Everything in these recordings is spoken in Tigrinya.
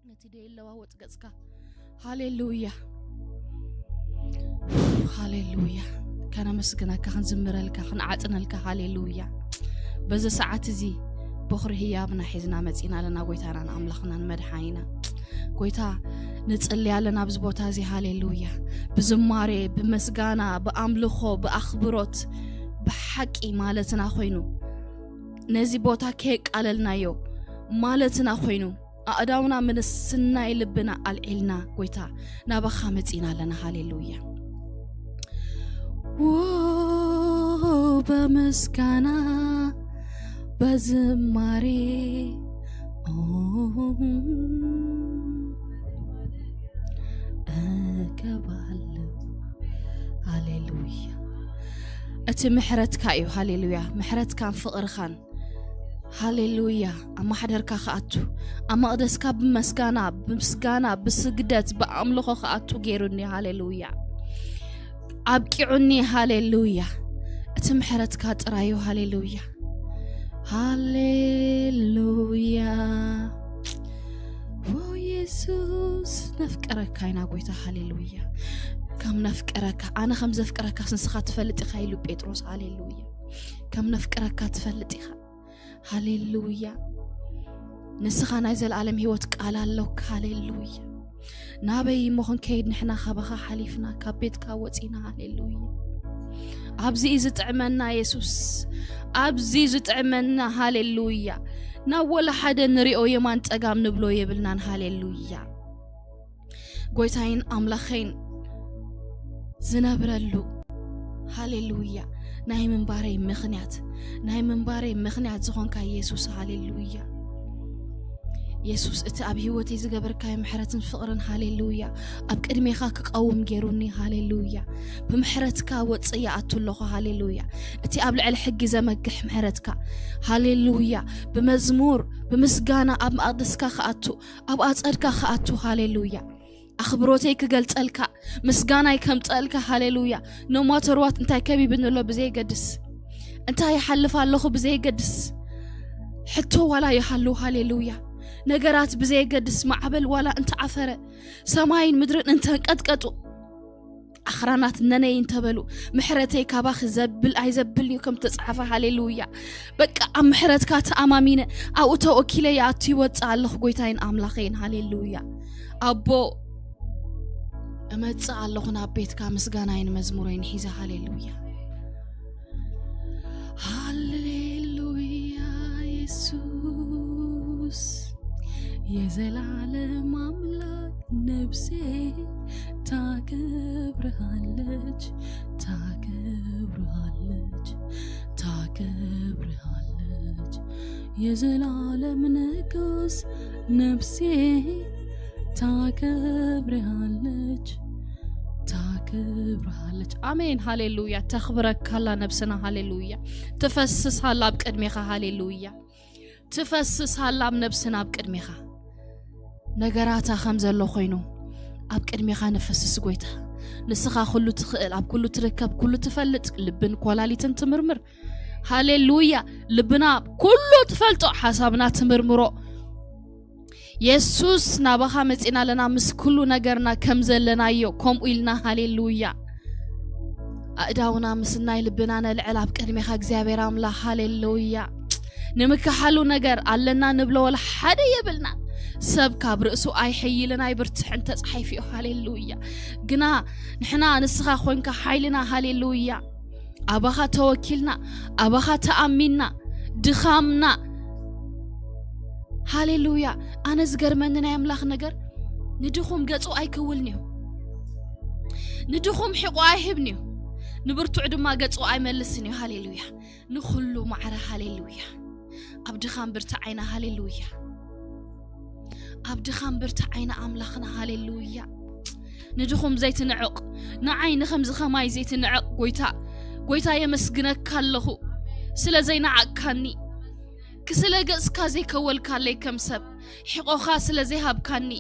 ነቲ ደይለዋወጥ ገጽካ። ሃሌሉያ፣ ሃሌሉያ። ከነመስግነካ፣ ክንዝምረልካ፣ ክንዓጥነልካ። ሃሌሉያ። በዚ ሰዓት እዚ በኹሪ ህያብና ሒዝና መጺና ኣለና፣ ጎይታናን ኣምላኽናን መድሓኒና። ጎይታ፣ ንጽሊ ኣለና ኣብዚ ቦታ እዚ። ሃሌሉያ። ብዝማሬ፣ ብምስጋና፣ ብኣምልኾ፣ ብኣኽብሮት፣ ብሓቂ ማለትና ኮይኑ፣ ነዚ ቦታ ከየቃለልናዮ ማለትና ኮይኑ፣ ኣእዳውና ምስናይ ልብና ኣልዒልና፣ ጎይታ፣ ናባኻ መጺና ኣለና። ሃሌሉያ። ዎ፣ በምስጋና፣ በዝማሬ፣ ኦ፣ እገባለሁ። ሃሌሉያ። እቲ ምሕረትካ እዩ። ሃሌሉያ። ምሕረትካን ፍቕርኻን፣ ሃሌሉያ፣ ኣብ ማሕደርካ ክኣቱ፣ ኣብ መቕደስካ ብመስጋና፣ ብምስጋና፣ ብስግደት፣ ብኣምልኾ ክኣቱ ገይሩኒ። ሃሌሉያ። ኣብቂዑኒ። ሃሌሉያ። እቲ ምሕረትካ ጥራዩ። ሃሌሉያ፣ ሃሌሉያ። ዎ፣ የሱስ፣ ነፍቅረካ ኢና፣ ጎይታ። ሃሌሉያ። ከም ነፍቅረካ፣ ኣነ ከም ዘፍቅረካስ ንስኻ ትፈልጥ ኢኻ ኢሉ ጴጥሮስ። ሃሌሉያ። ከም ነፍቅረካ ትፈልጥ ኢኻ። ሃሌሉያ። ንስኻ ናይ ዘለኣለም ህይወት ቃል ኣሎካ። ሃሌሉያ። ናበይ እሞ ክንከይድ ንሕና ካባኻ ሓሊፍና፣ ካብ ቤትካ ወጺና? ሃሌሉያ። ኣብዚ እዩ ዝጥዕመና የሱስ፣ ኣብዚ እዩ ዝጥዕመና። ሃሌሉያ። ናብ ወላ ሓደ ንሪኦ የማን ጸጋም ንብሎ የብልናን። ሃሌሉያ። ጎይታይን ኣምላኸይን ዝነብረሉ፣ ሃሌሉያ፣ ናይ ምንባረይ ምኽንያት፣ ናይ ምንባረይ ምኽንያት ዝኾንካ የሱስ፣ ሃሌሉያ። የሱስ፣ እቲ ኣብ ህይወተይ ዝገበርካዮ ምሕረትን ፍቕርን፣ ሃሌሉያ፣ ኣብ ቅድሜኻ ክቐውም ገይሩኒ። ሃሌሉያ። ብምሕረትካ ወጽእ ይኣቱ ኣለኹ። ሃሌሉያ። እቲ ኣብ ልዕሊ ሕጊ ዘመግሕ ምሕረትካ፣ ሃሌሉያ፣ ብመዝሙር፣ ብምስጋና ኣብ መቕደስካ ክኣቱ፣ ኣብ ኣጸድካ ክኣቱ። ሃሌሉያ። ኣኽብሮተይ ክገልጸልካ፣ ምስጋናይ ከምጸልካ። ሃሌሉያ። No matter what፣ እንታይ ከቢብኒ ኣሎ ብዘየገድስ፣ እንታይ ይሓልፍ ኣለኹ ብዘየገድስ፣ ሕቶ ዋላ ይሃሉ። ሃሌሉያ። ነገራት ብዘየገድስ፣ ማዕበል ዋላ እንተዓፈረ፣ ሰማይን ምድርን እንተንቀጥቀጡ፣ ኣኽራናት ነነይ እንተበሉ፣ ምሕረተይ ካባኺ ዘብል ኣይዘብል እዩ ከም ተጻሕፈ። ሃሌሉያ። በቃ ኣብ ምሕረትካ ተኣማሚነ፣ ኣብኡ ተወኪለ ይኣቱ ይወጽእ ኣለኹ፣ ጎይታይን ኣምላኸይን። ሃሌሉያ። ኣቦ፣ እመጽእ ኣለኹ ናብ ቤትካ፣ ምስጋናይን መዝሙረይን ሒዘ። ሃሌሉያ፣ ሃሌሉያ። የሱስ፣ የዘላለም ኣምላክ፣ ነፍሴ ታከብርሃለች፣ ታከብርሃለች፣ ታከብርሃለች። የዘላለም ንጉስ፣ ነፍሴ ታከብርሃለች፣ ታከብርሃለች። ኣሜን፣ ሃሌሉያ። ተኽብረካላ ነብስና፣ ሃሌሉያ። ትፈስሳላ ኣብ ቅድሜኻ፣ ሃሌሉያ። ትፈስሳላ ኣብ ነብስና ኣብ ቅድሜኻ። ነገራታ ከም ዘሎ ኮይኑ ኣብ ቅድሜኻ ነፈስስ፣ ጎይታ። ንስኻ ኩሉ ትኽእል፣ ኣብ ኩሉ ትርከብ፣ ኩሉ ትፈልጥ፣ ልብን ኮላሊትን ትምርምር። ሃሌሉያ። ልብና ኩሉ ትፈልጦ፣ ሓሳብና ትምርምሮ። የሱስ፣ ናባኻ መጺና ኣለና፣ ምስ ኩሉ ነገርና ከም ዘለናዮ ከምኡ ኢልና። ሃሌሉያ። ኣእዳውና ምስናይ ልብና ነልዕል ኣብ ቅድሜኻ እግዚኣብሔር ኣምላኽ። ሃሌሉያ። ንምክሓሉ ነገር ኣለና ንብሎ ወላ ሓደ የብልናን። ሰብ ካብ ርእሱ ኣይሕይልን ኣይብርትሕን ተጻሒፉ እዩ። ሃሌሉያ። ግና ንሕና ንስኻ ኮንካ ሓይልና። ሃሌሉያ። ኣባኻ ተወኪልና፣ ኣባኻ ተኣሚንና፣ ድኻምና። ሃሌሉያ። ኣነ ዝገርመኒ ናይ ኣምላኽ ነገር፣ ንድኹም ገጹ ኣይክውልን እዩ፣ ንድኹም ሒቑ ኣይህብን እዩ፣ ንብርቱዕ ድማ ገጹ ኣይመልስን እዩ። ሃሌሉያ። ንኹሉ ማዕረ። ሃሌሉያ። ኣብ ድኻም ብርትዓይና። ሃሌሉያ። ኣብ ድኻም ብርትዓይና ኣምላኽና። ሃሌሉያ። ንድኹም ዘይትንዕቕ፣ ንዓይ ንኸምዚ ኸማይ ዘይትንዕቕ ጎይታ፣ ጎይታ የመስግነካ ኣለኹ ስለ ዘይነዓቕካኒ፣ ስለ ገጽካ ዘይከወልካለይ ከም ሰብ፣ ሕቖኻ ስለ ዘይሃብካኒ፣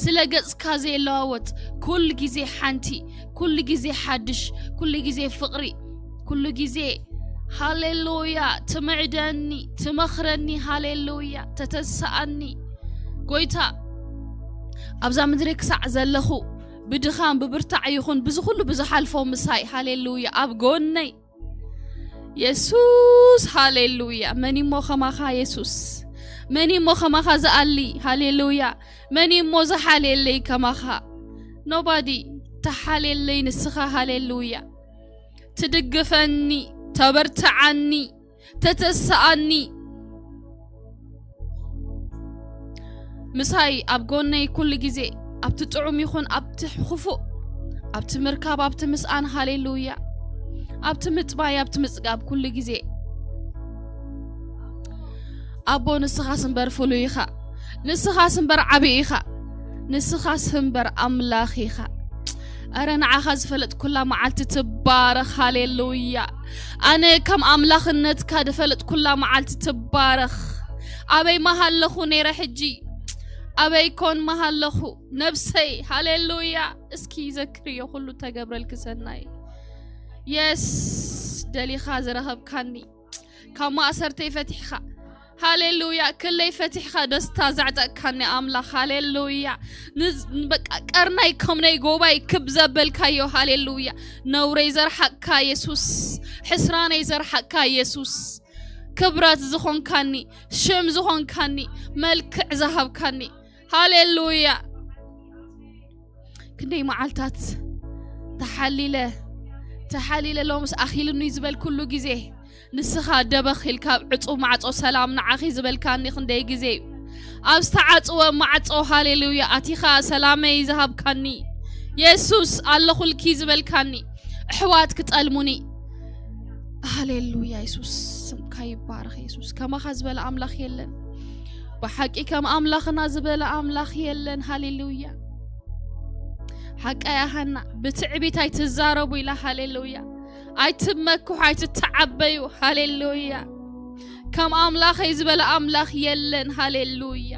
ስለ ገጽካ ዘይለዋወጥ፣ ኩሉ ግዜ ሓንቲ፣ ኩሉ ግዜ ሓድሽ፣ ኩሉ ግዜ ፍቕሪ፣ ኩሉ ግዜ ሃሌሉያ ትምዕደኒ፣ ትመኽረኒ። ሃሌሉያ ተተስኣኒ ጎይታ። ኣብዛ ምድሪ ክሳዕ ዘለኹ ብድኻም ብብርታዕ ይኹን ብዚ ኩሉ ብዝሓልፎ ምሳይ፣ ሃሌሉያ፣ ኣብ ጎነይ የሱስ፣ ሃሌሉያ። መን እሞ ከማኻ የሱስ? መን እሞ ከማኻ ዝኣሊ? ሃሌሉያ። መን እሞ ዝሓልየለይ ከማኻ? ኖባዲ። ተሓልየለይ ንስኻ፣ ሃሌሉያ። ትድግፈኒ፣ ተበርትዓኒ፣ ተተስኣኒ። ምሳይ ኣብ ጎነይ ኩሉ ግዜ፣ ኣብቲ ጥዑም ይኹን ኣብቲ ክፉእ፣ ኣብቲ ምርካብ፣ ኣብቲ ምስኣን፣ ሃሌሉያ፣ ኣብቲ ምጥባይ፣ ኣብቲ ምጽጋብ ኩሉ ግዜ። ኣቦ፣ ንስኻስ እምበር ፍሉይ ኢኻ፣ ንስኻስ እምበር ዓቢ ኢኻ፣ ንስኻስ እምበር ኣምላኽ ኢኻ። ኣረ ንዓኻ ዝፈለጥኩላ መዓልቲ ትባረኽ፣ ሃሌሉያ። ኣነ ከም ኣምላኽነትካ ዝፈለጥኩላ መዓልቲ ትባረኽ። ኣበይ መሃለኹ ነይረ ሕጂ? ኣበይ ኮን መሃለኹ? ነብሰይ፣ ሃሌሉያ። እስኪ ዘክርዮ ኩሉ ተገብረልኪ ሰናይ። የስ፣ ደሊኻ ዝረኸብካኒ፣ ካብ ማእሰርተይ ፈቲሕኻ፣ ሃሌሉያ፣ ክለይ ፈቲሕኻ ደስታ ዘዕጠቅካኒ ኣምላኽ፣ ሃሌሉያ። ንዝ-፣ በቃ ቀርናይ ከምነይ ጎባይ ክብ ዘበልካዮ፣ ሃሌሉያ። ነውረይ ዘርሓቅካ የሱስ፣ ሕስራነይ ዘርሓቅካ የሱስ፣ ክብረት ዝኾንካኒ፣ ሽም ዝኾንካኒ፣ መልክዕ ዝሃብካኒ፣ ሃሌሉያ። ክንደይ መዓልታት ተሓሊለ፣ ተሓሊለ ሎምስ ኣኺሉኒ ዝበልኩሉ ግዜ፣ ንስኻ ደበኽ ኢልካ ኣብ ዕጹው ማዕጾ ሰላም ንዓኺ ዝበልካኒ ክንደይ ግዜ እዩ። ኣብ ዝተዓጽወ ማዕጾ፣ ሃሌሉያ፣ ኣቲኻ ሰላመይ ዝሃብካኒ፣ የሱስ ኣለኹልኪ ዝበልካኒ፣ ኣሕዋት ክጠልሙኒ። ሃሌሉያ፣ የሱስ ስምካ ይባረኽ። የሱስ ከማኻ ዝበለ ኣምላኽ የለን። ብሓቂ ከም ኣምላኽና ዝበለ ኣምላኽ የለን። ሃሌሉያ። ሓቃ ያሃና ብትዕቢት ኣይትዛረቡ ኢላ። ሃሌሉያ። ኣይትመክሑ፣ ኣይትተዓበዩ። ሃሌሉያ። ከም ኣምላኸይ ዝበለ ኣምላኽ የለን። ሃሌሉያ።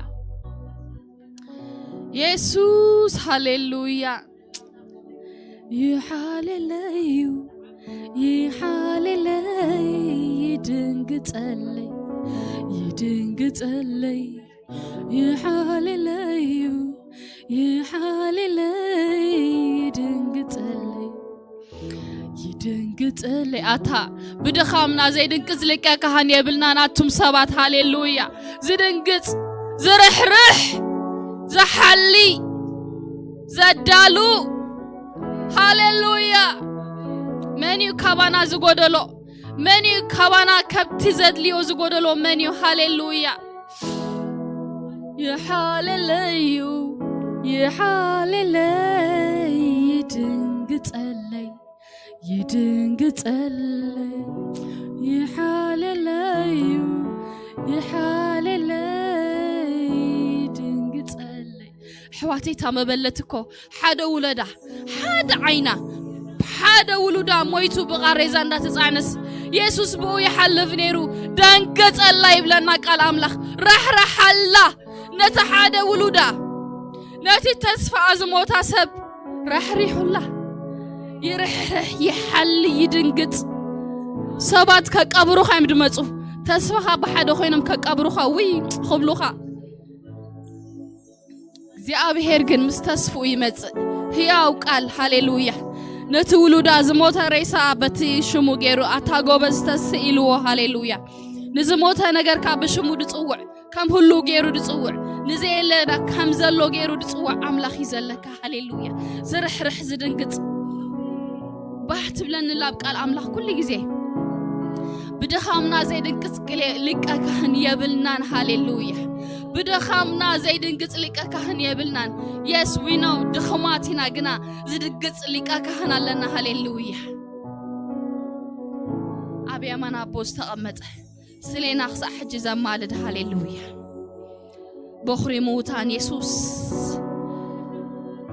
የሱስ፣ ሃሌሉያ። ይሓልለዩ፣ ይሓልለይ፣ ይድንግጸለይ፣ ይድንግጸለይ፣ ይሓልለዩ፣ ይሓልለይ፣ ይድንግጸለይ፣ ይድንግጸለይ። ኣታ ብድኻምና ዘይድንግጽ ሊቀ ካህን የብልናን። ኣቱም ሰባት፣ ሃሌሉያ። ዝድንግጽ፣ ዝርሕርሕ፣ ዝሓሊ፣ ዘዳሉ፣ ሃሌሉያ። መን እዩ ካባና ዝጎደሎ? መን እዩ ካባና ከብቲ ዘድልዮ ዝጎደሎ መን እዩ? ሃሌሉያ። ይሓልለዩ፣ ይሓልለይ፣ ይድንግጸለይ፣ ይድንግጸለይ፣ ይሓልለዩ፣ ይሓልለይ፣ ይድንግጸለይ። ኣሕዋተይ፣ እታ መበለት እኮ ሓደ ውለዳ፣ ሓደ ዓይና፣ ሓደ ውሉዳ ሞይቱ ብቓሬዛ እንዳተጻዕነስ የሱስ ብኡ ይሓልፍ ነይሩ። ደንገጸላ ይብለና ቃል ኣምላኽ። ራሕራሓላ ነቲ ሓደ ውሉዳ፣ ነቲ ተስፋኣ ዝሞታ ሰብ ራሕሪሑላ። ይርሕርሕ፣ ይሓሊ፣ ይድንግጽ። ሰባት ከቀብሩኻ እዮም ድመጹ። ተስፋኻ ብሓደ ኮይኖም ከቀብሩኻ ውይ ክብሉኻ። እግዚኣብሔር ግን ምስ ተስፍኡ ይመጽእ። ህያው ቃል፣ ሃሌሉያ። ነቲ ውሉዳ ዝሞተ ሬሳ በቲ ሽሙ ገይሩ ኣታ ጎበዝ ተስእ ኢልዎ፣ ሃሌሉያ። ንዝሞተ ነገርካ ብሽሙ ድጽውዕ፣ ከም ህሉው ገይሩ ድጽውዕ፣ ንዘየለ ከም ዘሎ ገይሩ ድጽውዕ ኣምላኽ እዩ ዘለካ፣ ሃሌሉያ። ዝርሕርሕ ዝድንግጽ ባህ ትብለኒ ላብ ቃል ኣምላኽ ኩሉ ግዜ። ብድኻምና ዘይድንግጽ ቅሌ-፣ ሊቀ ካህን የብልናን፣ ሃሌሉያ። ብድኻምና ዘይድንግጽ ሊቀ ካህን የብልናን። የስ፣ ዊ ነው ድኽማት ኢና፣ ግና ዝድግጽ ሊቀ ካህን ኣለና፣ ሃሌሉያ። ኣብ የማን ኣቦ ዝተቐመጠ ስሌና ክሳዕ ሕጂ ዘማልድ፣ ሃሌሉያ። በኹሪ ምዉታን የሱስ።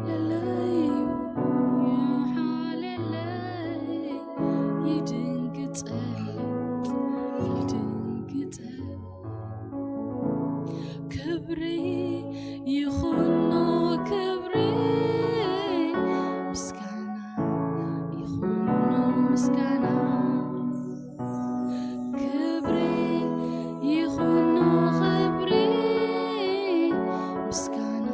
ለለይ፣ ይሓለለይ፣ ይድንግጸለይ፣ ይድንግጸለይ። ክብሪ ይኹኖ፣ ክብሪ ምስጋና ይኹኖ፣ ምስጋና። ክብሪ ይኹኖ፣ ክብሪ ምስጋና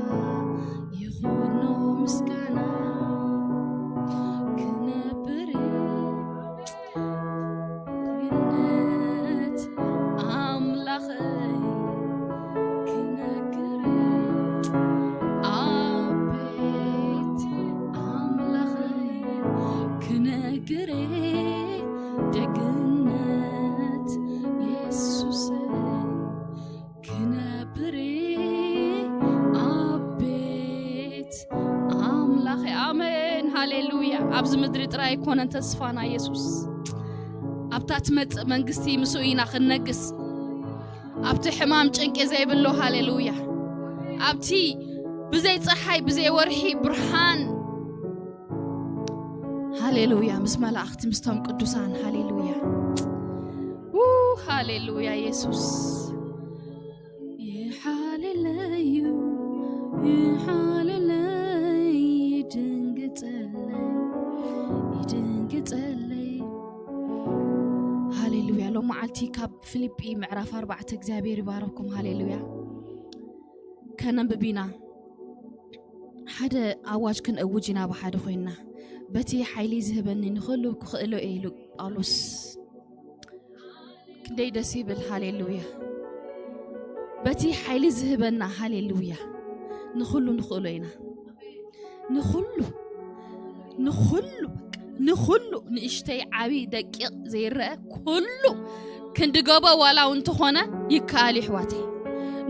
ኣብዚ ምድሪ ጥራይ ኣይኮነን ተስፋና የሱስ። ኣብታ ትመጽእ መንግስቲ ምስኡ ኢና ክንነግስ። ኣብቲ ሕማም ጭንቂ ዘይብሉ፣ ሃሌሉያ። ኣብቲ ብዘይ ጸሓይ ብዘይ ወርሒ ብርሃን፣ ሃሌሉያ፣ ምስ መላእኽቲ ምስቶም ቅዱሳን፣ ሃሌሉያ። ው፣ ሃሌሉያ የሱስ። ይሓልለዩ፣ ይሓልለይ፣ ይድንግጸለይ፣ ይድንግጸለይ። ሃሌሉያ። ሎም መዓልቲ ካብ ፊልጲ ምዕራፍ ኣርባዕተ እግዚኣብሔር ይባረኩም። ሃሌሉያ። ከነንብብ ኢና። ሓደ ኣዋጅ ክንእውጅ ኢና ብሓደ ኮይንና። በቲ ሓይሊ ዝህበኒ ንኹሉ ክኽእሎ እየ ኢሉ ጳውሎስ። ክንደይ ደስ ይብል። ሃሌሉያ። በቲ ሓይሊ ዝህበና፣ ሃሌሉያ፣ ንኹሉ ንኽእሎ ኢና። ንኹሉ፣ ንኹሉ፣ በቃ ንኹሉ፣ ንእሽተይ ዓብዪ ደቂቕ ዘይረአ ኩሉ ክንዲ ጎቦ ዋላ እውን እንተኾነ ይከኣል እዩ ኣሕዋተይ።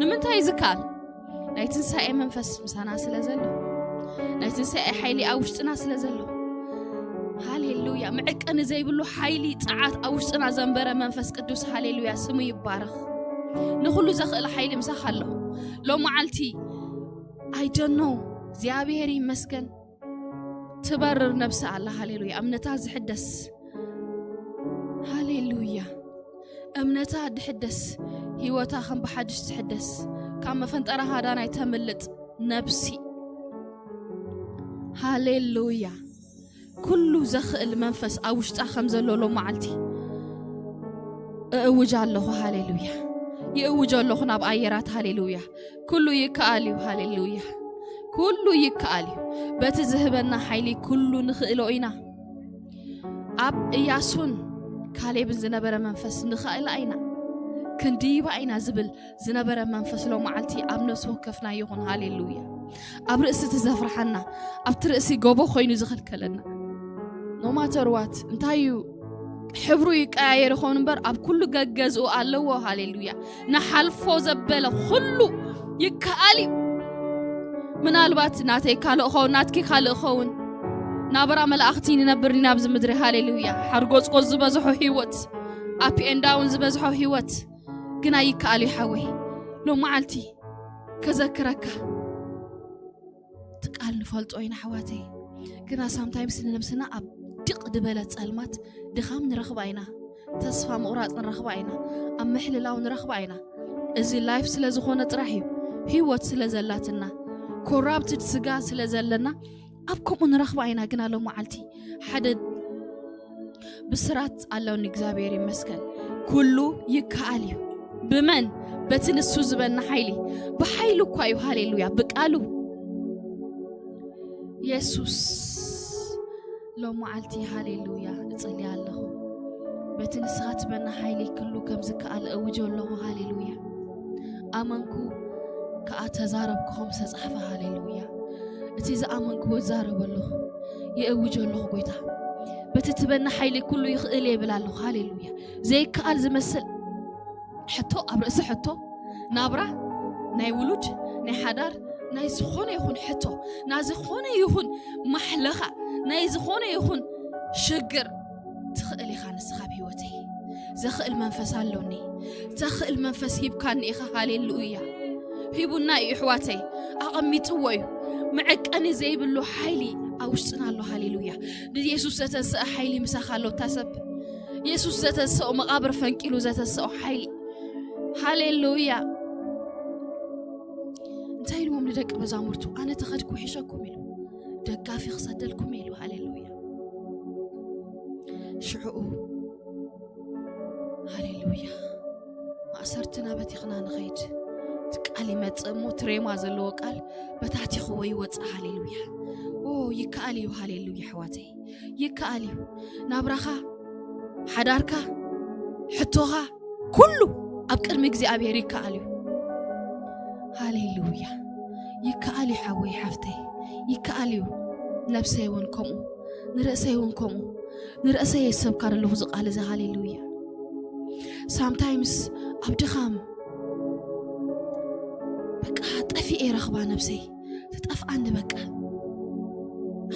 ንምንታይ እዩ ዝከኣል? ናይ ትንሳኤ መንፈስ ምሳና ስለ ዘሎ፣ ናይ ትንሳኤ ሓይሊ ኣብ ውሽጥና ስለ ዘሎ፣ ሃሌሉያ፣ መዐቀኒ ዘይብሉ ሓይሊ ጸዓት ኣብ ውሽጥና ዘንበረ መንፈስ ቅዱስ፣ ሃሌሉያ፣ ስሙ ይባረኽ። ንኹሉ ዘኽእል ሓይሊ ምሳኻ ኣሎ። ሎም መዓልቲ፣ I don't know፣ እግዚኣብሔር ይመስገን። ትበርር ነብሲ ኣላ። ሃሌሉያ። እምነታ ዝሕደስ፣ ሃሌሉያ፣ እምነታ ድሕደስ፣ ህይወታ ከም ብሓድሽ ትሕደስ፣ ካብ መፈንጠራ ሃዳናይ ተምልጥ ነብሲ። ሃሌሉያ። ኩሉ ዘኽእል መንፈስ ኣብ ውሽጣ ከም ዘሎ ሎም መዓልቲ እእውጅ ኣለኹ። ሃሌሉያ። ይእውጅ ኣለኹ ናብ ኣየራት። ሃሌሉያ። ኩሉ ይከኣል እዩ። ሃሌሉያ። ኩሉ ይከኣል እዩ። በቲ ዝህበና ሓይሊ ኩሉ ንኽእሎ ኢና። ኣብ እያሱን ካሌብን ዝነበረ መንፈስ ንኽእላ ኢና፣ ክንድይባ ኢና ዝብል ዝነበረ መንፈስ ሎም መዓልቲ ኣብ ነፍሲ ወከፍና ይኹን። ሃሌሉያ። ኣብ ርእሲ እቲ ዘፍርሓና፣ ኣብቲ ርእሲ ጎቦ ኮይኑ ዝኸልከለና፣ no matter what፣ እንታይ እዩ ሕብሩ ይቀያየር ይኸውን እምበር፣ ኣብ ኩሉ ገገዝኡ ኣለዎ። ሃሌሉያ። ንሓልፎ ዘበለ ኩሉ ይከኣል እዩ። ምናልባት ናተይ ካልእ ኸውን፣ ናትኪ ካልእ ኸውን፣ ናብራ መላእኽቲ ንነብር ኢና ኣብዚ ምድሪ። ሃሌሉያ። ሓርጎጽጎጽ ዝበዝሖ ህይወት፣ up and down ዝበዝሖ ህይወት፣ ግና ይከኣል እዩ ሓወይ። ሎም መዓልቲ ከዘክረካ፣ እቲ ቃል ንፈልጦ ኢና ኣሕዋተይ፣ ግና sometimes ንነብስና ኣብ ድቕ ዝበለ ጸልማት ድኻም ንረኽባ ኢና፣ ተስፋ ምቑራጽ ንረኽባ ኢና፣ ኣብ ምሕልላው ንረኽባ ኢና። እዚ life ስለ ዝኾነ ጥራሕ እዩ፣ ህይወት ስለ ዘላትና፣ corrupted ስጋ ስለ ዘለና ኣብ ከምኡ ንረኽባ ኢና። ግና ሎም መዓልቲ ሓደ ብስራት ኣለኒ፣ እግዚኣብሔር ይመስገን። ኩሉ ይከኣል እዩ። ብመን? በቲ ንሱ ዝበና ሓይሊ። ብሓይሉ እኳ እዩ፣ ሃሌሉያ፣ ብቃሉ። የሱስ፣ ሎም መዓልቲ፣ ሃሌሉያ፣ እጽሊ ኣለኹ። በቲ ንስኻ ትበና ሓይሊ ኩሉ ከም ዝከኣል እውጅ ኣለኹ፣ ሃሌሉያ። ኣመንኩ፣ ከኣ ተዛረብኩ ከም ዝተጻሕፈ፣ ሃሌሉያ። እቲ ዝኣመንክዎ እዛረብ ኣለኹ፣ የእውጅ ኣለኹ፣ ጎይታ። በቲ ትበና ሓይሊ ኩሉ ይኽእል እየ ይብል ኣለኹ፣ ሃሌሉያ። ዘይከኣል ዝመስል ሕቶ ኣብ ርእሲ ሕቶ፣ ናብራ፣ ናይ ውሉድ፣ ናይ ሓዳር፣ ናይ ዝኾነ ይኹን ሕቶ፣ ናይ ዝኾነ ይኹን ማሕለኻ፣ ናይ ዝኾነ ይኹን ሽግር፣ ትኽእል ኢኻ ንስኻ ኣብ ህይወተይ። ዘኽእል መንፈስ ኣሎኒ። ዘኽእል መንፈስ ሂብካኒ ኢኻ። ሃሌሉያ። ሂቡና እዩ፣ ኣሕዋተይ። ኣቐሚጥዎ እዩ። መዐቀኒ ዘይብሉ ሓይሊ ኣብ ውሽጥና ኣሎ። ሃሌሉያ። ንየሱስ ዘተንስአ ሓይሊ ምሳኻ ኣሎ። እታ ሰብ የሱስ ዘተንስኦ፣ መቓብር ፈንቂሉ ዘተንስኦ ሓይሊ። ሃሌሉያ። እንታይ ኢልዎም ንደቂ መዛሙርቱ? ኣነ ተኸድኩ ይሕሸኩም ኢሉ፣ ደጋፊ ክሰደልኩም ኢሉ። ሃሌሉያ። ሽዕኡ፣ ሃሌሉያ፣ ማእሰርትና በቲኽና ንኸይድ። እቲ ቃል ይመጽእ እሞ፣ ትሬማ ዘለዎ ቃል በታቲኽዎ ይወጽእ። ሃሌሉያ። ኦ፣ ይከኣል እዩ። ሃሌሉያ፣ ኣሕዋተይ፣ ይከኣል እዩ። ናብራኻ፣ ሓዳርካ፣ ሕቶኻ፣ ኩሉ ኣብ ቅድሚ እግዚኣብሔር ይከኣል እዩ። ሃሌሉያ። ይከኣል እዩ ሓወይ፣ ሓፍተይ፣ ይከኣል እዩ። ነብሰይ እውን ከምኡ፣ ንርእሰይ እውን ከምኡ። ንርእሰይ የሰብካ ዘለኹ እዚ ቃል እዚ። ሃሌሉያ። ሳምታይምስ ኣብ ድኻም በቃ ጠፊኤ ረኽባ ነብሰይ፣ ትጠፍኣኒ በቃ።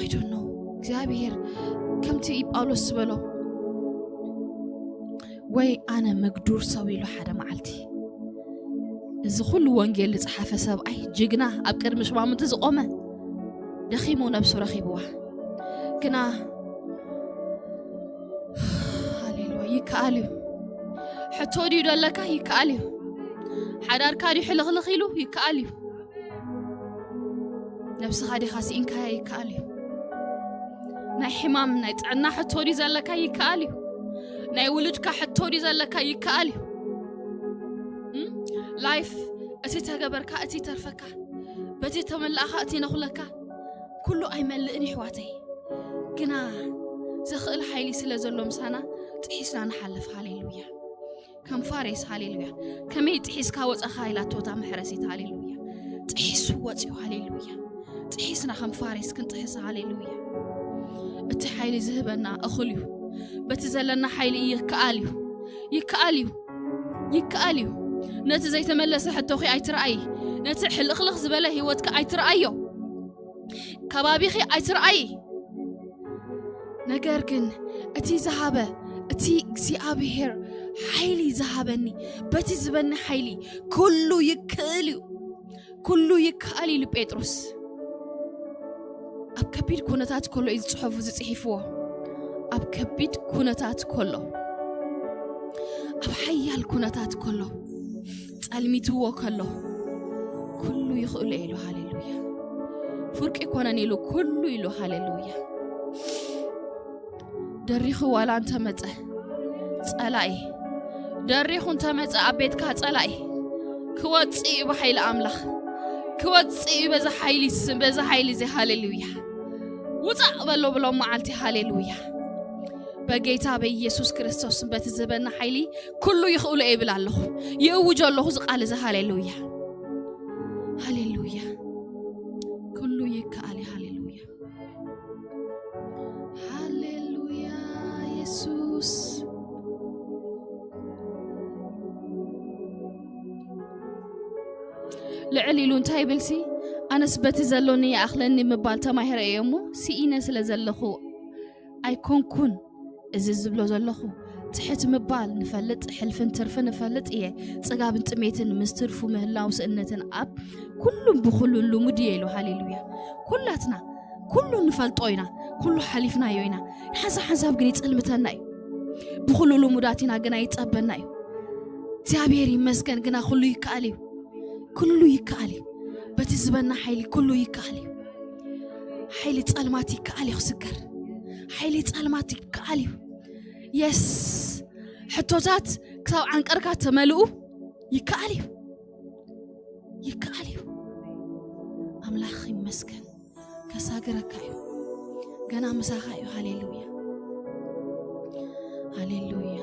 I don't know። እግዚኣብሔር ከምቲ ጳውሎስ ዝበሎ፣ ወይ ኣነ መግዱር ሰብ ኢሉ ሓደ መዓልቲ። እዚ ኩሉ ወንጌል ዝጸሓፈ ሰብኣይ ጅግና፣ ኣብ ቅድሚ ሽማምንቲ ዝቆመ፣ ደኺሙ ነብሱ ረኺብዋ። ግና ሃሌሉያ፣ ይከኣል እዩ። ሕቶ ድዩ ደለካ? ይከኣል እዩ። ሓዳርካ ድዩ ሕልኽልኽ ኢሉ? ይከኣል እዩ። ነብስኻ ዲኻ ስኢንካያ? ይከኣል እዩ። ናይ ሕማም ናይ ጥዕና ሕቶ ድዩ ዘለካ? ይከኣል እዩ። ናይ ውሉድካ ሕቶ ድዩ ዘለካ? ይከኣል እዩ። እም? ላይፍ፣ እቲ ተገበርካ እቲ ተርፈካ፣ በቲ ተመላእኻ እቲ ነኹለካ፣ ኩሉ ኣይመልእን ይሕዋተይ። ግና ዘኽእል ሓይሊ ስለ ዘሎ ምሳና ጥሒስና ንሓልፍ። ሃሌሉያ። ከም ፋሬስ፣ ሃሌሉያ። ከመይ ጥሒስካ ወጸኻ ኢላቶ እታ መሕረሲት፣ ሃሌሉያ። ጥሒሱ ወጺኡ፣ ሃሌሉያ። ጥሒስና ከም ፋሬስ ክንጥሕስ፣ ሃሌሉያ። እቲ ሓይሊ ዝህበና እኹል እዩ። በቲ ዘለና ሓይሊ ይከኣል እዩ። ይከኣል እዩ። ይከኣል እዩ። ነቲ ዘይተመለሰ ሕቶኺ ኣይትረኣዪ። ነቲ ሕልኽልኽ ዝበለ ህይወትኪ ኣይትረኣዮ። ከባቢኺ ኣይትረኣዪ። ነገር ግን እቲ ዝሃበ፣ እቲ እግዚኣብሔር ሓይሊ ዝሃበኒ፣ በቲ ዝበኒ ሓይሊ ኩሉ ይክእል እዩ። ኩሉ ይከኣል ኢሉ ጴጥሮስ። ኣብ ከቢድ ኩነታት ከሎ እዩ ዝጽሑፉ ዝጽሒፍዎ። ኣብ ከቢድ ኩነታት ከሎ፣ ኣብ ሓያል ኩነታት ከሎ፣ ጸልሚትዎ ከሎ፣ ኩሉ ይኽእሉ ኢሉ። ሃሌሉያ። ፍርቂ ኮነን ኢሉ ኩሉ ኢሉ። ሃሌሉያ። ደሪኹ ዋላ እንተመጸ ጸላኢ፣ ደሪኹ እንተመጸ ኣብ ቤትካ ጸላኢ፣ ክወጽእ እዩ ብሓይሊ ኣምላኽ። ክወጽእ እዩ በዛ ሓይሊ ስም፣ በዛ ሓይሊ እዚ። ሃሌሉያ። ውጻእ በሎ ብሎም መዓልቲ። ሃሌሉያ። በጌታ በኢየሱስ ክርስቶስ በቲ ዝበና ሓይሊ ኩሉ ይኽእሉ እየ ይብል ኣለኹ። ይእውጅ ኣለኹ እዚ ቃል እዚ። ሃሌሉያ። ሃሌሉያ። ኩሉ ይከኣል እዩ። ሃሌሉያ። ሃሌሉያ የሱስ። ልዕል ኢሉ እንታይ ይብልሲ? ኣነስ በቲ ዘሎኒ ይኣኽለኒ ምባል ተማሂረ እየ እሞ፣ ስኢነ ስለ ዘለኹ ኣይኮንኩን እዚ ዝብሎ ዘለኹ። ትሕት ምባል ንፈልጥ፣ ሕልፍን ትርፍን ንፈልጥ እየ። ጽጋብን ጥሜትን ምስ ትርፉ ምህላው ስእነትን ኣብ ኩሉን ብኹሉን ልሙድ እየ ኢሉ። ሃሌሉያ። ኩላትና ኩሉ ንፈልጦ ኢና፣ ኩሉ ሓሊፍናዮ ኢና። ሓንሳብ ሓንሳብ ግን ይጽልምተና እዩ። ብኹሉ ልሙዳት ኢና፣ ግና ይጸበና እዩ። እግዚኣብሔር ይመስገን፣ ግና ኩሉ ይከኣል እዩ። ኩሉ ይከኣል እዩ። በቲ ዝበና ሓይሊ ኩሉ ይከኣል እዩ። ሓይሊ ጸልማት ይከኣል እዩ ክስገር። ሓይሊ ጸልማት ይከኣል እዩ። የስ፣ ሕቶታት ክሳብ ዓንቀርካ ተመልኡ ይከኣል እዩ። ይከኣል እዩ። ኣምላኽ ይመስገን። ከሳግረካ እዩ። ገና ምሳኻ እዩ። ሃሌሉያ። ሃሌሉያ።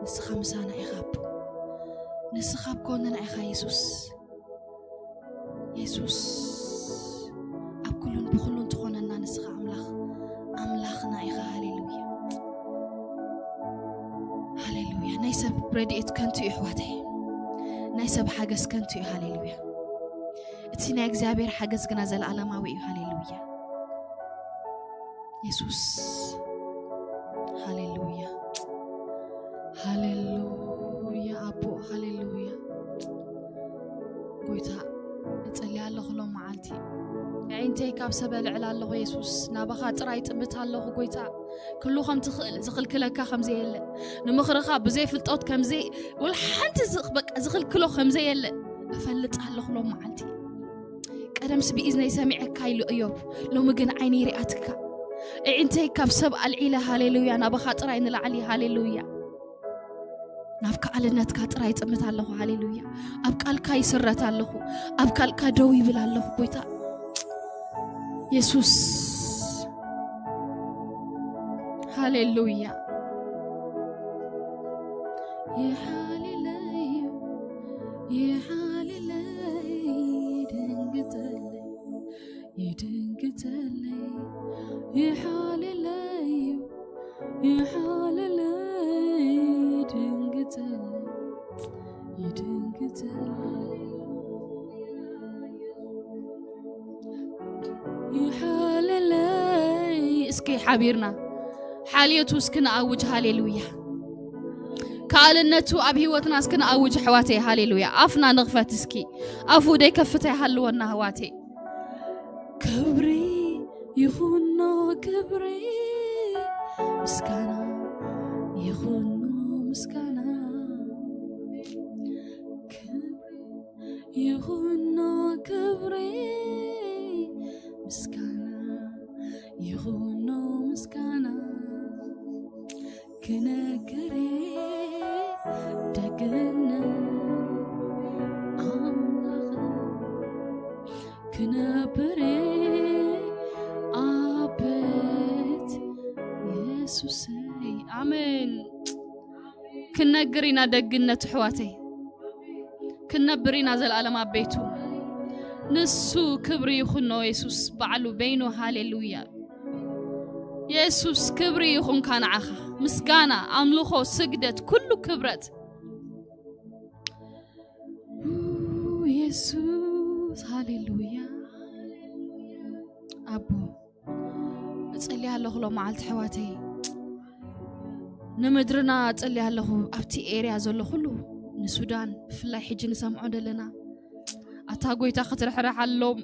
ንስኻ ምሳና ኢኻ ኣቦ። ንስኻ ኣብ ጎንና ኢኻ የሱስ። የሱስ ኣብ ኩሉን ብኹሉን ትኾነና ንስኻ ኣምላኽ፣ ኣምላኽና ኢኻ። ሃሌሉያ። ሃሌሉያ። ናይ ሰብ ረድኤት ከንቱ እዩ ኣሕዋተይ። ናይ ሰብ ሓገዝ ከንቱ እዩ። ሃሌሉያ። እቲ ናይ እግዚኣብሔር ሓገዝ ግና ዘለዓለማዊ እዩ። ሃሌሉያ። የሱስ። ሃሌሉያ። ሃሌሉያ ኣቦ። ሃሌሉያ። ጎይታ፣ እጸልይ ኣለኹ ሎም መዓልቲ። ኣዒንተይ ካብ ሰብ ኣልዕል ኣለኹ የሱስ። ናባኻ ጥራይ ጥምት ኣለኹ ጎይታ። ኩሉ ከም ትኽእል ዝኽልክለካ ከም ዘየለ፣ ንምኽርኻ ብዘይ ፍልጦት ከም ዘይ-፣ ወላ ሓንቲ ዝኽ-፣ በቃ ዝኽልክሎ ከም ዘየለ እፈልጥ ኣለኹ ሎም መዓልቲ። ቀደምስ ብኢዝነይ ሰሚዐካ ኢሉ እዮብ፣ ሎሚ ግን ዓይነይ ሪኣትካ። ኣዒንተይ ካብ ሰብ ኣልዒለ፣ ሃሌሉያ፣ ናባኻ ጥራይ ንላዕሊ፣ ሃሌሉያ። ናብ ከኣልነትካ ጥራይ ይጥምት ኣለኹ፣ ሃሌሉያ። ኣብ ቃልካ ይስረት ኣለኹ፣ ኣብ ቃልካ ደው ይብል ኣለኹ፣ ጎይታ የሱስ። ሃሌሉያ። ይሓልለይ እዩ፣ ይሓልለይ፣ ይድንግጸለይ፣ ይድንግጸለይ፣ ይሓልለይ እዩ፣ ይሓልለይ፣ ይድንግጸለይ፣ ይድንግጸለይ፣ ይሓልለይ። እስኪ ሓቢርና ሓልዮቱ እስኪ ንኣውጅ። ሃሌሉያ። ከኣልነቱ ኣብ ህይወትና እስኪ ንኣውጅ ኣሕዋተይ። ሃሌሉያ። ኣፍና ንኽፈት እስኪ። ኣፉ ደይከፍት ኣይሃልወና ኣሕዋተይ። ክብሪ ይኹኖ ክብሪ ምስጋና ይኹኖ ምስጋና ክብሪ ይኹኖ ክብሪ ምስጋና ይኹኖ ምስጋና ክነግር ደግነት ኣምላኽ ክነብር ኣብ ቤት የሱሰይ። ኣሜን። ክነግር ኢና ደግነት ኣሕዋተይ። ክነብር ኢና ዘልኣለም ኣብ ቤቱ። ንሱ ክብሪ ይኹኖ የሱስ ባዕሉ በይኑ። ሃሌሉያ። የሱስ ክብሪ ይኹንካ ንዓኻ። ምስጋና፣ ኣምልኾ፣ ስግደት፣ ኩሉ ክብረት። ው፣ የሱስ፣ ሃሌሉያ። ኣቦ፣ እጸልይ ኣለኹ ሎም መዓልቲ ኣሕዋተይ። ንምድርና እጸልይ ኣለኹ። ኣብቲ ኤርያ ዘሎ ኩሉ፣ ንሱዳን ብፍላይ ሕጂ ንሰምዖ ደለና። ኣታ ጎይታ ክትርሕርሓሎም።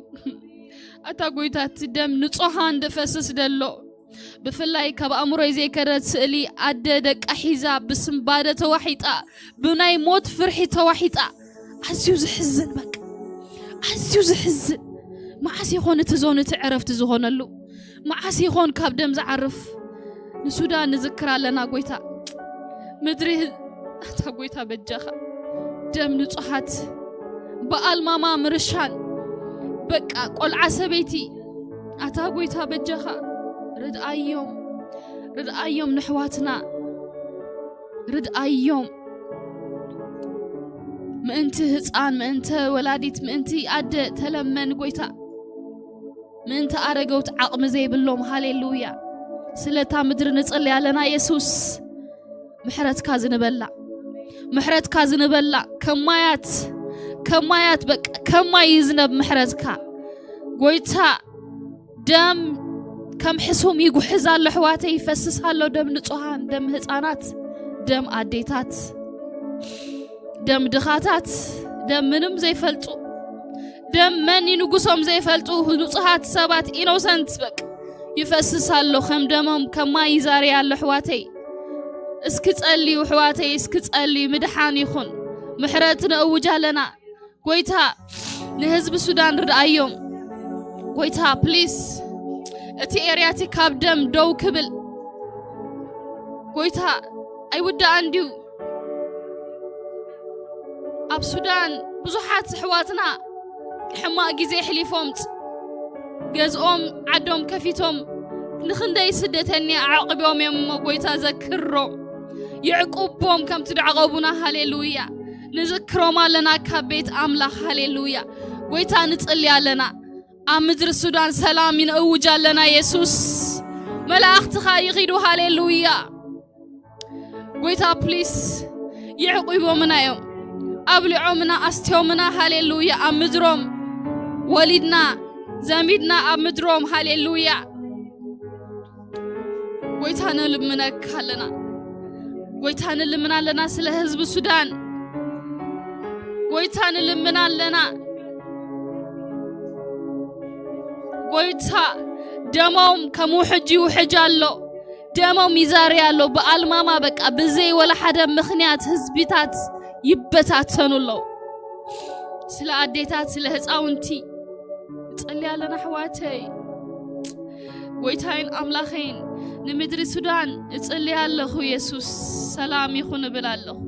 ኣታ ጎይታ እቲ ደም ንጹሃን ድፈስስ ደሎ። ብፍላይ ካብ ኣእምሮይ ዘይከደት ስእሊ ኣደ ደቃ ሒዛ ብስንባደ ተዋሒጣ፣ ብናይ ሞት ፍርሒ ተዋሒጣ። ኣዝዩ ዝሕዝን በቃ። ኣዝዩ ዝሕዝን። መዓስ ይኾን እቲ ዞን እቲ ዕረፍቲ ዝኾነሉ? መዓስ ይኾን ካብ ደም ዝዓርፍ? ንሱዳን ንዝክር ኣለና ጎይታ። ምድሪ ኣታ ጎይታ በጃኻ። ደም ንጹሃት ብኣልማማ ምርሻን በቃ ቆልዓ ሰበይቲ ኣታ ጎይታ በጃኻ። ርድኣዮም። ርድኣዮም ንሕዋትና። ርድኣዮም። ምእንቲ ህፃን፣ ምእንቲ ወላዲት፣ ምእንቲ ኣደ ተለመን ጎይታ። ምእንቲ ኣረገውት ዓቕሚ ዘይብሎም። ሃሌሉያ። ስለታ ምድሪ ንጽሊ ኣለና የሱስ። ምሕረትካ ዝንበላ። ምሕረትካ ዝንበላ። ከማያት፣ ከማያት በቃ፣ ከማይ ይዝነብ ምሕረትካ። ጎይታ ደም ከም ሕሱም ይጉሕዝ ኣሎ ኣሕዋተይ፣ ይፈስስ ኣሎ ደም ንጹሃን፣ ደም ህፃናት፣ ደም ኣዴታት፣ ደም ድኻታት፣ ደም ምንም ዘይፈልጡ፣ ደም መን ይንጉሶም ዘይፈልጡ ንጹሃት ሰባት፣ ኢኖሰንት በቃ ይፈስስ ኣሎ ከም ደሞም፣ ከማይ ይዛሪ ኣሎ ኣሕዋተይ። እስኪ ጸልዩ ኣሕዋተይ፣ እስኪ ጸልዩ፣ ምድሓን ይኹን። ምሕረት ነእውጅ ኣለና። ጎይታ ንህዝቢ ሱዳን ርድኣዮም። ጎይታ ፕሊስ እቲ ኤርያ እቲ ካብ ደም ደው ክብል። ጎይታ ኣይውዳእን ድዩ? ኣብ ሱዳን ብዙሓት ኣሕዋትና ሕማቕ ግዜ ኣሕሊፎም፣ ገዝኦም ዓዶም ከፊቶም ንኽንደይ ስደተኛ ኣዕቂቦም እዮም እሞ፣ ጎይታ ዘክሮም፣ የዕቁቦም ከምቲ ደዕቆቡና። ሃሌሉያ። ንዝክሮም ኣለና ካብ ቤት ኣምላኽ። ሃሌሉያ። ጎይታ ንጽሊ ኣለና። ኣብ ምድሪ ሱዳን ሰላም ይንእውጅ ኣለና። የሱስ መላእኽትኻ ይኺዱ። ሃሌሉያ። ጎይታ ፕሊስ የዕቂቦምና እዮም፣ ኣብሊዖምና፣ ኣስትዮምና። ሃሌሉያ። ኣብ ምድሮም ወሊድና ዘሚድና ኣብ ምድሮም። ሃሌሉያ። ጎይታ ንልምነካ ኣለና። ጎይታ ንልምን ኣለና ስለ ህዝቢ ሱዳን። ጎይታ ንልምን ኣለና። ጎይታ ደሞም ከም ውሕጅ ይውሕጅ ኣሎ። ደሞም ይዛሪ ኣሎ ብኣልማማ። በቃ ብዘይ ወላ ሓደ ምኽንያት ህዝቢታት ይበታተኑ ኣለዉ። ስለ ኣዴታት፣ ስለ ህፃውንቲ እጽሊ ኣለና ኣሕዋተይ። ጎይታይን ኣምላኸይን ንምድሪ ሱዳን እጽሊ ኣለኹ። የሱስ ሰላም ይኹን እብል ኣለኹ።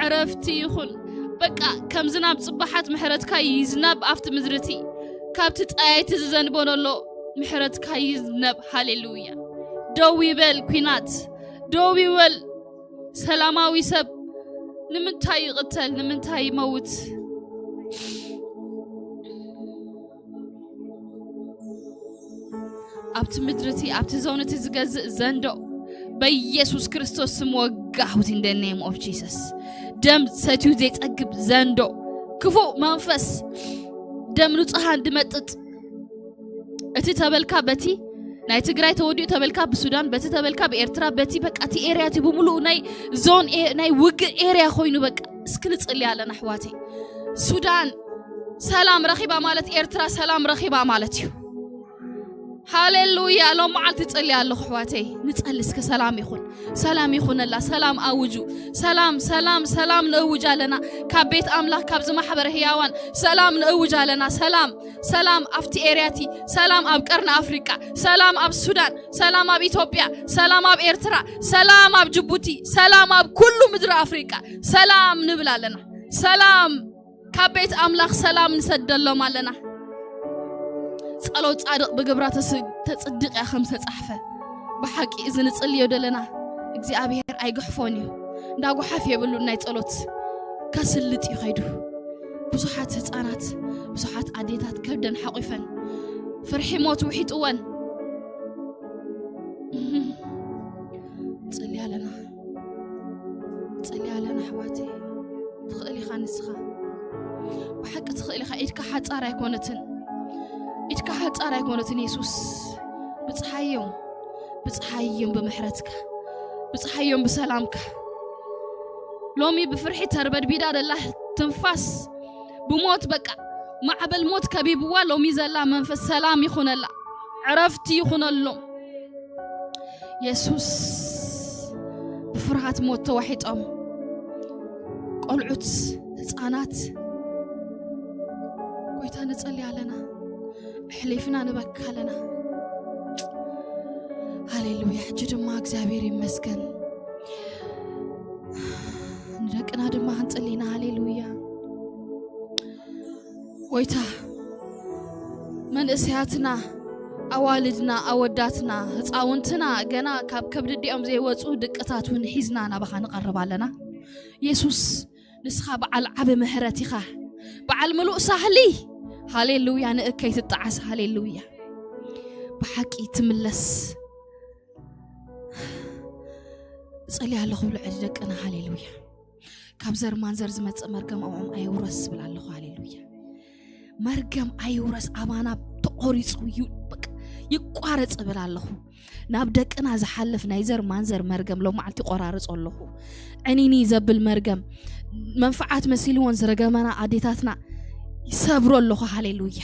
ዕረፍቲ ይኹን። በቃ ከም ዝናብ ጽባሓት ምሕረትካ ይዝነብ ኣብቲ ምድሪ እቲ። ካብቲ ጸያይቲ ዝዘንቦ ዘሎ ምሕረትካ ይዝነብ። ሃሌሉያ። ደው ይበል ኲናት፣ ደው ይበል። ሰላማዊ ሰብ ንምንታይ ይቕተል? ንምንታይ ይመውት? ኣብቲ ምድሪ እቲ፣ ኣብቲ ዞን እቲ ዝገዝእ ዘንዶ በኢየሱስ ክርስቶስ ስም ወጋሁት። In the name of Jesus። ደም ሰትዩ ዘይጸግብ ዘንዶ፣ ክፉእ መንፈስ፣ ደም ንጹሃን ድመጥጥ፣ እቲ ተበልካ በቲ ናይ ትግራይ ተወዲኡ ተበልካ ብሱዳን፣ በቲ ተበልካ ብኤርትራ፣ በቲ በቃ እቲ ኤርያ እቲ ብምሉኡ ናይ ዞን ኤ- ናይ ውግእ ኤርያ ኮይኑ በቃ እስኪ ንጽሊ ኣለና ኣሕዋተይ። ሱዳን ሰላም ረኺባ ማለት ኤርትራ ሰላም ረኺባ ማለት እዩ። ሃሌሉያ። ሎም መዓልቲ ጸሊ ኣለኹ ኣሕዋተይ፣ ንጸሊ እስኪ ሰላም ይኹን፣ ሰላም ይኹነላ፣ ሰላም ኣውጁ። ሰላም ሰላም ሰላም ንእውጅ ኣለና። ካብ ቤት ኣምላኽ ካብዚ ማሕበረ ህያዋን ሰላም ንእውጅ ኣለና። ሰላም ሰላም ኣብቲ ኤርያቲ፣ ሰላም ኣብ ቀርኒ ኣፍሪቃ፣ ሰላም ኣብ ሱዳን፣ ሰላም ኣብ ኢትዮጵያ፣ ሰላም ኣብ ኤርትራ፣ ሰላም ኣብ ጅቡቲ፣ ሰላም ኣብ ኩሉ ምድሪ ኣፍሪቃ ሰላም ንብል ኣለና። ሰላም ካብ ቤት ኣምላኽ ሰላም ንሰደሎም ኣለና። ጸሎት ጻድቕ ብግብራ ተስ- ተጽድቕ እያ ከም ዝተጻሕፈ። ብሓቂ እዚ ንጽልዮ ደለና እግዚኣብሔር ኣይግሕፎን እዩ። እንዳ ጓሓፍ የብሉን ናይ ጸሎት ከስልጥ እዩ ኸይዱ። ብዙሓት ህፃናት ብዙሓት ኣዴታት ከብደን ሓቑፈን ፍርሒ ሞት ውሒጥወን ጽሊ ኣለና። ጽሊ ኣለና ኣሕዋተይ። ትኽእል ኢኻ ንስኻ። ብሓቂ ትኽእል ኢኻ። ኢድካ ሓጻር ኣይኮነትን። ኢድካ ሓጻር ኣይኮነትን የሱስ። ብጽሓዮም። ብጽሓዮም ብምሕረትካ። ብጽሓዮም ብሰላምካ። ሎሚ ብፍርሒ ተርበድቢዳ ደላ ትንፋስ ብሞት በቃ ማዕበል ሞት ከቢብዋ ሎሚ ዘላ መንፈስ ሰላም ይኹነላ። ዕረፍቲ ይኹነሎም። የሱስ ብፍርሃት ሞት ተዋሒጦም ቆልዑት ህፃናት ጎይታ ንጸሊ ኣለና። ኣሕሊፍና ንበካ ኣለና። ሃሌሉያ። ሕጂ ድማ እግዚኣብሔር ይመስገን። ንደቅና ድማ ክንጽሊ ኢና። ሃሌሉያ። ጎይታ መንእሰያትና ኣዋልድና ኣወዳትና ህፃውንትና ገና ካብ ከብዲ ዲኦም ዘይወፁ ድቅታት እውን ሒዝና ናባኻ ንቐርብ ኣለና። የሱስ ንስኻ በዓል ዓቢ ምሕረት ኢኻ። በዓል ምሉእ ሳህሊ። ሃሌሉያ። ንእከይ ትጠዓስ። ሃሌሉያ። ብሓቂ ትምለስ። እጸልይ ኣለኹ ብልዕሊ ደቅና። ሃሌሉያ። ካብ ዘር ማንዘር ዝመጽእ መርገም ኣብኦም ኣይውረስ ዝብል ኣለኹ። ሃሌሉያ። መርገም ኣይውረስ ኣባና ተቖሪጹ ዩ- በቃ ይቋረጽ እብል ኣለኹ። ናብ ደቅና ዝሓልፍ ናይ ዘር ማንዘር መርገም ሎማዓልቲ ቆራርጾ ኣለኹ። ዕኒኒ ዘብል መርገም መንፍዓት መሲልዎን ዝረገመና ኣዴታትና ይሰብሮ ኣለኹ። ሃሌሉያ።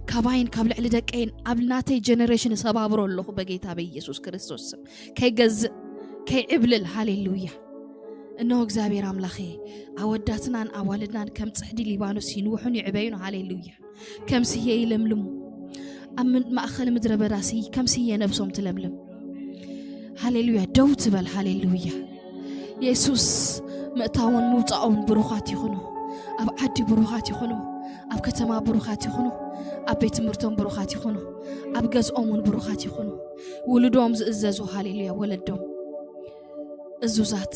ካባይን ካብ ልዕሊ ደቀይን ኣብ ናተይ ጀነሬሽን እሰባብሮ ኣለኹ በጌታ በኢየሱስ ክርስቶስ ስም። ከይገዝእ ከይዕብልል። ሃሌሉያ። እነሆ እግዚኣብሔር ኣምላኸ ኣወዳትናን ኣዋልድናን ከም ጽሕዲ ሊባኖስ ይንውሑን ይዕበዩን። ሃሌሉያ። ከም ስየ ይለምልሙ። ኣብ ምን- ማእኸል ምድረ በዳ ስይ- ከም ስየ ነብሶም ትለምልም። ሃሌሉያ። ደው ትበል። ሃሌሉያ። የሱስ ምእታውን ምውፃኡን ብሩኻት ይኹኑ። ኣብ ዓዲ ብሩኻት ይኹኑ። ኣብ ከተማ ብሩኻት ይኹኑ። ኣብ ቤት ትምህርቶም ብሩኻት ይኹኑ። ኣብ ገዝኦም እውን ብሩኻት ይኹኑ። ውሉዶም ዝእዘዙ። ሃሌሉያ። ወለዶም እዙዛት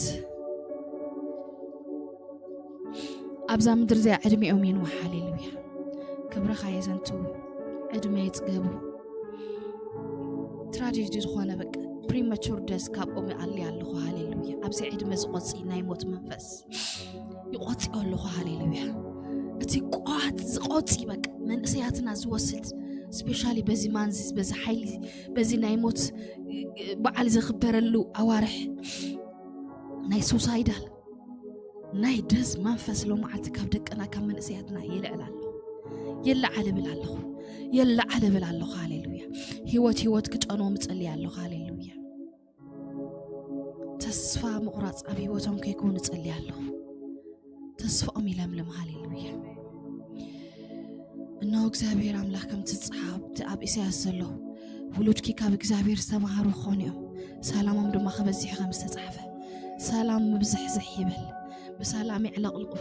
ኣብዛ ምድሪ እዚኣ ዕድሜኦም ይንዋሕ። ሃሌሉያ። ክብርኻ የዘንትዉ። ዕድመ ይጽገቡ። ትራጀዲ ዝኾነ በቃ ፕሪማቹር ደስ ካብኦም ይኣሊ ኣለኹ። ሃሌሉያ። ኣብዚ ዕድመ ዝቆጺ ናይ ሞት መንፈስ ይቆጺኦ ኣለኹ። ሃሌሉያ። እቲ ቋት ዝቆጺ በቃ መንእሰያትና ዝወስድ ስፔሻሊ በዚ ማንዚ በዚ ሓይሊ በዚ ናይ ሞት በዓል ዝኽበረሉ ኣዋርሕ ናይ ሱሳይዳል ናይ ደስ መንፈስ ሎማዓልቲ ካብ ደቅና ካብ መንእሰያትና ይልዕል ኣሎ። የለዓል እብል ኣለኹ። የለዓል እብል ኣለኹ። ሃሌሉያ። ህይወት ህይወት ክጨንዎም እጸልይ ኣለኹ። ሃሌሉያ። ተስፋ ምቑራጽ ኣብ ህይወቶም ከይኮኑ እጸልይ ኣለኹ። ተስፋኦም ይለምልም። ሃሌሉያ። እነሆ እግዚኣብሔር ኣምላኽ ከምቲ ዝጸሓፍ እቲ ኣብ ኢሳያስ ዘሎ ውሉድኪ ካብ እግዚኣብሔር ዝተማሃሩ ክኾኑ እዮም፣ ሰላሞም ድማ ክበዝሕ ከም ዝተጻሕፈ ሰላም ምብዝሕዝሕ ይበል። ብሰላም ይዕለቕልቑ።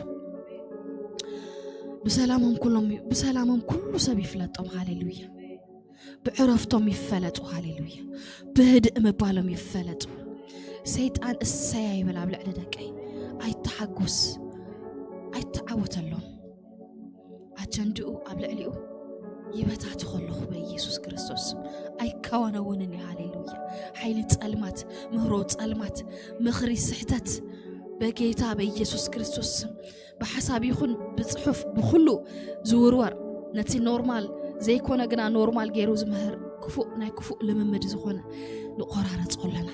ብሰላሞም ኩሎም ብሰላሞም ኩሉ ሰብ ይፍለጦም። ሃሌሉያ። ብዕረፍቶም ይፈለጡ። ሃሌሉያ። ብህድእ ምባሎም ይፈለጡ። ሰይጣን እሰያ ይበል ኣብ ልዕሊ ደቀይ። ኣይተሓጎስ። ኣይተዓወተሎም። ኣጀንድኡ ኣብ ልዕሊኡ ይበታትኾ ኣለኹ በኢየሱስ ክርስቶስ ስም። ኣይከወነውንን እዩ። ሃሌሉያ። ሓይሊ ጸልማት፣ ምህሮ ጸልማት፣ ምኽሪ ስሕተት በጌታ በኢየሱስ ክርስቶስ ስም ብሓሳብ ይኹን ብጽሑፍ ብኹሉ ዝውርወር ነቲ ኖርማል ዘይኮነ ግና ኖርማል ገይሩ ዝምህር ክፉእ፣ ናይ ክፉእ ልምምድ ዝኾነ ንቆራረጾ ኣለና።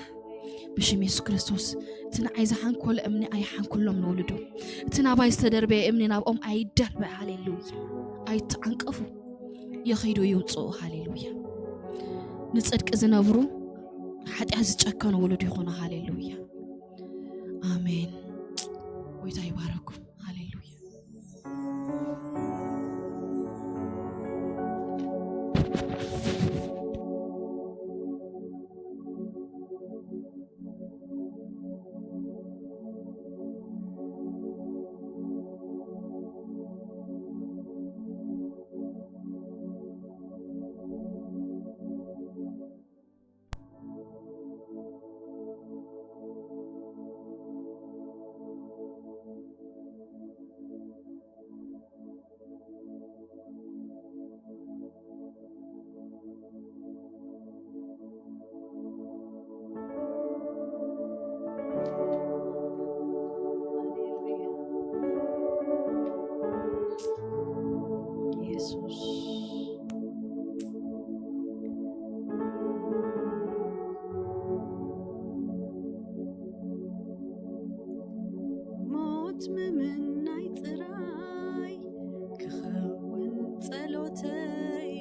ብሽም የሱስ ክርስቶስ፣ እቲ ንዓይ ዝሓንኮለ እምኒ ኣይሓንኩሎም ንውልዱ። እቲ ናባይ ዝተደርበየ እምኒ ናብኦም ኣይደርበ። ሃሌሉያ። ኣይተዓንቀፉ። ይኸይዱ ይውፅኡ። ሃሌሉያ። ንጽድቂ ዝነብሩ፣ ሓጢኣት ዝጨከኑ ውሉድ ይኾኑ። ሃሌሉያ። ኣሜን። ጎይታ ይባረኩም። ሃሌሉያ። የሱስ። ሞት ምምናይ ጥራይ ክኸውን ጸሎተይ፣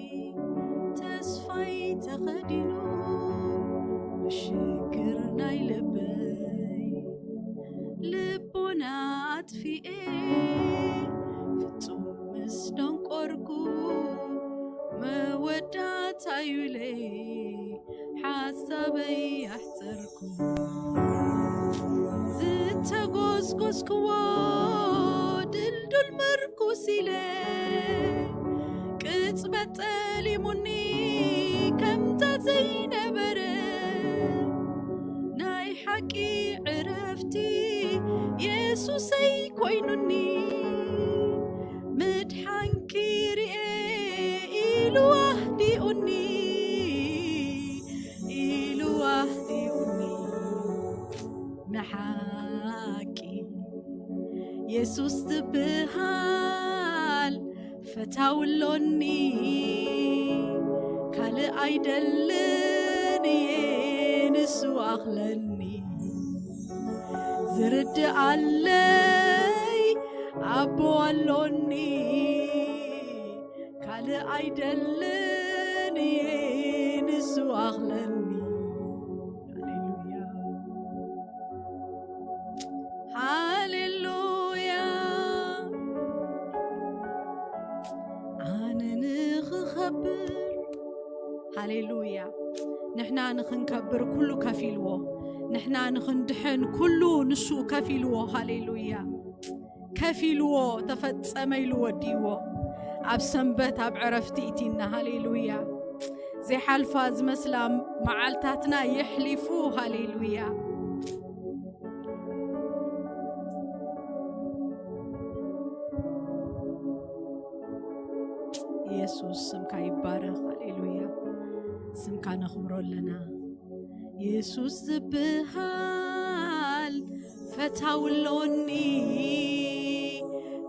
ተስፋይ ተኸዲኑ ብሽግር ናይ ልበይ፣ ልቦና ኣጥፊኤ ፍጹም ምስ ደንቆርኩ፣ መወዳእታዩ ኢለ ሓሳበይ ኣሕጸርኩ። ዝተጎዝጎዝክዎ ድልዱል ምርኩስ ኢለ፣ ቅጽበት ጠሊሙኒ ከምታ ዘይነበረ፣ ናይ ሓቂ ዕረፍቲ የሱሰይ ኮይኑኒ፣ ምድሓንኪ ርኤ ኢሉ ኣህዲኡኒ፣ ኢሉ ኣህዲኡኒ። ንሓቂ የሱስ ዝበሃል ፈታዊ ኣሎኒ፣ ካልእ ኣይደልን እየ ንሱ ኣኽለኒ። ዝርድኣለይ ኣቦ ኣሎኒ፣ ካልእ ኣይደልን እየ ንሱ ኣኽለኒ። ሃሌሉያ። ሃሌሉያ። ኣነ ንኽኸብር፣ ሃሌሉያ። ንሕና ንኽንከብር ኩሉ ከፊልዎ። ንሕና ንኽንድሕን ኩሉ ንሱ ከፊልዎ። ሃሌሉያ። ከፊልዎ፣ ተፈጸመ ኢሉ ወዲእዎ። ኣብ ሰንበት ኣብ ዕረፍቲ እቲና። ሃሌሉያ። ዘይሓልፋ ዝመስላ መዓልታትና የሕሊፉ። ሃሌሉያ። የሱስ ስምካ ይባረኽ። ሃሌሉያ። ስምካ ነኽብሮ ኣለና። የሱስ ዝበሃል ፈታዊ ኣሎኒ፣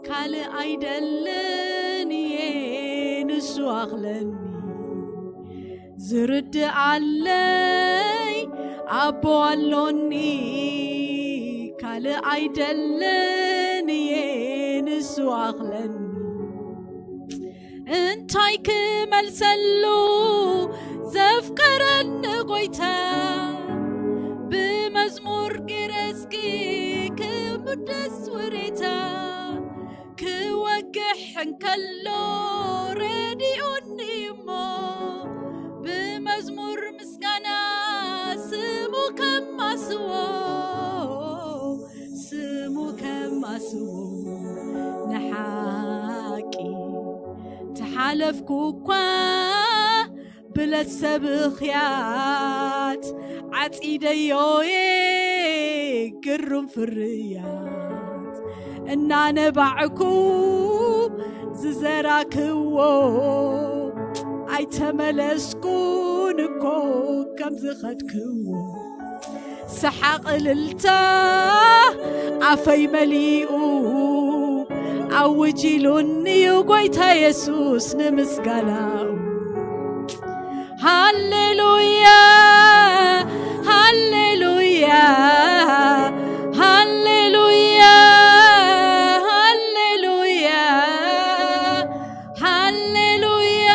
ካልእ ኣይደልን እየ ንሱ ኣኽለኒ። ዝርድኣለይ ኣቦ ኣሎኒ፣ ካልእ ኣይደልን እየ ንሱ ኣኽለኒ። እንታይ ክመልሰሉ ዘፍቀረኒ ጎይታ፣ ብመዝሙር ገይረ እስኪ ክምደስ ውሬታ፣ ክወግሕ እንከሎ ረዲኡኒ እሞ፣ ብመዝሙር ምስጋና ስሙ ከማስዎ፣ ስሙ ከማስዎ። ንሓቂ ተሓለፍኩ እኳ ብለት ሰብ ኽያት፣ ዓጺደዮየ ግሩም ፍርያት። እናነባዕኩ ዝዘራክዎ፣ ኣይተመለስኩን እኮ ከም ዝኸድክዎ። ሰሓቕ እልልታ ኣፈይ መሊኡ፣ ኣውጅ ኢሉኒ እዩ ጎይታ የሱስ ንምስጋናኡ። ሃሌሉያ፣ ሃሌሉያ፣ ሃሌሉያ፣ ሃሌሉያ፣ ሃሌሉያ፣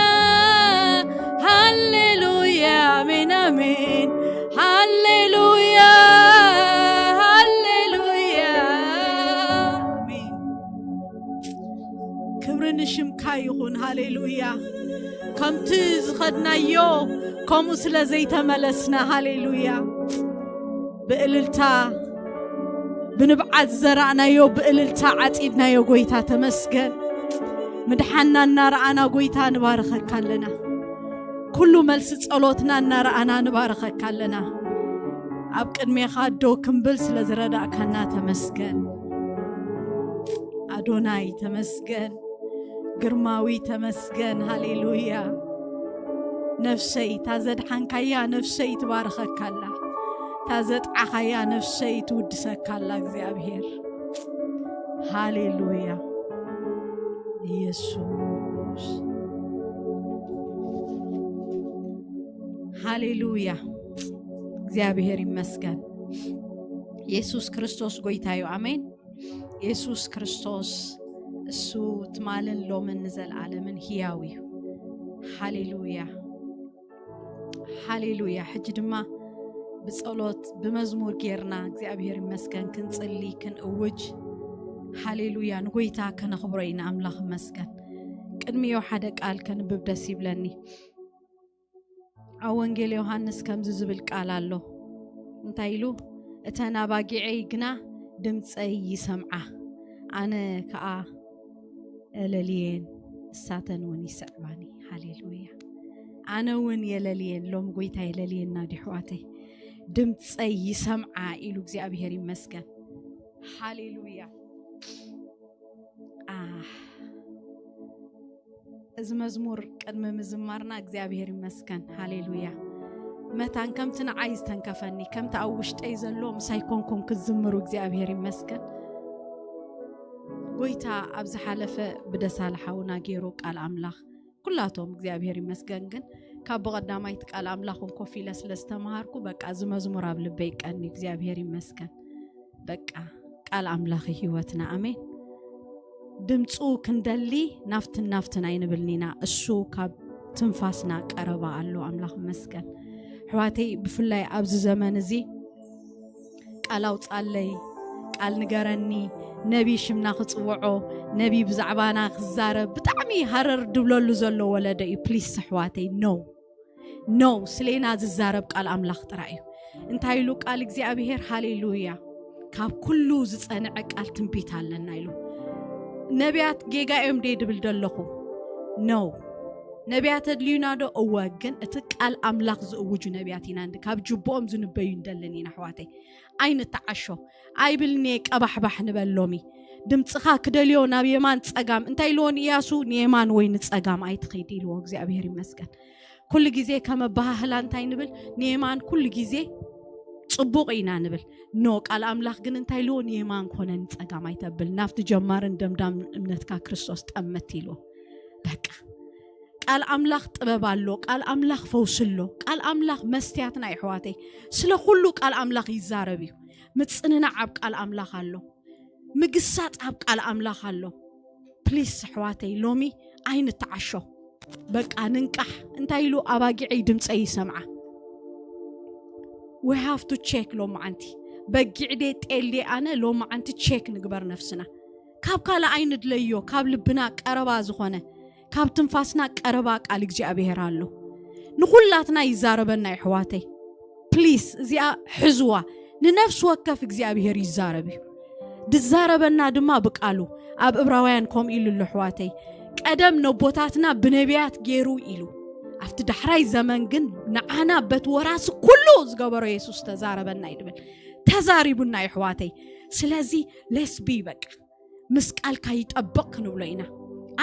ሃሌሉያ፣ ኣሜን፣ ኣሜን። ሃሌሉያ፣ ሃሌሉያ፣ ኣሜን። ክብሪ ንሽምካ ይኹን። ሃሌሉያ። ከምቲ ዝኸድናዮ ከምኡ ስለ ዘይተመለስና፣ ሃሌሉያ፣ ብእልልታ፣ ብንብዓት ዝዘራእናዮ ብእልልታ ዓጺድናዮ። ጎይታ ተመስገን። ምድሓንና እናረኣና ጎይታ ንባርኸካ ኣለና። ኩሉ መልሲ ጸሎትና እናረኣና ንባርኸካ ኣለና። ኣብ ቅድሜኻ ዶ ክምብል ስለ ዝረዳእካና ተመስገን። ኣዶናይ ተመስገን። ግርማዊ ተመስገን። ሃሌሉያ። ነፍሰይ፣ እታ ዘድሓንካያ ነፍሰይ ትባርኸካ ኣላ። እታ ዘጥዓኻያ ነፍሰይ ትውድሰካ ኣላ እግዚኣብሔር። ሃሌሉያ። ኢየሱስ። ሃሌሉያ። እግዚኣብሔር ይመስገን። ኢየሱስ ክርስቶስ ጎይታ እዩ። ኣሜን። ኢየሱስ ክርስቶስ እሱ ትማልን ሎምን ንዘለዓለምን ህያው እዩ። ሃሌሉያ። ሃሌሉያ። ሕጂ ድማ ብጸሎት ብመዝሙር ጌርና እግዚኣብሔር ይመስገን ክንጽሊ ክንእውጅ። ሃሌሉያ። ንጎይታ ከነኽብሮ ኢና። ኣምላኽ ይመስገን። ቅድሚዮ ሓደ ቃል ከንብብ ደስ ይብለኒ። ኣብ ወንጌል ዮሃንስ ከምዚ ዝብል ቃል ኣሎ። እንታይ ኢሉ? እተን ኣባጊዐይ ግና ድምፀይ ይሰምዓ፣ ኣነ ከኣ እለልየን፣ እሳተን እውን ይስዕባኒ። ሃሌሉያ። ኣነ እውን የለልየን። ሎም ጎይታ የለልየና ዲ ኣሕዋተይ? ድምፀይ ይሰምዓ ኢሉ እግዚኣብሔር ይመስገን። ሃሌሉያ። ኣህ፣ እዚ መዝሙር ቅድሚ ምዝማርና እግዚኣብሔር ይመስገን። ሃሌሉያ። መታን ከምቲ ንዓይ ዝተንከፈኒ፣ ከምቲ ኣብ ውሽጠይ ዘሎ ምሳይ ኮንኩም ክትዝምሩ እግዚኣብሔር ይመስገን። ጎይታ ኣብ ዝሓለፈ ብደሳለ ሓውና ገይሩ ቃል ኣምላኽ ኩላቶም እግዚኣብሔር ይመስገን። ግን ካብ ብቐዳማይቲ ቃል ኣምላኽ እውን ኮፍ ኢለ ስለ ዝተምሃርኩ በቃ እዚ መዝሙር ኣብ ልበይ ቀኒ። እግዚኣብሔር ይመስገን። በቃ ቃል ኣምላኽ እዩ ህይወትና። ኣሜን። ድምፁ ክንደሊ ናፍትን ናፍትን ኣይንብልን ኢና። እሱ ካብ ትንፋስና ቀረባ ኣሎ። ኣምላኽ ይመስገን። ኣሕዋተይ፣ ብፍላይ ኣብዚ ዘመን እዚ ቃል ኣውፃለይ፣ ቃል ንገረኒ፣ ነቢ ሽምና ክፅውዖ፣ ነቢ ብዛዕባና ክዛረብ ብጣዕሚ ሃረር ድብለሉ ዘሎ ወለዶ እዩ። ፕሊስ ኣሕዋተይ፣ ኖ፣ ኖ፣ ስሌና ዝዛረብ ቃል ኣምላኽ ጥራይ እዩ። እንታይ ኢሉ ቃል እግዚኣብሔር? ሃሌሉያ። ካብ ኩሉ ዝጸንዐ ቃል ትንቢት ኣለና ኢሉ። ነቢያት ጌጋ እዮም ደ ድብል ደለኹ? ኖ። ነቢያት ኣድልዩና ዶ? እወ። ግን እቲ ቃል ኣምላኽ ዝእውጁ ነቢያት ኢና እንዲ-፣ ካብ ጅብኦም ዝንበዩ እንደልን ኢና ኣሕዋተይ። ኣይንተዓሾ። ኣይብልኒ ቀባሕባሕ ንበል ሎሚ። ድምፅኻ ክደልዮ ናብ የማን ጸጋም። እንታይ ኢልዎ ንኢያሱ? ንየማን ወይ ንጸጋም ኣይትኸይድ ኢልዎ። እግዚኣብሔር ይመስገን። ኩሉ ግዜ ከም ኣበሃህላ እንታይ ንብል? ንየማን ኩሉ ግዜ ጽቡቕ ኢና ንብል። ኖ፣ ቃል ኣምላኽ ግን እንታይ ኢልዎ? ንየማን ኮነ ንጸጋም ኣይተብል። ናብቲ ጀማርን ደምዳም እምነትካ ክርስቶስ ጠመት ኢልዎ። በቃ። ቃል ኣምላኽ ጥበብ ኣሎ። ቃል ኣምላኽ ፈውሲ ኣሎ። ቃል ኣምላኽ መስትያትና እዩ ኣሕዋተይ። ስለ ኩሉ ቃል ኣምላኽ ይዛረብ እዩ። ምጽንናዕ ኣብ ቃል ኣምላኽ ኣሎ። ምግሳጥ ኣብ ቃል ኣምላኽ ኣሎ። ፕሊስ ኣሕዋተይ፣ ሎሚ ኣይንተዓሾ። በቃ ንንቃሕ። እንታይ ኢሉ? ኣባጊዐይ ድምፀይ ይሰምዓ። We have to check ሎመዓንቲ። በጊዕ ዴ ጤል ዴ ኣነ ሎመዓንቲ ቼክ ንግበር ነፍስና። ካብ ካልእ ኣይንድለዮ፣ ካብ ልብና ቀረባ ዝኾነ፣ ካብ ትንፋስና ቀረባ ቃል እግዚኣብሔር ኣሎ። ንኹላትና ይዛረበና ኣሕዋተይ። ፕሊስ እዚኣ ሕዝዋ። ንነፍሲ ወከፍ እግዚኣብሔር ይዛረብ እዩ። ድዛረበና ድማ ብቃሉ። ኣብ እብራውያን ከምኡ ኢሉ ኣሎ ኣሕዋተይ። ቀደም ነቦታትና ብነቢያት ገይሩ ኢሉ። ኣብቲ ዳሕራይ ዘመን ግን ንዓና በቲ ወራሲ ኩሉ ዝገበሮ የሱስ ተዛረበና እዩ ድብል። ተዛሪቡና እዩ ኣሕዋተይ። ስለዚ ሌትስ ቢ በቃ። ምስ ቃልካ ይጠብቕ ክንብሎ ኢና።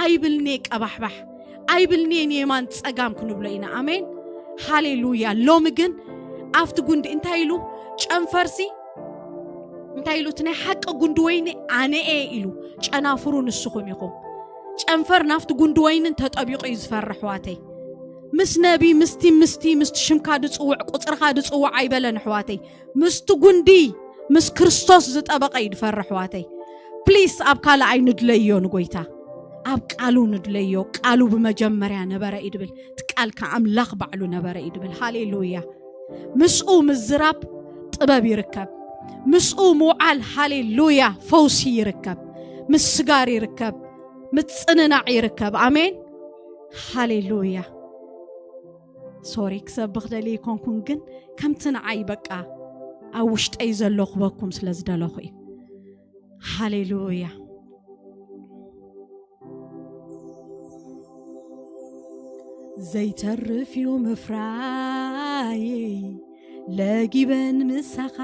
ኣይብልኔ ቀባሕባሕ፣ ኣይብልኔ ንየማን ጸጋም ክንብሎ ኢና። ኣሜን። ሃሌሉያ። ሎሚ ግን ኣብቲ ጉንዲ እንታይ ኢሉ? ጨንፈርሲ እንታይ ኢሉ? እቲ ናይ ሓቂ ጉንዲ ወይኒ ኣነ እየ ኢሉ። ጨናፍሩ ንስኹም ኢኹም። ጨንፈር ናብቲ ጉንዲ ወይኒ እንተጠቢቑ እዩ ዝፈርሕ ኣሕዋተይ። ምስ ነቢ ምስቲ ምስቲ ምስቲ ሽምካ ድጽውዕ ቁጽርኻ ድጽውዕ ኣይበለን ኣሕዋተይ። ምስቲ ጉንዲ ምስ ክርስቶስ ዝጠበቐ እዩ ድፈርሕ ኣሕዋተይ። ፕሊስ ኣብ ካልእ ኣይንድለዮ ንጎይታ፣ ኣብ ቃሉ ንድለዮ። ቃሉ ብመጀመርያ ነበረ እዩ ድብል። እቲ ቃል ከኣ ኣምላኽ ባዕሉ ነበረ እዩ ድብል። ሃሌሉያ። ምስኡ ምዝራብ ጥበብ ይርከብ። ምስኡ ምውዓል ሃሌሉያ ፈውሲ ይርከብ፣ ምስጋር ይርከብ፣ ምጽንናዕ ይርከብ። ኣሜን። ሃሌሉያ። ሶሪ ክሰብኽ ደልየ ኣይኮንኩን፣ ግን ከምቲ ንዓይ በቃ ኣብ ውሽጠይ ዘሎ ክበኩም ስለ ዝደለኹ እዩ። ሃሌሉያ። ዘይተርፍ እዩ ምፍራየይ ለጊበን ምሳኻ፣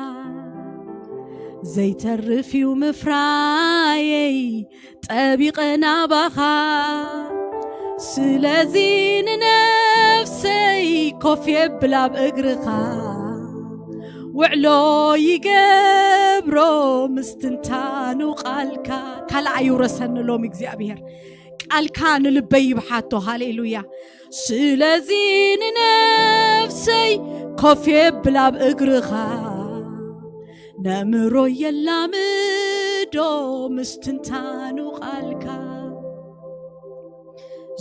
ዘይተርፍ እዩ ምፍራየይ ጠቢቐ ናባኻ። ስለዚ ንነፍሰይ ኮፍ የብል ኣብ እግርኻ፣ ውዕሎ ይገብሮ ምስትንታኑ ቃልካ። ካልእ ኣይውረሰኒ ሎም እግዚኣብሔር፣ ቃልካ ንልበይ ይብሓቶ። ሃሌሉያ። ስለዚ ንነፍሰይ ኮፍ የብል ኣብ እግርኻ፣ ነእምሮ የላምዶ ምስትንታኑ ቃልካ።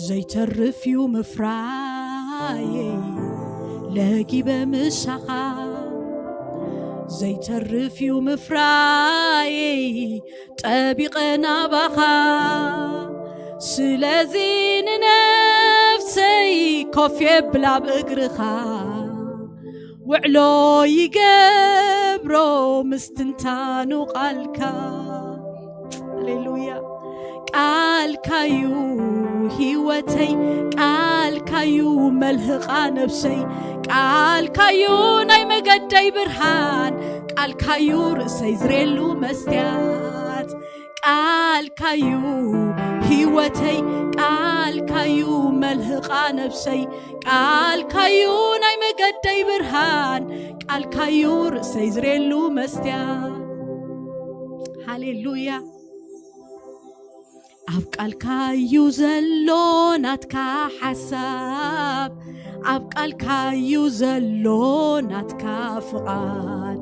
ዘይተርፍ እዩ ምፍራየይ ለጊበ ምሳኻ፣ ዘይተርፍ እዩ ምፍራየይ ጠቢቐ ናባኻ። ስለዚ ንነፍሰይ ኮፍ የብል ኣብ እግርኻ፣ ውዕሎ ይገብሮ ምስትንታኑ ቃልካ። ሃሌሉያ። ቃልካዩ ህይወተይ፣ ቃልካዩ መልህቓ ነብሰይ፣ ቃልካዩ ናይ መገደይ ብርሃን፣ ቃልካዩ ርእሰይ ዝሬሉ መስትያት። ቃልካዩ ህይወተይ፣ ቃልካዩ መልህቓ ነብሰይ፣ ቃልካዩ ናይ መገደይ ብርሃን፣ ቃልካዩ ርእሰይ ዝሬሉ መስትያ። ሃሌሉያ። ኣብ ቃልካዩ ዘሎ ናትካ ሓሳብ፣ ኣብ ቃልካዩ ዘሎ ናትካ ፍቓድ፣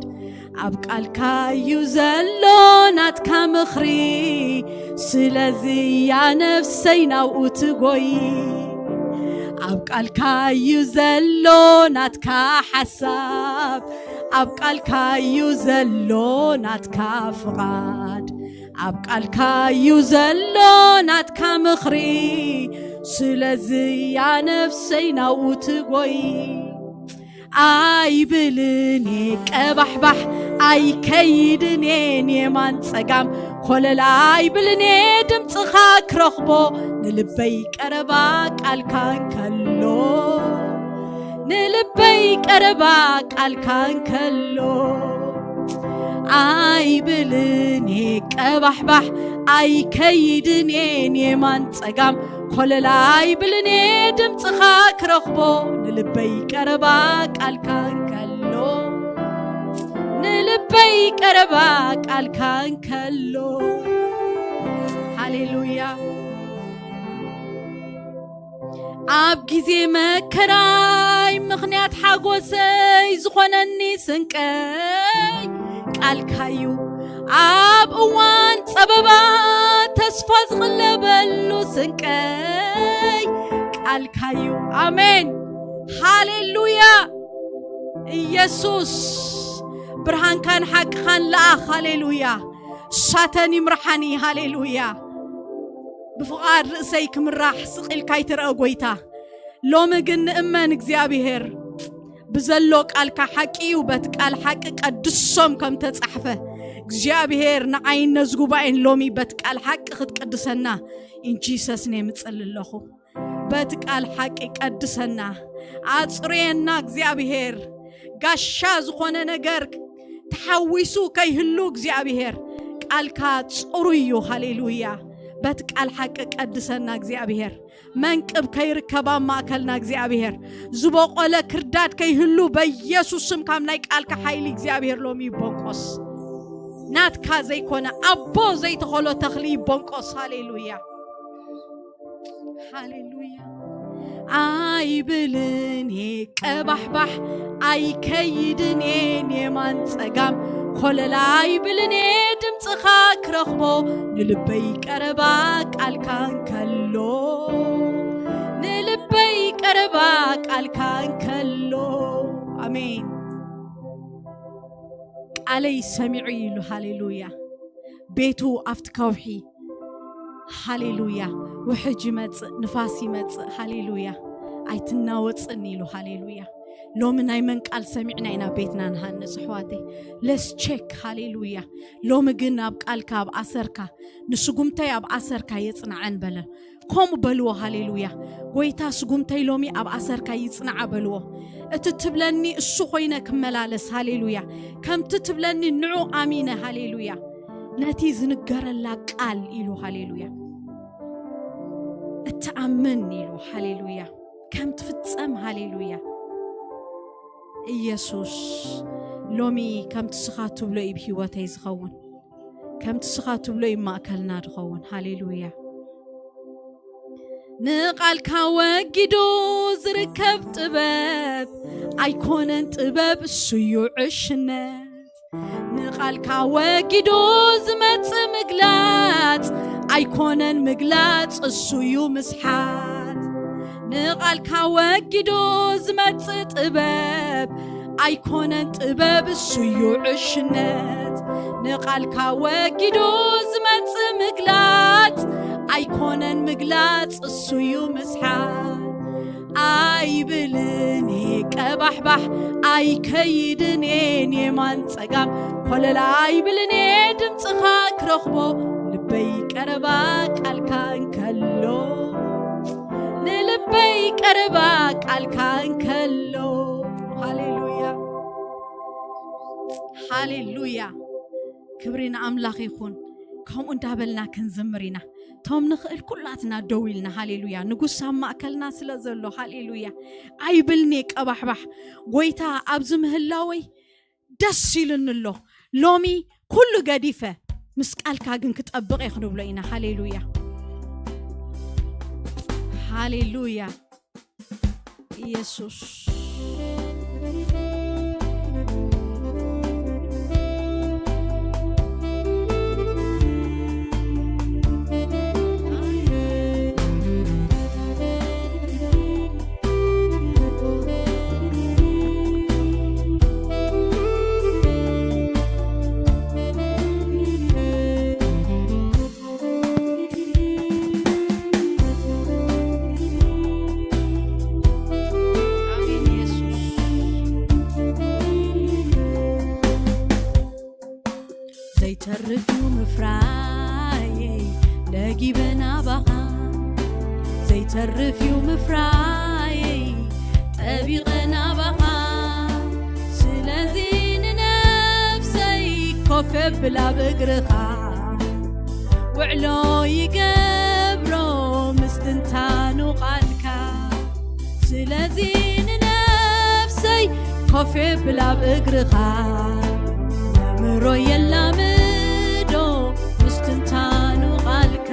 ኣብ ቃልካዩ ዘሎ ናትካ ምኽሪ። ስለዚ ያ ነፍሰይ ናብኡ ትጎይ። ኣብ ቃልካዩ ዘሎ ናትካ ሓሳብ፣ ኣብ ቃልካዩ ዘሎ ናትካ ፍቓድ፣ ኣብ ቃልካዩ ዘሎ ናትካ ምኽሪ። ስለዚ ያ ነፍሰይ ናብኡ ትጎይ። ኣይብልን እየ ቀባሕባሕ፣ ኣይከይድን እየ የማን ጸጋም፣ ኮለል ኣይብልን እየ ድምጽኻ ክረኽቦ፣ ንልበይ ቀረባ ቃልካ እንከሎ፣ ንልበይ ቀረባ ቃልካ እንከሎ። ኣይብልን እየ ቀባሕባሕ፣ ኣይከይድን እየ የማን ጸጋም፣ ኮለል ኣይብልን እየ ድምጽኻ ክረኽቦ፣ ንልበይ ቀረባ ቃልካ እንከሎ፣ ንልበይ ቀረባ ቃልካ እንከሎ። ሃሌሉያ። ኣብ ግዜ መከራይ ምኽንያት ሓጎሰይ ዝኾነኒ ስንቀይ ቃልካዩ፣ ኣብ እዋን ጸበባ ተስፋ ዝቕለበሉ ስንቀይ ቃልካዩ። ኣሜን። ሃሌሉያ። ኢየሱስ ብርሃንካን ሓቅኻን ለኣኽ። ሃሌሉያ። ሳተን ይምርሓኒ። ሃሌሉያ። ብፍቓድ ርእሰይ ክምራሕ ስቕ ኢልካ ኣይትርአ ጎይታ። ሎሚ ግን ንእመን እግዚኣብሔር ብዘሎ ቃልካ ሓቂ እዩ። በቲ ቃል ሓቂ ቀድሶም ከም ተጻሕፈ እግዚኣብሔር ንዓይን ነዚ ጉባኤን ሎሚ በቲ ቃል ሓቂ ክትቅድሰና in Jesus name እጽሊ ኣለኹ። በቲ ቃል ሓቂ ቀድሰና፣ ኣጽርየና እግዚኣብሔር። ጋሻ ዝኾነ ነገር ተሓዊሱ ከይህሉ እግዚኣብሔር ቃልካ ጽሩይ እዩ። ሃሌሉያ። በቲ ቃል ሓቂ ቀድሰና እግዚኣብሔር። መንቅብ ከይርከብ ኣብ ማእከልና እግዚኣብሔር። ዝበቆለ ክርዳድ ከይህሉ በኢየሱስ ስም ካብ ናይ ቃልካ ሓይሊ እግዚኣብሔር ሎሚ ይቦንቆስ። ናትካ ዘይኮነ ኣቦ ዘይተኸሎ ተኽሊ ይቦንቆስ። ሃሌሉያ። ሃሌሉያ። ኣይብልን እየ ቀባሕባሕ፣ ኣይከይድን እየ የማን ጸጋም፣ ኮለል ኣይብልን እየ ድምፅኻ ክረኽቦ፣ ንልበይ ቀረባ ቃልካ እንከሎ፣ ንልበይ ቀረባ ቃልካ እንከሎ። ኣሜን። ቃለይ ሰሚዑ ኢሉ። ሃሌሉያ። ቤቱ ኣብቲ ከውሒ። ሃሌሉያ። ውሕጅ ይመጽእ፣ ንፋስ ይመጽእ። ሃሌሉያ። ኣይትናወጽን ኢሉ። ሃሌሉያ። ሎሚ ናይ መን ቃል ሰሚዕና ኢና ቤትና ንሃንጽ ኣሕዋተይ? ለስ ቸክ። ሃሌሉያ። ሎሚ ግን ኣብ ቃልካ፣ ኣብ ኣሰርካ፣ ንስጉምተይ ኣብ ኣሰርካ የጽንዓን በለ። ከምኡ በልዎ። ሃሌሉያ። ጎይታ ስጉምተይ ሎሚ ኣብ ኣሰርካ ይጽንዓ በልዎ። እቲ ትብለኒ እሱ ኮይነ ክመላለስ። ሃሌሉያ። ከምቲ ትብለኒ ንዑ ኣሚነ። ሃሌሉያ። ነቲ ዝንገረላ ቃል ኢሉ። ሃሌሉያ። እትኣምን ኢሉ። ሃሌሉያ። ከም ትፍጸም። ሃሌሉያ። ኢየሱስ ሎሚ ከምቲ ስኻ ትብሎ እዩ ብህይወተይ ዝኸውን። ከምቲ ስኻ ትብሎ እዩ ማእከልና ዝኸውን። ሃሌሉያ። ንቓልካ ወጊዱ ዝርከብ ጥበብ ኣይኮነን ጥበብ፣ እሱ እዩ ዕሽነት። ንቓልካ ወጊዱ ዝመጽእ ምግላጽ ኣይኮነን ምግላጽ፣ እሱ እዩ ምስሓት። ንቓልካ ወጊዱ ዝመጽእ ጥበብ ኣይኮነን ጥበብ፣ እሱ እዩ ዕሽነት። ንቓልካ ወጊዱ ዝመጽእ ምግላጽ ኣይኮነን ምግላጽ፣ እሱ እዩ ምስሓት። ኣይብልን እየ ቀባሕባሕ፣ ኣይከይድን እየ የማን ጸጋም፣ ኮለል ኣይብልን እየ ድምፅኻ ክረኽቦ፣ ልበይ ቀረባ ቃልካ እንከሎ፣ ንልበይ ቀረባ ቃልካ እንከሎ። ሃሌሉያ፣ ሃሌሉያ። ክብሪ ንኣምላኽ ይኹን። ከምኡ እንዳበልና ክንዝምር ኢና። ቶም ንኽእል ኩላትና ደው ኢልና፣ ሃሌሉያ። ንጉስ ኣብ ማእከልና ስለ ዘሎ፣ ሃሌሉያ። ኣይብልኒ ቀባሕባሕ፣ ጎይታ ኣብዚ ምህላወይ ደስ ኢሉኒ ኣሎ። ሎሚ ኩሉ ገዲፈ ምስ ቃልካ ግን ክጠብቕ እየ ክንብሎ ኢና። ሃሌሉያ፣ ሃሌሉያ። ኢየሱስ። ኣሜን፣ ኢየሱስ። ዘይተርፍ እዩ ምፍራየይ፣ ደጊበ ናባኻ። ዘይተርፍ እዩ ምፍራየይ፣ ጠቢቐ ናባኻ። ስለዚ ንነፍሰይ ኮፍ የብል ኣብ እግርኻ። ውዕሎ ይገብሮ ምስትንታኑ ቃልካ። ስለዚ ንነፍሰይ ኮፍ የብል ኣብ እግርኻ። ኣእምሮ የላምዶ ምስትንታኑ ቃልካ።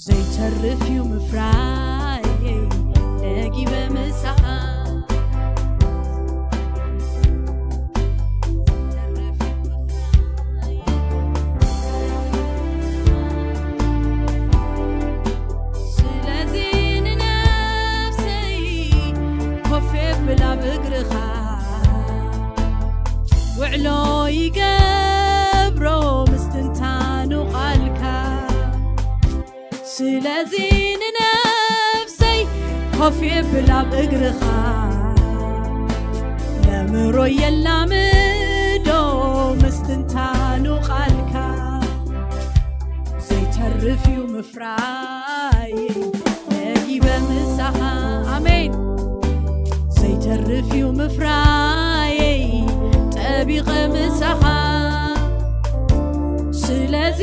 ዘይተርፍ እዩ ምፍራየይ፣ ደጊበ ምሳኻ። ስለዚ ንነፍሰይ ኮፍ የብል ኣብ እግርኻ። ውዕሎ ይገብሮ ምስትንታኑ ቃልካ። ስለዚ ንነፍሰይ ኮፍ የብል ኣብ እግርኻ። ነምሮ የላምዶ ምስትንታኑ ቃልካ። ዘይተርፍ እዩ ምፍራይ ነጊበ ምሳኻ። ኣሜን። ዘይተርፍ እዩ ምፍራየይ ጠቢቐ ምሳኻ። ስለዚ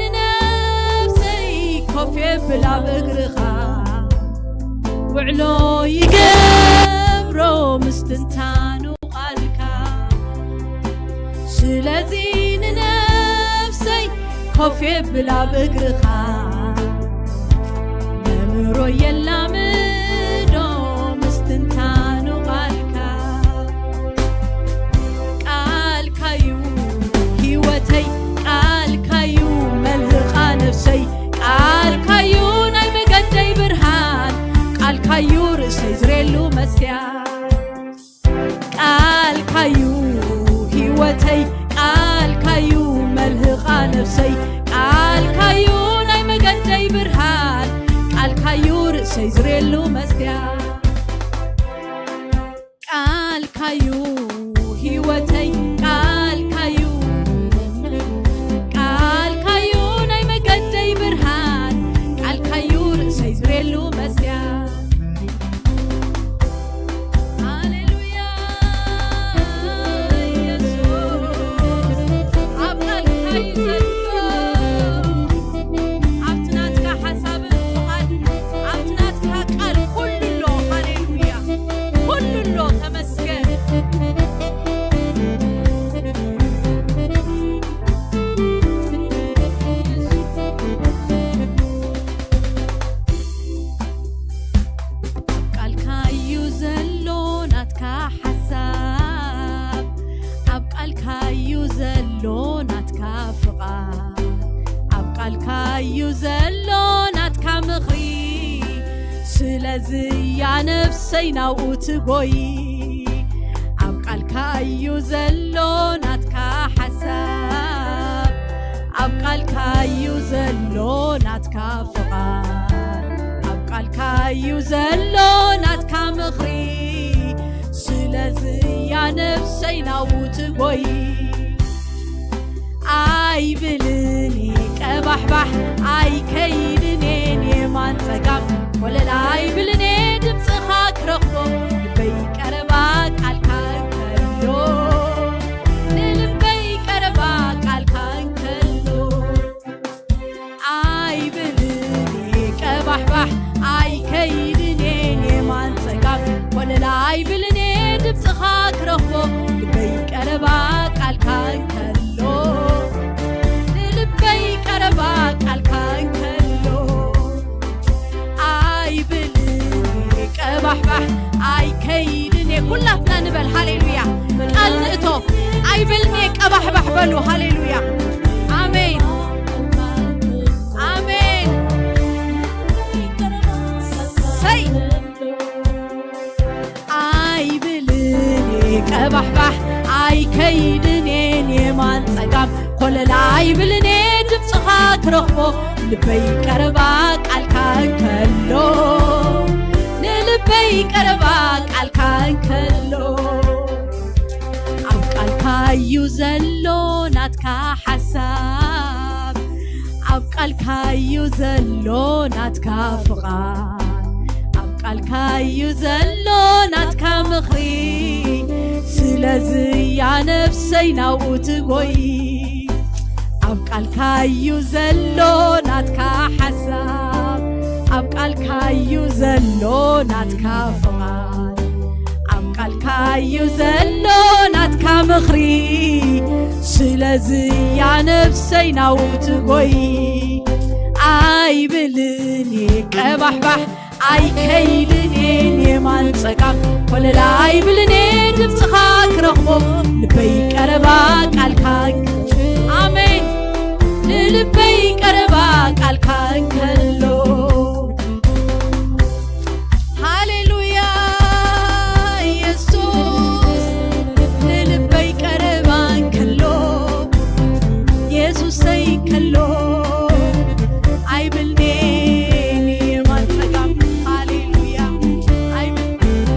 ንነፍሰይ ኮፍ የብል ኣብ እግርኻ። ውዕሎ ይገብሮ ምስትንታኑ ቃልካ። ስለዚ ንነፍሰይ ኮፍ የብል ኣብ እግርኻ። ነምሮ የላምዶ ምስትንታኑ ቃልካ። ቃልካዩ ህይወተይ፣ ቃልካዩ መልህቓ ነፍሰይ፣ ቃልካዩ ናይ መገደይ ብርሃን፣ ቃልካዩ ርእሰይ ዝሬሉ መስትያ። ቃልካዩ ህይወተይ፣ ቃልካዩ መልህቓ ነፍሰይ፣ ቃልካዩ ናይ መገደይ ብርሃን፣ ቃልካዩ ርእሰይ ዝሬሉ መስትያ። ቃልካዩ ህይወተይ፣ ቃልካዩ፣ ቃልካዩ ናይ መገደይ ብርሃን፣ ቃልካዩ ርእሰይ ዝሬሉ መስትያ። ሃሌሉያ ኢየሱስ። ኣብ ቃልካ እዩ ዘሎ። ኣብቲ ናትካ ሓሳብን ፍቓድን፣ ኣብቲ ናትካ ቃል ኩሉ ኣሎ። ሃሌሉያ ኩሉ ኣሎ። ተመስገን። ቃልካ እዩ ዘሎ ናትካ ሓሳብ፣ ኣብ ቃልካ እዩ ዘሎ ናትካ ፍቓድ፣ ኣብ ቃልካ እዩ ዘሎ ናትካ ምኽሪ። ስለዚ እያ ነፍሰይ ናብኡ ትጎይ። ኣብ ቃልካ እዩ ዘሎ ናትካ ሓሳብ፣ ኣብ ቃልካ እዩ ዘሎ ናትካ ፍቓድ፣ ኣብ ቃልካ እዩ ዘሎ ናትካ ምኽሪ። ስለዚ እያ ነፍሰይ ናብኡ ትጎይ። ኣይብልን ቀባሕባሕ ኣይከይድን የማን ጸጋም፣ ኮለል ኣይብልን ድምፅኻ ክረኽቦ። ልበይ ቀረባ ቃልካ እንከሎ፣ ንልበይ ቀረባ ቃልካ እንከሎ። ኣይብልን ቀባሕባሕ ኣይከይድን የማን ጸጋም፣ ኮለል ኣይብልን ድምፅኻ ክረኽቦ። ልበይ ቀረባ ቃልካ እንከሎ፣ ንልበይ ቀረባ ቃልካ እንከሎ። ኣይብልን ቀባሕባሕ ኣይከይድን እየ። ኩላትና ንበል ሃሌሉያ። ቃል ንእቶ። ኣይብልን እየ ቀባሕባሕ በሉ ሃሌሉያ። ኣሜን ኣሜን። ሰይ ኣይብልን እየ ቀባሕባሕ ኣይከይድን እየ የማን ጸጋም፣ ኮለል ኣይብልን እየ ድምፅኻ ክረኽቦ። ልበይ ቀረባ ቃልካ እንከሎ፣ ንልበይ ቀረባ ቃልካ እንከሎ። ኣብ ቃልካ እዩ ዘሎ ናትካ ሓሳብ፣ ኣብ ቃልካ እዩ ዘሎ ናትካ ፍቓድ፣ ኣብ ቃልካ እዩ ዘሎ ናትካ ምኽሪ። ስለዚ እያ ነፍሰይ ናብኡ ትጎይ። ኣብ ቃልካ እዩ ዘሎ ናትካ ሓሳብ፣ ኣብ ቃልካ እዩ ዘሎ ናትካ ፍቓድ፣ ኣብ ቃልካ እዩ ዘሎ ናትካ ምኽሪ። ስለዚ እያ ነፍሰይ ናብኡ ትጎይ። ኣይብልን እየ ቀባሕባሕ ኣይከይድን እየ የማን ጸጋም፣ ኮለል ኣይብልን እየ ድምፅኻ ክረኽቦ። ልበይ ቀረባ ቃልካ እንከ-፣ ኣሜን። ንልበይ ቀረባ ቃልካ እንከሎ። ሃሌሉያ ኢየሱስ፣ ንልበይ ቀረባ እንከሎ፣ ኢየሱሰይ ከሎ፣ ኣይብልኔን የማን ጸጋም። ሃሌሉያ። ኣይብልኔን።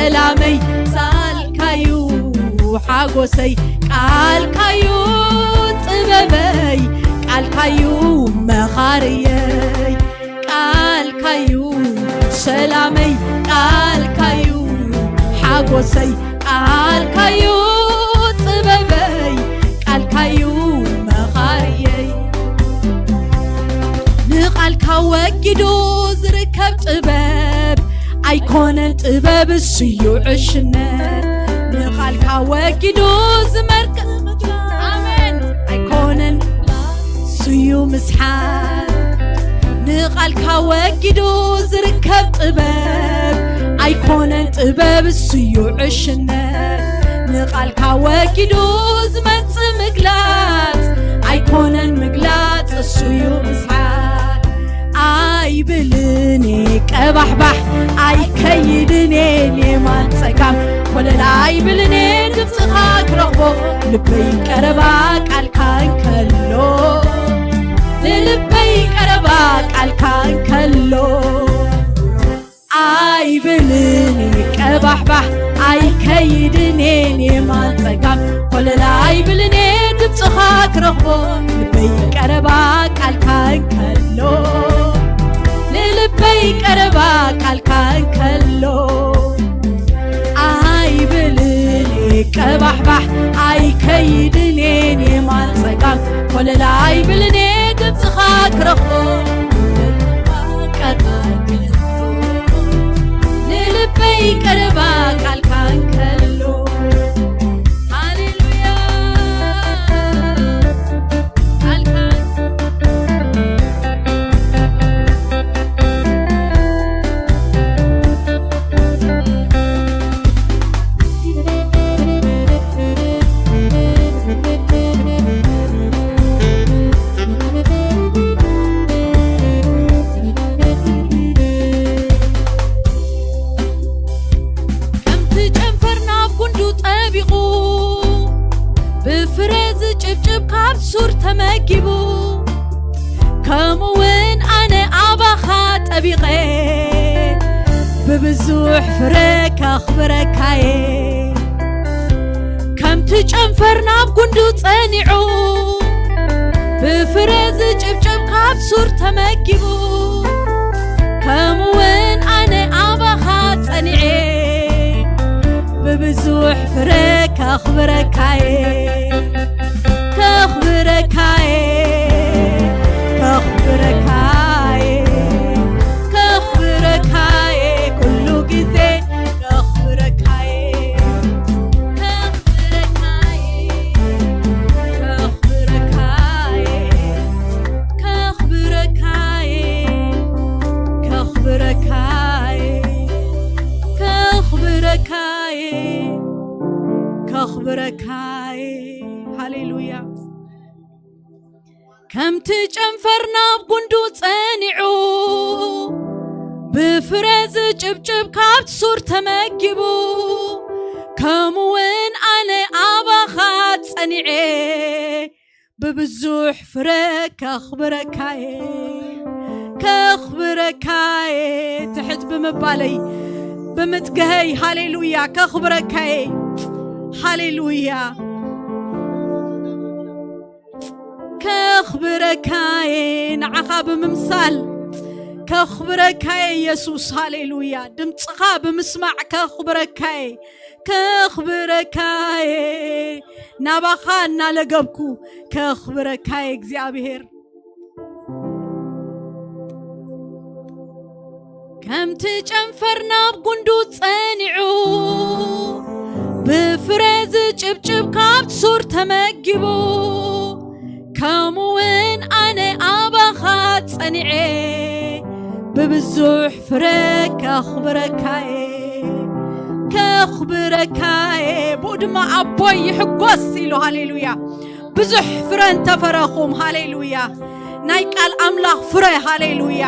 ሰላመይ ቃልካዩ ሓጎሰይ፣ ቃልካዩ ጥበበይ፣ ቃልካዩ መኻርየይ፣ ቃልካዩ ሰላመይ፣ ቃልካዩ ሓጎሰይ፣ ቃልካዩ ጥበበይ፣ ቃልካዩ መኻርየይ። ንቓልካ ወጊዱ ዝርከብ ጥበብ ኣይኮነን ጥበብ፣ እሱዩ ዕሽነት። ንቓልካ ወጊዱ ዝመርቅ፣ ኣሜን፣ ኣይኮነን እሱዩ ምስሓት። ንቓልካ ወጊዱ ዝርከብ ጥበብ ኣይኮነን ጥበብ፣ እሱዩ ዕሽነት። ንቓልካ ወጊዱ ዝመጽእ ምግላጽ ኣይኮነን ምግላጽ፣ እሱዩ ምስሓት። ኣይብልን ቀባሕባሕ፣ ኣይከይድን የማን ጸጋም፣ ኮለል ኣይብልን ድምጽኻ ክረኽቦ፣ ልበይ ቀረባ ቃልካ እንከሎ፣ ንልበይ ቀረባ ቃልካ እንከሎ። ኣይብልን ቀባሕባሕ፣ ኣይከይድን የማን ጸጋም፣ ኮለል ኣይብልን ድምጽኻ ክረኽቦ፣ ልበይ ቀረባ ቃልካ እንከሎ፣ ንልበይ ቀረባ ቃልካ እንከሎ። ኣይብልን ቀባሕባሕ፣ ኣይከይድን የማን ጸጋም፣ ኮለል ኣይብልን ድምጽኻ ክረኽቦ፣ ቀረባ ንልበይ ቀረባ ቃልካ እንከሎ። ሃሌሉያ። ቃልካ ከምቲ ጨንፈር ናብ ጉንዱ ጠቢቑ፣ ብፍረ ዝጭብጭብ ካብ ሱር ተመጊቡ፣ ከምኡውን ኣነ ኣባኻ ጠቢቐ፣ ብብዙሕ ፍረ ከኽብረካየ። ከምቲ ጨንፈር ናብ ጉንዱ ጸኒዑ፣ ብፍረ ዝጭብጭብ ካብ ሱር ተመጊቡ፣ ከምኡውን ኣነ ኣባኻ ጸኒዐ፣ ብብዙሕ ፍረ ከኽብረካየ፣ ከኽብረካየ፣ ከኽብረካየ፣ ከኽብረካየ፣ ኩሉ ግዜ ከኽብረካየ፣ ከኽብረካየ፣ ከኽብረካየ፣ ከኽብረካየ፣ ከኽብረካየ፣ ከኽብረካየ። ሃሌሉያ። ከምቲ ጨንፈር ናብ ጉንዱ ጸኒዑ፣ ብፍረ ዝጭብጭብ ካብቲ ሱር ተመጊቡ፣ ከምኡውን ኣነ ኣባኻ ጸኒዐ፣ ብብዙሕ ፍረ ከኽብረካየ፣ ከኽብረካየ። ትሕት ብምባለይ፣ ብምትግሀይ፣ ሃሌሉያ፣ ከኽብረካየ። ሃሌሉያ። ከኽብረካየ፣ ንዓኻ ብምምሳል ከኽብረካየ የሱስ፣ ሃሌሉያ። ድምፅኻ ብምስማዕ ከኽብረካየ፣ ከኽብረካየ። ናባኻ እናለገብኩ ከኽብረካየ እግዚኣብሔር። ከምቲ ጨንፈር ናብ ጉንዱ ጸኒዑ፣ ብፍረ ዝጭብጭብ ካብቲ ሱር ተመጊቡ፣ ከምኡውን ኣነ ኣባኻ ጸኒዐ፣ ብብዙሕ ፍረ ከኽብረካየ፣ ከኽብረካየ። ብኡ ድማ ኣቦይ ይሕጎስ ኢሉ። ሃሌሉያ። ብዙሕ ፍረ እንተፈረኹም፣ ሃሌሉያ፣ ናይ ቃል ኣምላኽ ፍረ፣ ሃሌሉያ፣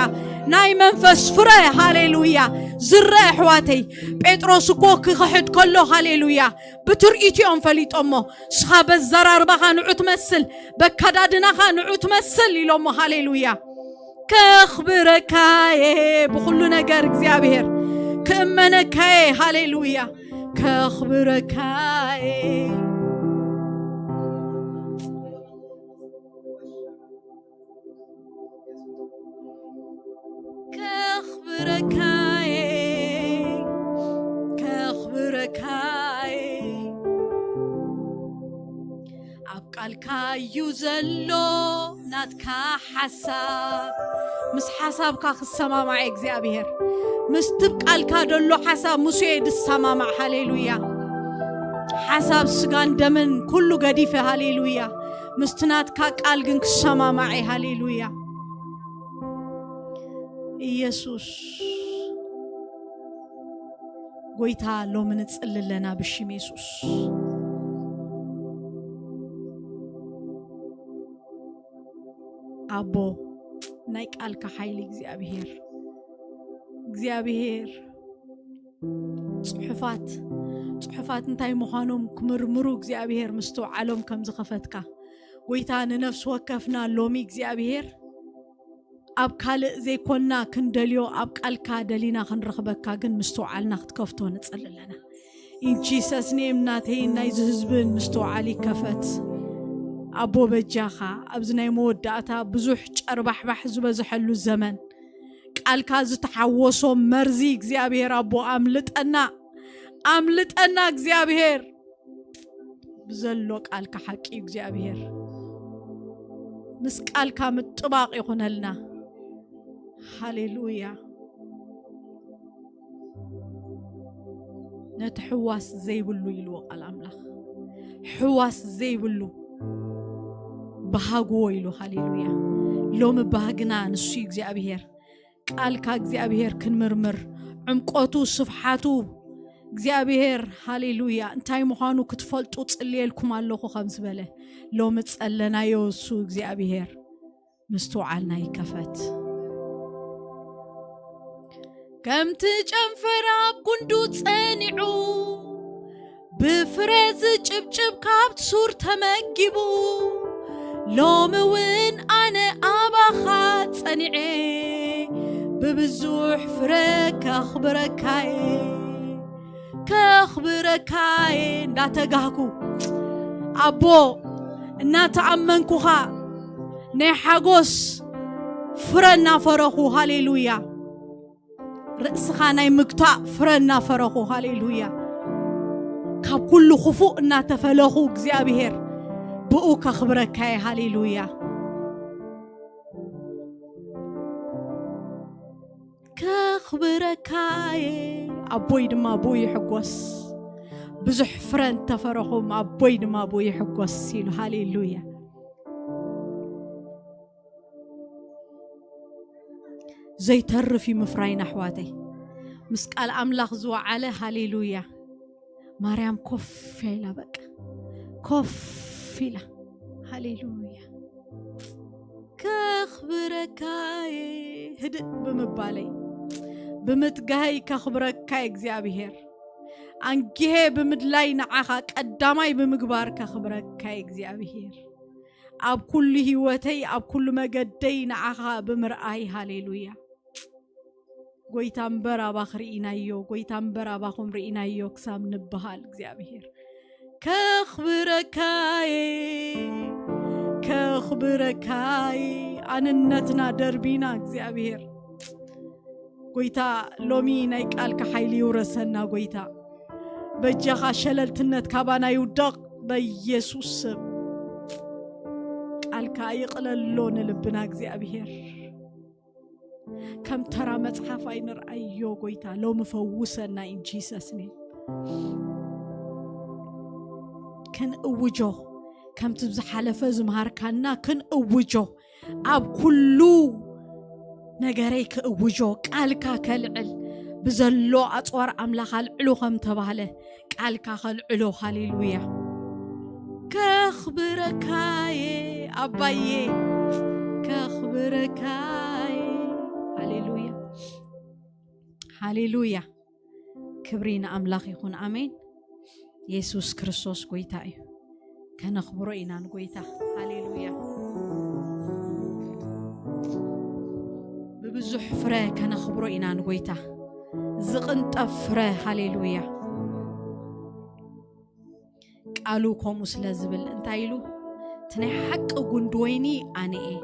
ናይ መንፈስ ፍረ፣ ሃሌሉያ፣ ዝረአ። ኣሕዋተይ፣ ጴጥሮስ እኮ ክኽሕድ ከሎ፣ ሃሌሉያ፣ ብትርኢት እዮም ፈሊጦሞ። ንስኻ በዘራርባኻ ንዑ ትመስል፣ በካዳድናኻ ንዑ ትመስል ኢሎሞ። ሃሌሉያ። ከኽብረካየ ብኹሉ ነገር እግዚኣብሔር፣ ክእመነካየ። ሃሌሉያ። ከኽብረካየ። ከኽብረካየ። ከኽብረካየ። ኣብ ቃልካ እዩ ዘሎ ናትካ ሓሳብ። ምስ ሓሳብካ ክሰማማዕ እግዚኣብሔር፣ ምስቲ ብ ቃልካ ዘሎ ሓሳብ ሙሴ ድሰማማዕ። ሃሌሉያ። ሓሳብ ስጋን ደምን ኩሉ ገዲፈ። ሃሌሉያ። ምስቲ ናትካ ቃል ግን ክሰማማዕ። ሃሌሉያ። ኢየሱስ ጎይታ፣ ሎሚ ንጽሊ ኣለና ብሽም የሱስ። ኣቦ፣ ናይ ቃልካ ሓይሊ እግዚኣብሔር፣ እግዚኣብሔር፣ ጽሑፋት፣ ጽሑፋት እንታይ ምዃኖም ክምርምሩ እግዚኣብሔር ምስትውዓሎም ከም ዝኸፈትካ፣ ጎይታ፣ ንነፍሲ ወከፍና ሎሚ እግዚኣብሔር ኣብ ካልእ ዘይኮንና ክንደልዮ፣ ኣብ ቃልካ ደሊና ክንረኽበካ ግን ምስትውዓልና ክትከፍቶ ንጽሊ ኣለና። In Jesus name፣ ናተይን ናይዚ ህዝብን ምስትውዓል ይከፈት። ኣቦ፣ በጃኻ ኣብዚ ናይ መወዳእታ ብዙሕ ጨርባሕባሕ ዝበዝሐሉ ዘመን፣ ቃልካ ዝተሓወሶ መርዚ እግዚኣብሔር ኣቦ፣ ኣምልጠና፣ ኣምልጠና እግዚኣብሔር። ብዘሎ ቃልካ ሓቂ እዩ እግዚኣብሔር። ምስ ቃልካ ምጥባቕ ይኹነልና። ሃሌሉያ። ነቲ ሕዋስ ዘይብሉ ኢልዎ ቃል ኣምላኽ። ሕዋስ ዘይብሉ ባህግዎ ኢሉ። ሃሌሉያ። ሎሚ ባህግና ንሱ እዩ እግዚኣብሔር። ቃልካ እግዚኣብሔር ክንምርምር፣ ዕምቆቱ፣ ስፍሓቱ እግዚኣብሔር፣ ሃሌሉያ፣ እንታይ ምዃኑ ክትፈልጡ ጽልየልኩም ኣለኹ ከም ዝበለ፣ ሎሚ ጸለናዮ እሱ እግዚኣብሔር ምስትውዓልና ይከፈት። ከምቲ ጨንፈር ኣብ ጉንዱ ጸኒዑ፣ ብፍረ ዝጭብጭብ ካብ ሱር ተመጊቡ፣ ሎሚ እውን ኣነ ኣባኻ ጸኒዐ፣ ብብዙሕ ፍረ ከኽብረካየ፣ ከኽብረካየ እንዳተጋህኩ፣ ኣቦ፣ እናተኣመንኩኻ፣ ናይ ሓጎስ ፍረ እናፈረኹ፣ ሃሌሉያ። ርእስኻ ናይ ምግታእ ፍረ እናፈረኹ፣ ሃሌሉያ። ካብ ኩሉ ክፉእ እናተፈለኹ፣ እግዚኣብሔር፣ ብኡ ከኽብረካየ፣ ሃሌሉያ። ከኽብረካየ፣ ኣቦይ ድማ ብኡ ይሕጎስ። ብዙሕ ፍረ እንተፈረኹም፣ ኣቦይ ድማ ብኡ ይሕጎስ ኢሉ፣ ሃሌሉያ። ዘይተርፍ እዩ ምፍራይና ኣሕዋተይ። ምስ ቃል ኣምላኽ ዝወዓለ፣ ሃሌሉያ። ማርያም ኮፍ ኢላ፣ በቃ ኮፍ ኢላ፣ ሃሌሉያ። ከኽብረካየ፣ ህድእ ብምባለይ፣ ብምትጋይ ከኽብረካየ እግዚኣብሔር። ኣንጊሄ ብምድላይ ንዓኻ ቀዳማይ ብምግባር ከኽብረካየ እግዚኣብሔር። ኣብ ኩሉ ህይወተይ፣ ኣብ ኩሉ መገደይ ንዓኻ ብምርኣይ፣ ሃሌሉያ። ጎይታ እምበር ኣባኽ ርኢናዮ፣ ጎይታ እምበር ኣባኹም ርኢናዮ ክሳብ ንበሃል እግዚኣብሔር። ከኽብረካየ፣ ከኽብረካየ፣ ኣንነትና ደርቢና እግዚኣብሔር። ጎይታ፣ ሎሚ ናይ ቃልካ ሓይሊ ይውረሰና ጎይታ። በጃኻ ሸለልትነት ካባና ይውደቕ በኢየሱስ ስም። ቃልካ ይቕለሎ ንልብና እግዚኣብሔር። ከም ተራ መጽሓፍ ኣይንርኣዮ ጎይታ፣ ሎሚ ፈውሰና in Jesus name። ክንእውጆ፣ ከምቲ ዝሓለፈ ዝምሃርካና ክንእውጆ፣ ኣብ ኩሉ ነገረይ ክእውጆ፣ ቃልካ ከልዕል፣ ብዘሎ ኣጽዋር ኣምላኽ ኣልዕሉ ከም ተባህለ፣ ቃልካ ከልዕሎ። ሃሌሉያ። ከኽብረካየ ኣባየ፣ ከኽብረካየ። ሃሌሉያ፣ ሃሌሉያ። ክብሪ ንኣምላኽ ይኹን። ኣሜን። የሱስ ክርስቶስ ጎይታ እዩ። ከነኽብሮ ኢና ንጎይታ። ሃሌሉያ። ብብዙሕ ፍረ ከነኽብሮ ኢና ንጎይታ። ዝቕንጠብ ፍረ። ሃሌሉያ። ቃሉ ከምኡ ስለ ዝብል እንታይ ኢሉ? እቲ ናይ ሓቂ ጉንዲ ወይኒ ኣነ እየ፣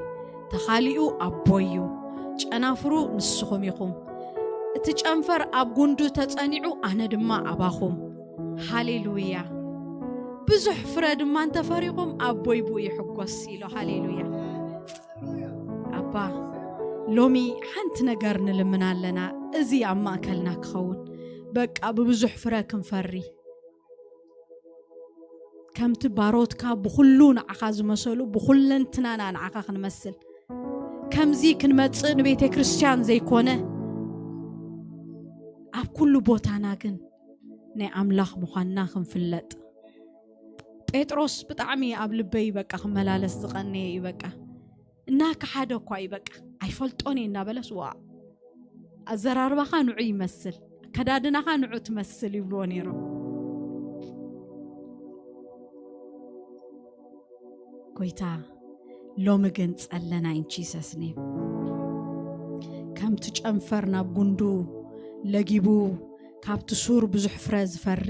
ተኻሊኡ ኣቦይ እዩ፣ ጨናፍሩ ንስኹም ኢኹም። እቲ ጨንፈር ኣብ ጉንዱ ተጸኒዑ፣ ኣነ ድማ ኣባኹም። ሃሌሉያ። ብዙሕ ፍረ ድማ እንተፈሪኹም ኣቦይ ብኡ ይሕጎስ ኢሉ። ሃሌሉያ። ኣባ፣ ሎሚ ሓንቲ ነገር ንልምን ኣለና። እዚ ኣብ ማእከልና ክኸውን፣ በቃ ብብዙሕ ፍረ ክንፈሪ፣ ከምቲ ባሮትካ ብኹሉ ንዓኻ ዝመሰሉ ብኹለንትናና ንዓኻ ክንመስል፣ ከምዚ ክንመጽእ ንቤተ ክርስቲያን ዘይኮነ፣ ኣብ ኩሉ ቦታና ግን ናይ ኣምላኽ ምዃንና ክንፍለጥ። ጴጥሮስ ብጣዕሚ ኣብ ልበይ በቃ ክመላለስ ዝቐነየ እዩ። በቃ እናከሓደ እኳ እዩ፣ በቃ ኣይፈልጦን እየ እናበለስ፣ ዋ፣ ኣዘራርባኻ ንዑ ይመስል፣ ኣከዳድናኻ ንዑ ትመስል ይብልዎ ነይሮም። ጎይታ፣ ሎሚ ግን ጸለና in Jesus name። ከምቲ ጨንፈር ናብ ጉንዱ ለጊቡ ካብቲ ሱር ብዙሕ ፍረ ዝፈሪ፣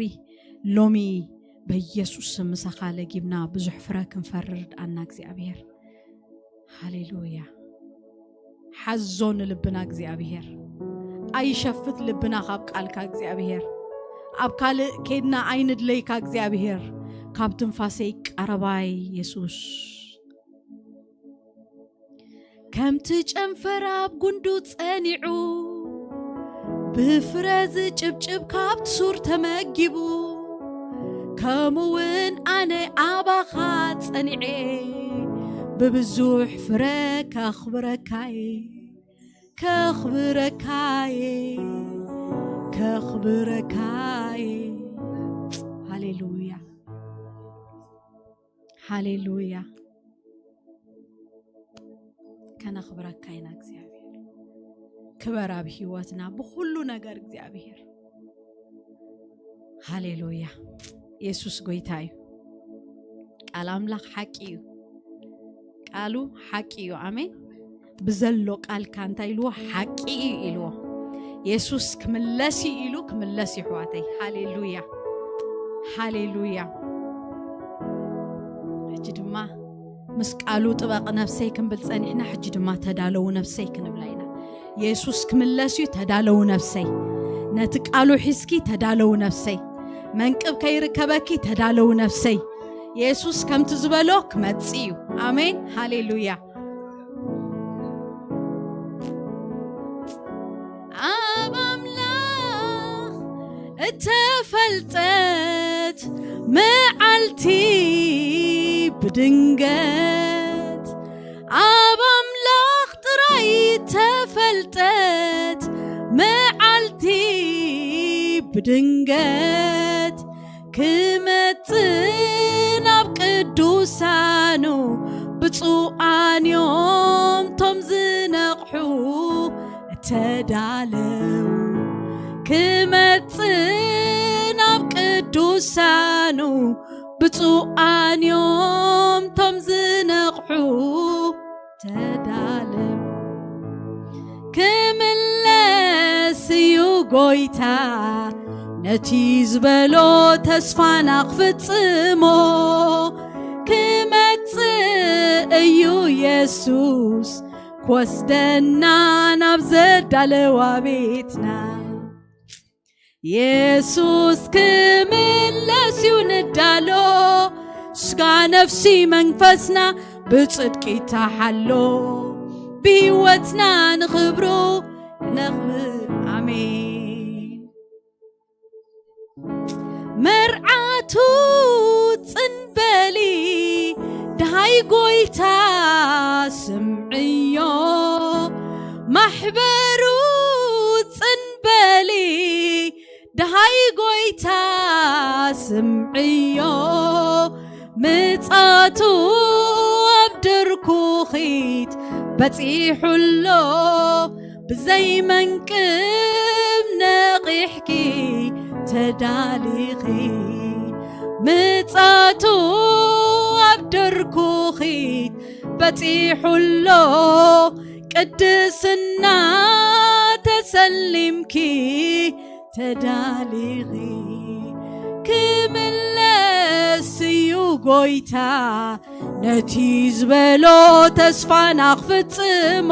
ሎሚ በኢየሱስ ስም ምሳኻ ለጊብና ብዙሕ ፍረ ክንፈሪ ርድኣና እግዚኣብሔር። ሃሌሉያ። ሓዞ ንልብና እግዚኣብሔር። ኣይሸፍት ልብና ካብ ቃልካ እግዚኣብሔር። ኣብ ካልእ ኬድና ኣይንድለይካ እግዚኣብሔር። ካብ ትንፋሰይ ቀረባይ የሱስ። ከምቲ ጨንፈር ኣብ ጉንዱ ጸኒዑ፣ ብፍረ ዝጭብጭብ ካብቲ ሱር ተመጊቡ፣ ከምኡ እውን ኣነ ኣባኻ ጸኒዐ፣ ብብዙሕ ፍረ ከኽብረካየ፣ ከኽብረካየ፣ ከኽብረካየ። ሃሌሉያ፣ ሃሌሉያ። ከነኽብረካ ኢና እግዚኣብሔር። ክበር ኣብ ህይወትና ብኹሉ ነገር እግዚኣብሔር። ሃሌሉያ። የሱስ ጎይታ እዩ። ቃል ኣምላኽ ሓቂ እዩ። ቃሉ ሓቂ እዩ። ኣሜን። ብዘሎ ቃልካ እንታይ ኢልዎ? ሓቂ እዩ ኢልዎ። የሱስ ክምለስ እዩ ኢሉ ክምለስ እዩ፣ ኣሕዋተይ። ሃሌሉያ፣ ሃሌሉያ። ሕጂ ድማ ምስ ቃሉ ጥበቕ ነፍሰይ ክንብል ጸኒሕና፣ ሕጂ ድማ ተዳለዉ ነፍሰይ ክንብላ ኢና። የሱስ ክምለስ እዩ። ተዳለዉ ነፍሰይ። ነቲ ቃሉ ሒዝኪ ተዳለዉ ነፍሰይ። መንቅብ ከይርከበኪ ተዳለዉ ነፍሰይ። የሱስ ከምቲ ዝበሎ ክመጽእ እዩ። ኣሜን፣ ሃሌሉያ። ኣብ ኣምላኽ እተፈልጠት መዓልቲ ብድንገት፣ ኣብ ኣምላኽ ጥራይ እተፈልጠት መዓልቲ ብድንገት፣ ክመጽእ ናብ ቅዱሳኑ፣ ብፁዓን እዮም ቶም ዝነቕሑ እተዳለዉ። ክመጽእ ናብ ቅዱሳኑ፣ ብፁዓን እዮም ቶም ዝነቕሑ ተዳለዉ። ክምለስ እዩ ጎይታ፣ ነቲ ዝበሎ ተስፋና ክፍጽሞ። ክመጽእ እዩ የሱስ፣ ክወስደና ናብ ዘዳለዋ ቤትና። የሱስ ክምለስ እዩ ንዳሎ፣ ስጋ ነፍሲ መንፈስና ብጽድቂ ተሓሎ፣ ብህይወትና ንኽብሩ ነኽብር። ኣሜን። መርዓቱ ጽንበሊ፣ ድሃይ ጎይታ ስምዕዮ፣ ማሕበሩ ጽንበሊ፣ ድሃይ ጎይታ ስምዕዮ፣ ምጻቱ ኣብ ድርኩኺት በጺሑሎ፣ ብዘይ መንቅብ ነቒሕኪ ተዳሊኺ። ምጻቱ ኣብ ድርኩኺት በጺሑሎ፣ ቅድስና ሰሊምኪ ተዳሊኺ ክምለስ እዩ ጎይታ፣ ነቲ ዝበሎ ተስፋና ክፍጽሞ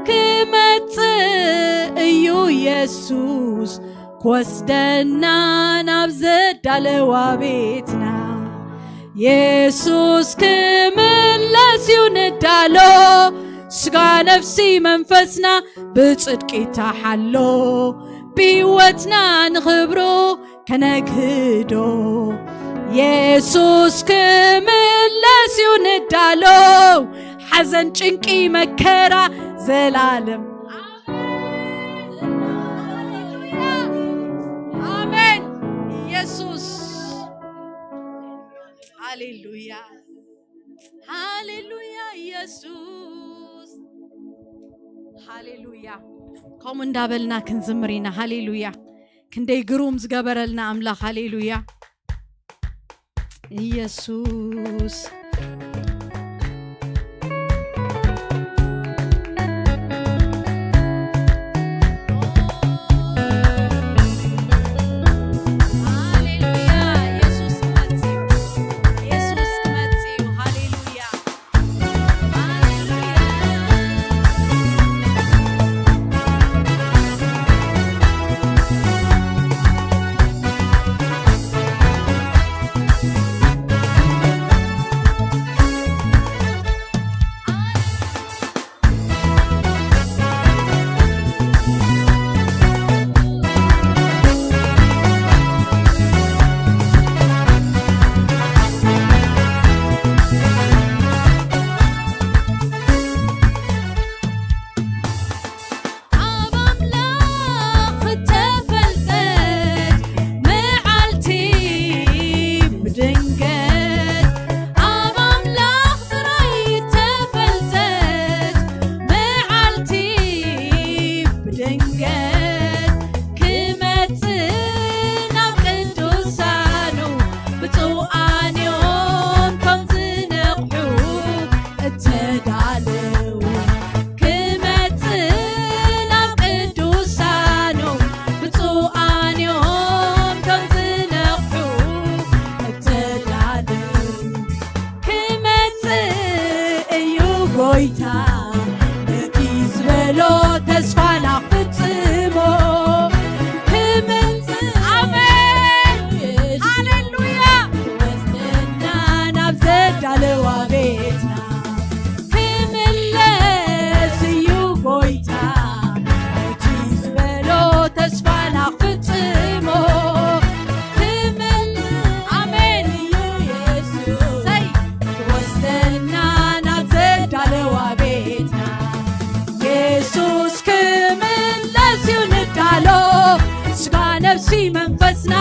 ክመጽእ እዩ የሱስ፣ ክወስደና ናብ ዘዳለዋ ቤትና። የሱስ ክምለስ እዩ ንዳሎ፣ ስጋ ነፍሲ መንፈስና ብጽድቂ ይተሓሎ፣ ብህይወትና ንኽብሩ ከነግህዶ። የሱስ ክምለስ እዩ ንዳሎ፣ ሓዘን ጭንቂ መከራ ዘላለም። ኣሜን። የሱስ። ሃሌሉያ፣ ሃሌሉያ፣ የሱስ። ሃሌሉያ። ከምኡ እንዳበልና ክንዝምር ኢና። ሃሌሉያ። ክንደይ ግሩም ዝገበረልና ኣምላኽ። ሃሌሉያ። ኢየሱስ። ሃሌሉያ። ኢየሱስ ክመጽእ እዩ። ኢየሱስ ክመጽእ እዩ። ሃሌሉያ። ኣብ ኣምላኽ እተፈልጠት መዓልቲ ብድንገት፣ ኣብ ኣምላኽ ጥራይ እተፈልጠት መዓልቲ ብድንገት፣ ክመጽእ ናብ ቅዱሳኑ ብፁዓን እዮም ከም ዝነቕሑ እተዳለዉ። ክመጽእ ናብ ቅዱሳኑ ብፁዓን እዮም ከም ዝነቕሑ እተዳለዉ። ክመጽእ እዩ ጎይታ፣ ነቲ ዝበሎ ተስፋና ክፍጽሞ። ክመጽእ፣ ኣሜን፣ ሃሌሉያ። ወስደና ናብ ዘዳለዋ ቤትና። ክምለስ እዩ ጎይታ፣ ነቲ ዝበሎ ተስፋና ክፍጽሞ። ክምል-፣ ኣሜን እዩ የሱስ። ሰይ፣ ክወስደና ናብ ዘዳለዋ ቤትና። የሱስ ክምለስ እዩ ንዳሎ፣ ስጋ ነፍሲ መንፈስና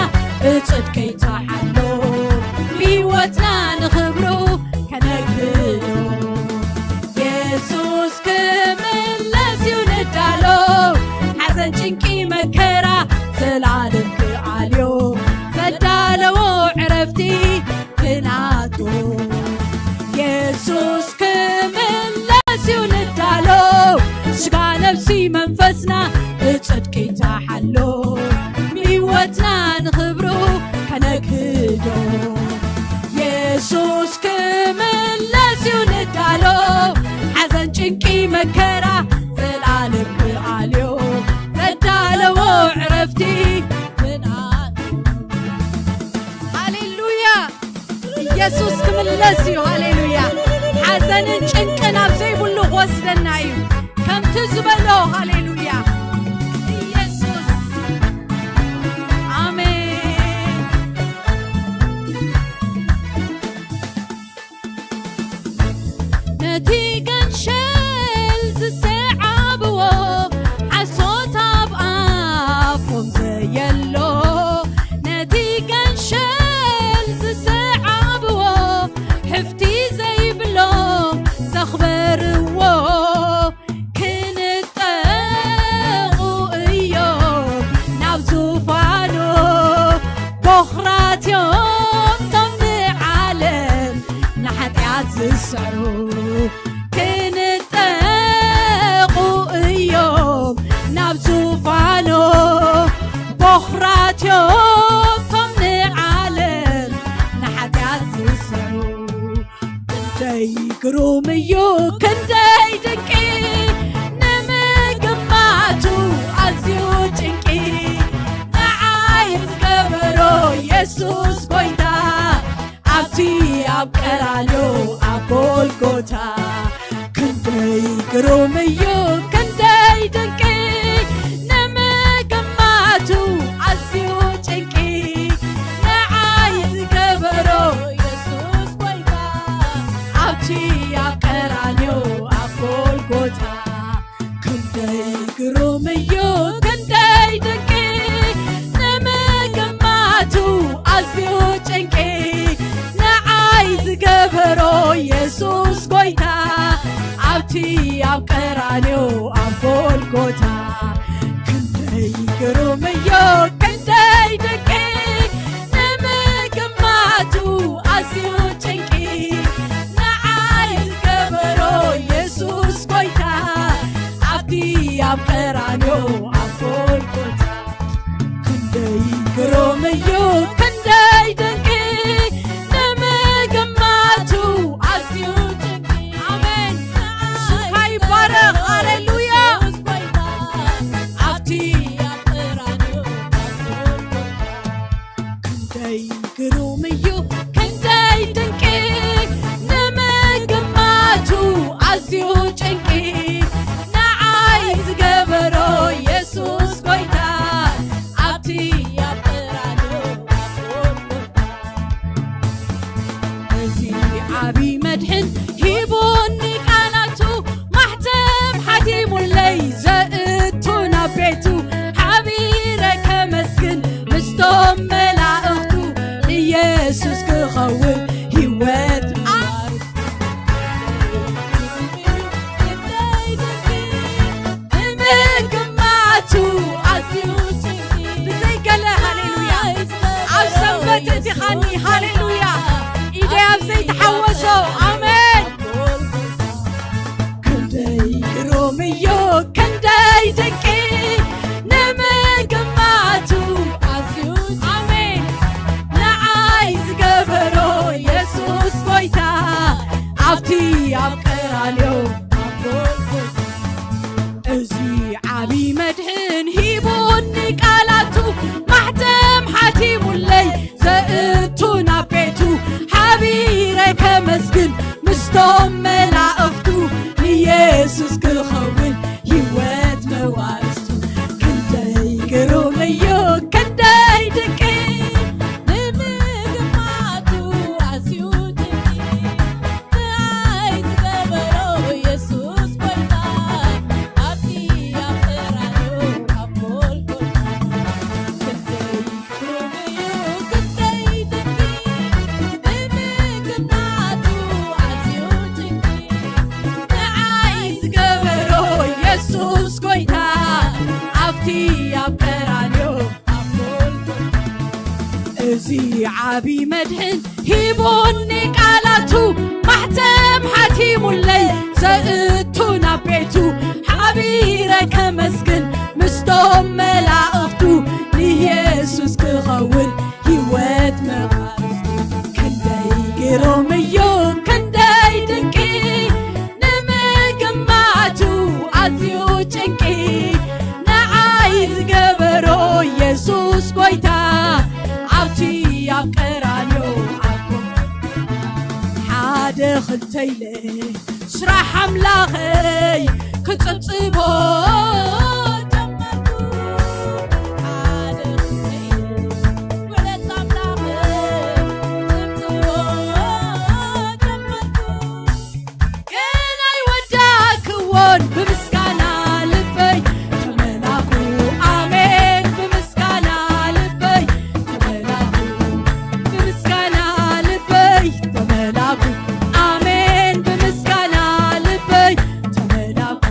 ብጽድቂ ይተሓሎ፣ ብህይወትና ንኽብሩ ከነግህዶ። የሱስ ክምለስ እዩ ንዳሎ፣ ሓዘን ጭንቂ መከራ ዘላለም ክኣልዮ፣ ዘዳለዎ ዕረፍቲ ክናቱ። የሱስ ክምለስ እዩ ንዳሎ፣ ስጋ ነፍሲ መንፈስና ብጽድቂ ይተሓሎ፣ ብህይወትና ንኽብሩ ከነግህዶ። የሱስ ክምለስ እዩ ንዳሎ፣ ሓዘን ጭንቂ መከራ ዘላለም ክኣልዮ፣ ዘዳለዎ ዕረፍቲ ብንኣት። ሃሌሉያ። ኢየሱስ ክምለስ እዩ። ሃሌሉያ። ሓዘንን ጭንቅን ኣብ ዘይብሉ ክወስደና እዩ። ከምቲ ዝበሎ፣ ሃሌሉያ። ኢየሱስ። ኣሜን። ነቲ ገንሸል ዝሰዓብዎ፣ ሓሶት ኣብ ኣፎም ዘየሎ፣ ነቲ ገንሸል ዝሰዓብዎ፣ ሕፍቲ ዘይብሎ ዘኽበርዎ፣ ግሩም እዩ ክንደይ ድንቂ ንምግማቱ ኣዝዩ ጭንቂ ንዓይ ዝገበሮ የሱስ ጎይታ ኣብቲ ኣብ ቀራንዮ ኣብ ጎልጎታ ክንደይ ግሩም እዩ ክንደይ ድንቂ ንምግማቱ ኣዝዩ ጭንቂ ንዓይ ዝገበሮ የሱስ ጎይታ ኣብቲ ኣብ ቀራንዮ ኣብ ጎልጎታ ክንደይ ግሩም እዩ ክንደይ ድንቂ ንምግማቱ ኣዝዩ ጭንቂ ንዓይ ዝገበሮ የሱስ ጎይታ ኣብቲ ኣብ ቀራንዮ ኣብ ጎልጎታ ክንደይ ግሩም እዩ ክንደይ ድንቂ ንምግማቱ ኣዝዩ ጭንቂ ንዓይ ዝገበሮ የሱስ ጎይታ ኣብቲ ኣብ ቀራንዮ ኣብ ጎልጎታ ክንደይ ግሩም እዩ ክንደይ ድንቂ ንምግማቱ ኣዝዩ ጭንቂ ኣሜን ስምካ ይባረኽ ሃሌሉያ ኣብቲ ኣብ ቀራንዮ ክንደይ ግሩም እዩ ክንደይ ድንቂ ንምግማቱ ኣዝዩ ጭንቂ ንዓይ ዝገበሮ የሱስ ጎይታ ኣብቲ ኣብ ቀራንዮ እዚ ዓብዪ መድሕን ሂቡኒ ቃላቱ ማሕተም ሓቲሙለይ ዘእቱ ናብ ቤቱ ሓቢረ ከመስግን ምስቶም መላእኽቱ ኢየሱስ ክኸውን ህይወት ንምግማቱ ኣዝዩ ብዘይ ገለ ሃሌሉያ ኣብ ሰንበት እቲኻኒ ሃሌሉያ ኢደይ ኣብ ዘይተሓወሶ ኣሜን ክንደይ ግሩም እዩ ክንደይ ድንቂ ንምግማቱ ኣዝዩ ኣሜን ንዓይ ዝገበሮ የሱስ ጎይታ ኣብቲ ኣብ ቀራንዮ ኣብ ጎልጎታ እዚ ዓብዪ መድሕን ሂቡኒ ቃላቱ ማሕተም ሓቲሙለይ ዘእቱ ናብ ቤቱ ሓቢረ ከመስግን ምስቶም መላእኽቱ ንየሱስ ክኸውን ህይወት መዋርስቱ ክንደይ ግሩም እዩ ክንደይ ድቂ ንምግማቱ ኣዝዩ ድቂ ንዓይ ዝገበሮ የሱስ ጎይታ ኣብቲ ኣብ ቀራንዮ ኣብ ጎልጎታ ክንደይ እዚ ዓቢ መድሕን ሂቡኒ ቃላቱ ማሕተም ሓቲሙለይ ዘእቱ ናብ ቤቱ ሓቢረ ከመስግን ምስቶም መላእኽቱ ንየሱስ ክኸውን ህይወት መቓርስቱ ክንደይ ግሩም እዩ ክንደይ ድንቂ ንምግማቱ ኣዝዩ ጭንቂ ንዓይ ዝገበሮ የሱስ ጎይታ ኣብቲ ኣብ ቀራንዮ ኣቦ ሓደ ክልተ ኢለ ስራሕ ኣምላኸይ ክጽብጽቦ ጀመርኩ ሓደ ክልተ ኢለ ውዕለት ኣምላኸይ ክጽብጽቦ ጀመርኩ ግን ኣይወዳእክዎን ብምስጋና ልበይ ተመላኩ ኣሜን ብምስጋና ልበይ ተመላኩ ብምስጋና ልበይ ተመላኩ ኣሜን ብምስጋና ልበይ ተመላኩ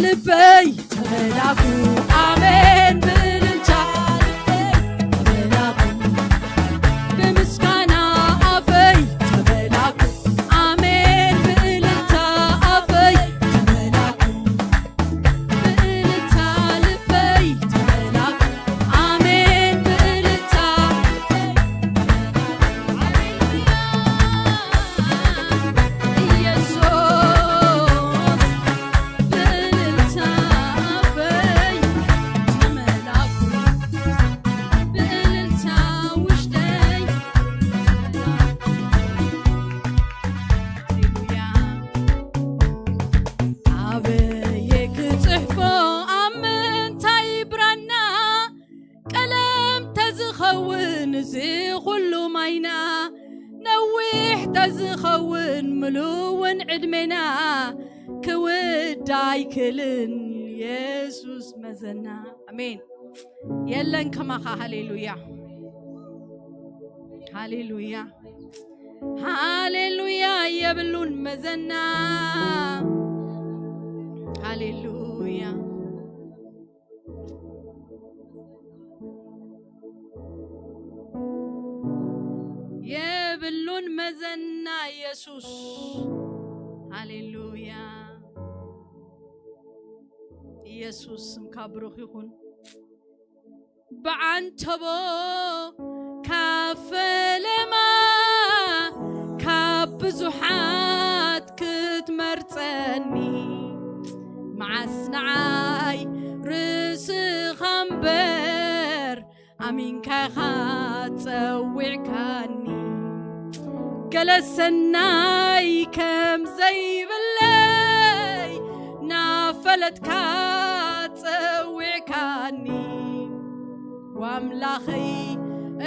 ልበይ ተመላኩ ኣሜን ብእልልታ ልበይ ተመላኩ ብምስጋና ኣፈይ ተመላኩ ኣሜን ብእልልታ ኣፈይ ተመላኩ ብእልልታ ልበይ ተመላኩ ኣሜን ብእልልታ ኢየሱስ ብእልልታ ኣፈይ ተመላኩ ብእልልታ ውሽጠይ ሃሌሉያ ኣበየ ክጽሕፎ ኣብ ምንታይ ብራና ቀለም ተዝኸውን እዚ ኩሉ ማይና ነዊሕ ተዝኸውን ምሉውን ዕድሜና ክውዳ ኣይክልን የሱስ መዘና ኣሜን የለን ከማኻ ሃሌሉያ ሃሌሉያ ሃሌሉያ የብሉን መዘና ሃሌሉያ የብሉን መዘና ኢየሱስ ሃሌሉያ ኢየሱስ ስምካ ብሩኽ ይኹን ብዓንተቦ ካብ ፈለማ ካብ ብዙሓት ክትመርጸኒ መዓስ ንዓይ ርእስኻ እምበር ኣሚንካ ኢኻ ጸዊዕካኒ ገለ ሰናይ ከም ዘይብለይ ናፈለጥካ ጸዊዕካኒ ዋምላኸይ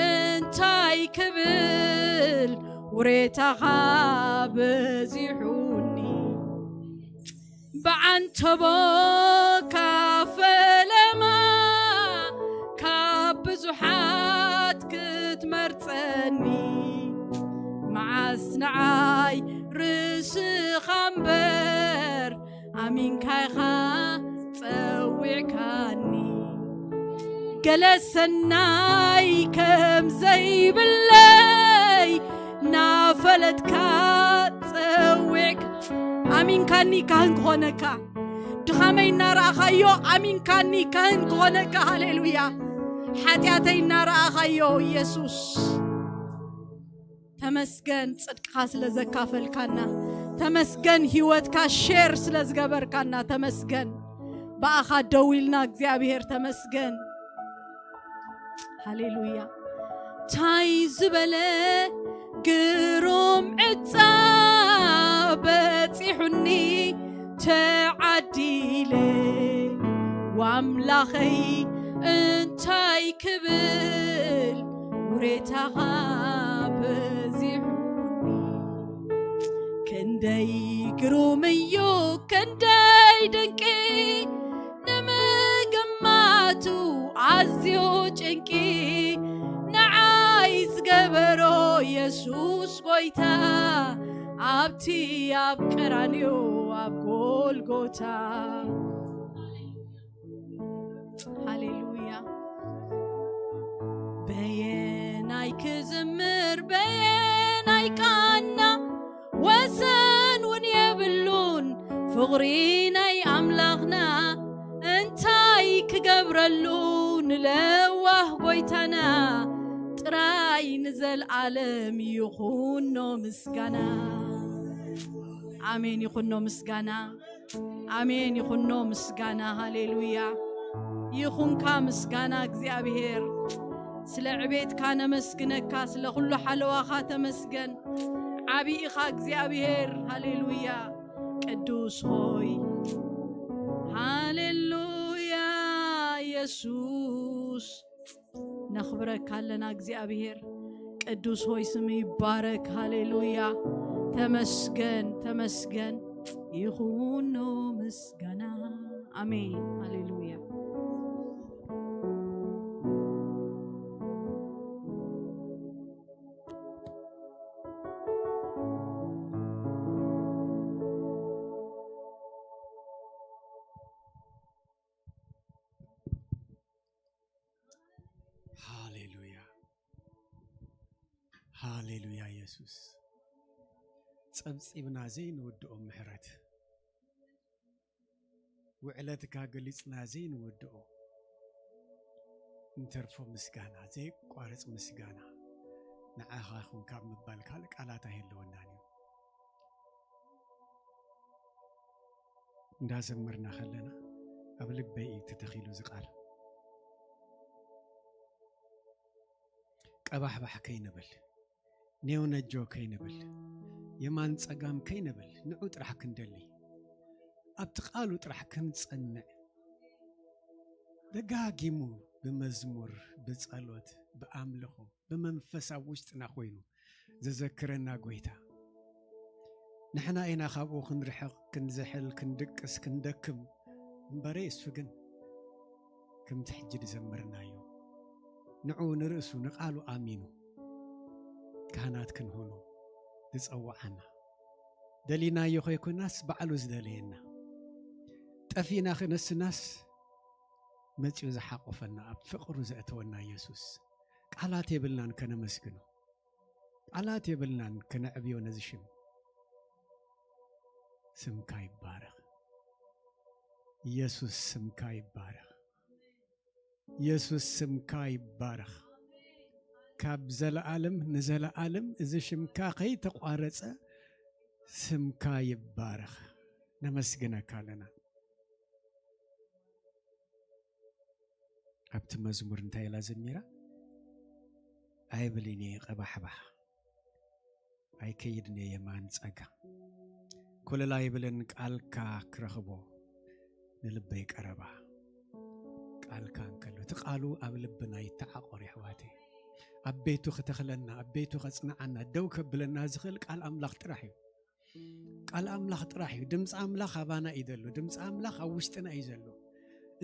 እንታይ ክብል ውሬታኻ በዚሑኒ ብዓንተቦ ካብ ፈለማ ካብ ብዙሓት ክትመርጸኒ መዓስ ንዓይ ርእስኻ እምበር ኣሚንካ ኢኻ ጸዊዕካኒ ገለ ሰናይ ከም ዘይብለይ ናፈለጥካ ጸዊዕካ ኣሚንካኒ ካህን ክኾነካ ድኻመይ እናረኣኻዮ ኣሚንካኒ ካህን ክኾነካ ሃሌሉያ ሓጢኣተይ እናረኣኻዮ ኢየሱስ ተመስገን ጽድቅኻ ስለ ዘካፈልካና ተመስገን ህይወትካ ሼር ስለ ዝገበርካና ተመስገን ብኣኻ ደው ኢልና እግዚኣብሔር ተመስገን ሃሌሉያ ታይ ዝበለ ግሩም ዕፃ በፂሑኒ ተዓዲለ ዋምላኸይ እንታይ ክብል ውሬታኻ በዚሑኒ ክንደይ ግሩም እዩ ክንደይ ድንቂ ንምግማቱ ኣዝዩ ጭንቂ ንዓይ ዝገበሮ የሱስ ጎይታ ኣብቲ ኣብ ቀራንዮ ኣብ ጎልጎታ ሃሌሉያ በየናይ ክዝምር በየናይ ቃና ወሰን እውን የብሉን ፍቕሪ ናይ ኣምላኽና እንታይ ክገብረሉ ንለዋህ ጎይታና ጥራይ ንዘልኣለም ይኹኖ ምስጋና ኣሜን ይኹኖ ምስጋና ኣሜን ይኹኖ ምስጋና ሃሌሉያ ይኹንካ ምስጋና እግዚኣብሔር ስለ ዕቤትካ ነመስግነካ ስለ ኩሉ ሓለዋኻ ተመስገን ዓብይ ኢኻ እግዚኣብሔር ሃሌሉያ ቅዱስ ሆይ ሃሌሉያ ኢየሱስ ነኽብረካ ኣለና እግዚኣብሔር ቅዱስ ሆይ ስም ይባረክ ሃሌሉያ ተመስገን ተመስገን ይኹኖ ምስጋና ኣሜን ሃሌሉያ ሃሌሉያ የሱስ። ጸብጺብና ዘይንውድኦ ምሕረት፣ ውዕለትካ ገሊጽና ዘይንውድኦ እንተርፎ ምስጋና፣ ዘይቋርጽ ምስጋና ንዓኻ ይኹን ካብ ምባል ካልእ ቃላት ኣይህልወናን እዩ። እንዳዘመርና ከለና ኣብ ልበይ እዩ ተተኺሉ እዚ ቃል። ቀባሕባሕ ከይንብል፣ ኔው ነጆ ከይንብል፣ የማን ጸጋም ከይንብል፣ ንዑ ጥራሕ ክንደሊ፣ ኣብቲ ቃሉ ጥራሕ ክንጸንዕ፣ ደጋጊሙ ብመዝሙር፣ ብጸሎት፣ ብኣምልኾ፣ ብመንፈስ ኣብ ውሽጥና ኮይኑ ዘዘክረና ጎይታ። ንሕና ኢና ካብኡ ክንርሕቕ፣ ክንዝሕል፣ ክንድቅስ፣ ክንደክም እምበረ፣ እሱ ግን ከምቲ ሕጂ ዝዘመርናዮ ንዑ ንርእሱ ንቃሉ ኣሚኑ ካህናት ክንሆኖ ዝጸውዓና፣ ደሊናዮ ከይኮናስ ባዕሉ ዝደለየና፣ ጠፊእና ክነስናስ መጺኡ ዝሓቆፈና፣ ኣብ ፍቕሩ ዘእተወና የሱስ። ቃላት የብልናን ከነመስግኖ፣ ቃላት የብልናን ከነዕብዮ ነዚ ሽም። ስምካ ይባረኽ የሱስ፣ ስምካ ይባረኽ የሱስ፣ ስምካ ይባረኽ። ካብ ዘለዓለም ንዘለዓለም እዚ ሽምካ ከይተቋረጸ ስምካ ይባረኽ። ነመስግነካ ኣለና። ኣብቲ መዝሙር እንታይ ኢላ ዘሚራ? ኣይብልን እየ ቀባሕባሕ፣ ኣይከይድን እየ የማን ጸጋ፣ ኮለል ኣይብልን ቃልካ ክረኽቦ ንልበይ ቀረባ። ቃልካ እንከሎ፣ እቲ ቃሉ ኣብ ልብና ይተዓቆር የሕዋተይ። ኣብ ቤቱ ክተኽለና፣ ኣብ ቤቱ ከጽንዓና፣ ደው ከብለና ዝኽእል ቃል ኣምላኽ ጥራሕ እዩ። ቃል ኣምላኽ ጥራሕ እዩ። ድምፂ ኣምላኽ ኣባና እዩ ዘሎ። ድምፂ ኣምላኽ ኣብ ውሽጥና እዩ ዘሎ።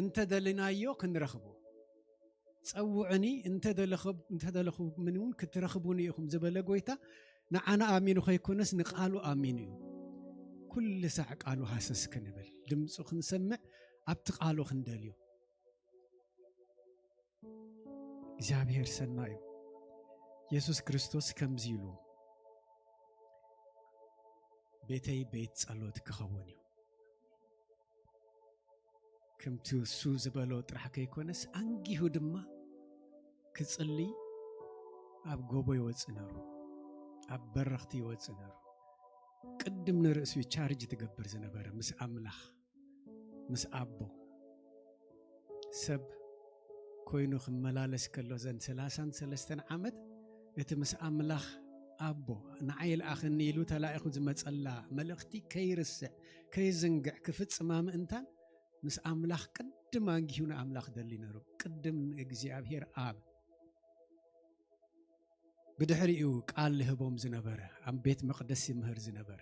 እንተደሊናዮ ክንረኽቦ። ጸውዑኒ፣ እንተደለኹ-፣ እንተደለኹምኒ እውን ክትረኽቡኒ ኢኹም ዝበለ ጎይታ፣ ንዓና ኣሚኑ ከይኮነስ ንቃሉ ኣሚኑ እዩ። ኩሉ ሳዕ ቃሉ ሃሰስ ክንብል፣ ድምፁ ክንሰምዕ፣ ኣብቲ ቃሉ ክንደልዮ። እግዚኣብሔር ሰናይ እዩ። የሱስ ክርስቶስ ከምዚ ኢሉ፣ "ቤተይ ቤት ጸሎት ክኸውን እዩ።" ከምቲ እሱ ዝበሎ ጥራሕ ከይኮነስ፣ ኣንጊሁ ድማ ክጽሊ ኣብ ጎቦ ይወጽእ ነሩ፣ ኣብ በረኽቲ ይወጽእ ነሩ። ቅድም ንርእሱ ቻርጅ ትገብር ዝነበረ ምስ ኣምላኽ፣ ምስ ኣቦ። ሰብ ኮይኑ ክመላለስ ከሎ ዘን ሰላሳን ሰለስተን ዓመት፣ እቲ ምስ ኣምላኽ ኣቦ፣ "ንዓይ ልኣኸኒ" ኢሉ ተላኢኹ ዝመጸላ መልእኽቲ ከይርስዕ፣ ከይዝንግዕ፣ ክፍጽማ ምእንታን፣ ምስ ኣምላኽ ቅድም ኣንጊሁ ንኣምላኽ ደሊ ነሩ። ቅድም ንእግዚኣብሔር ኣብ። ብድሕሪኡ ቃል ልህቦም ዝነበረ፣ ኣብ ቤት መቕደስ ይምህር ዝነበረ።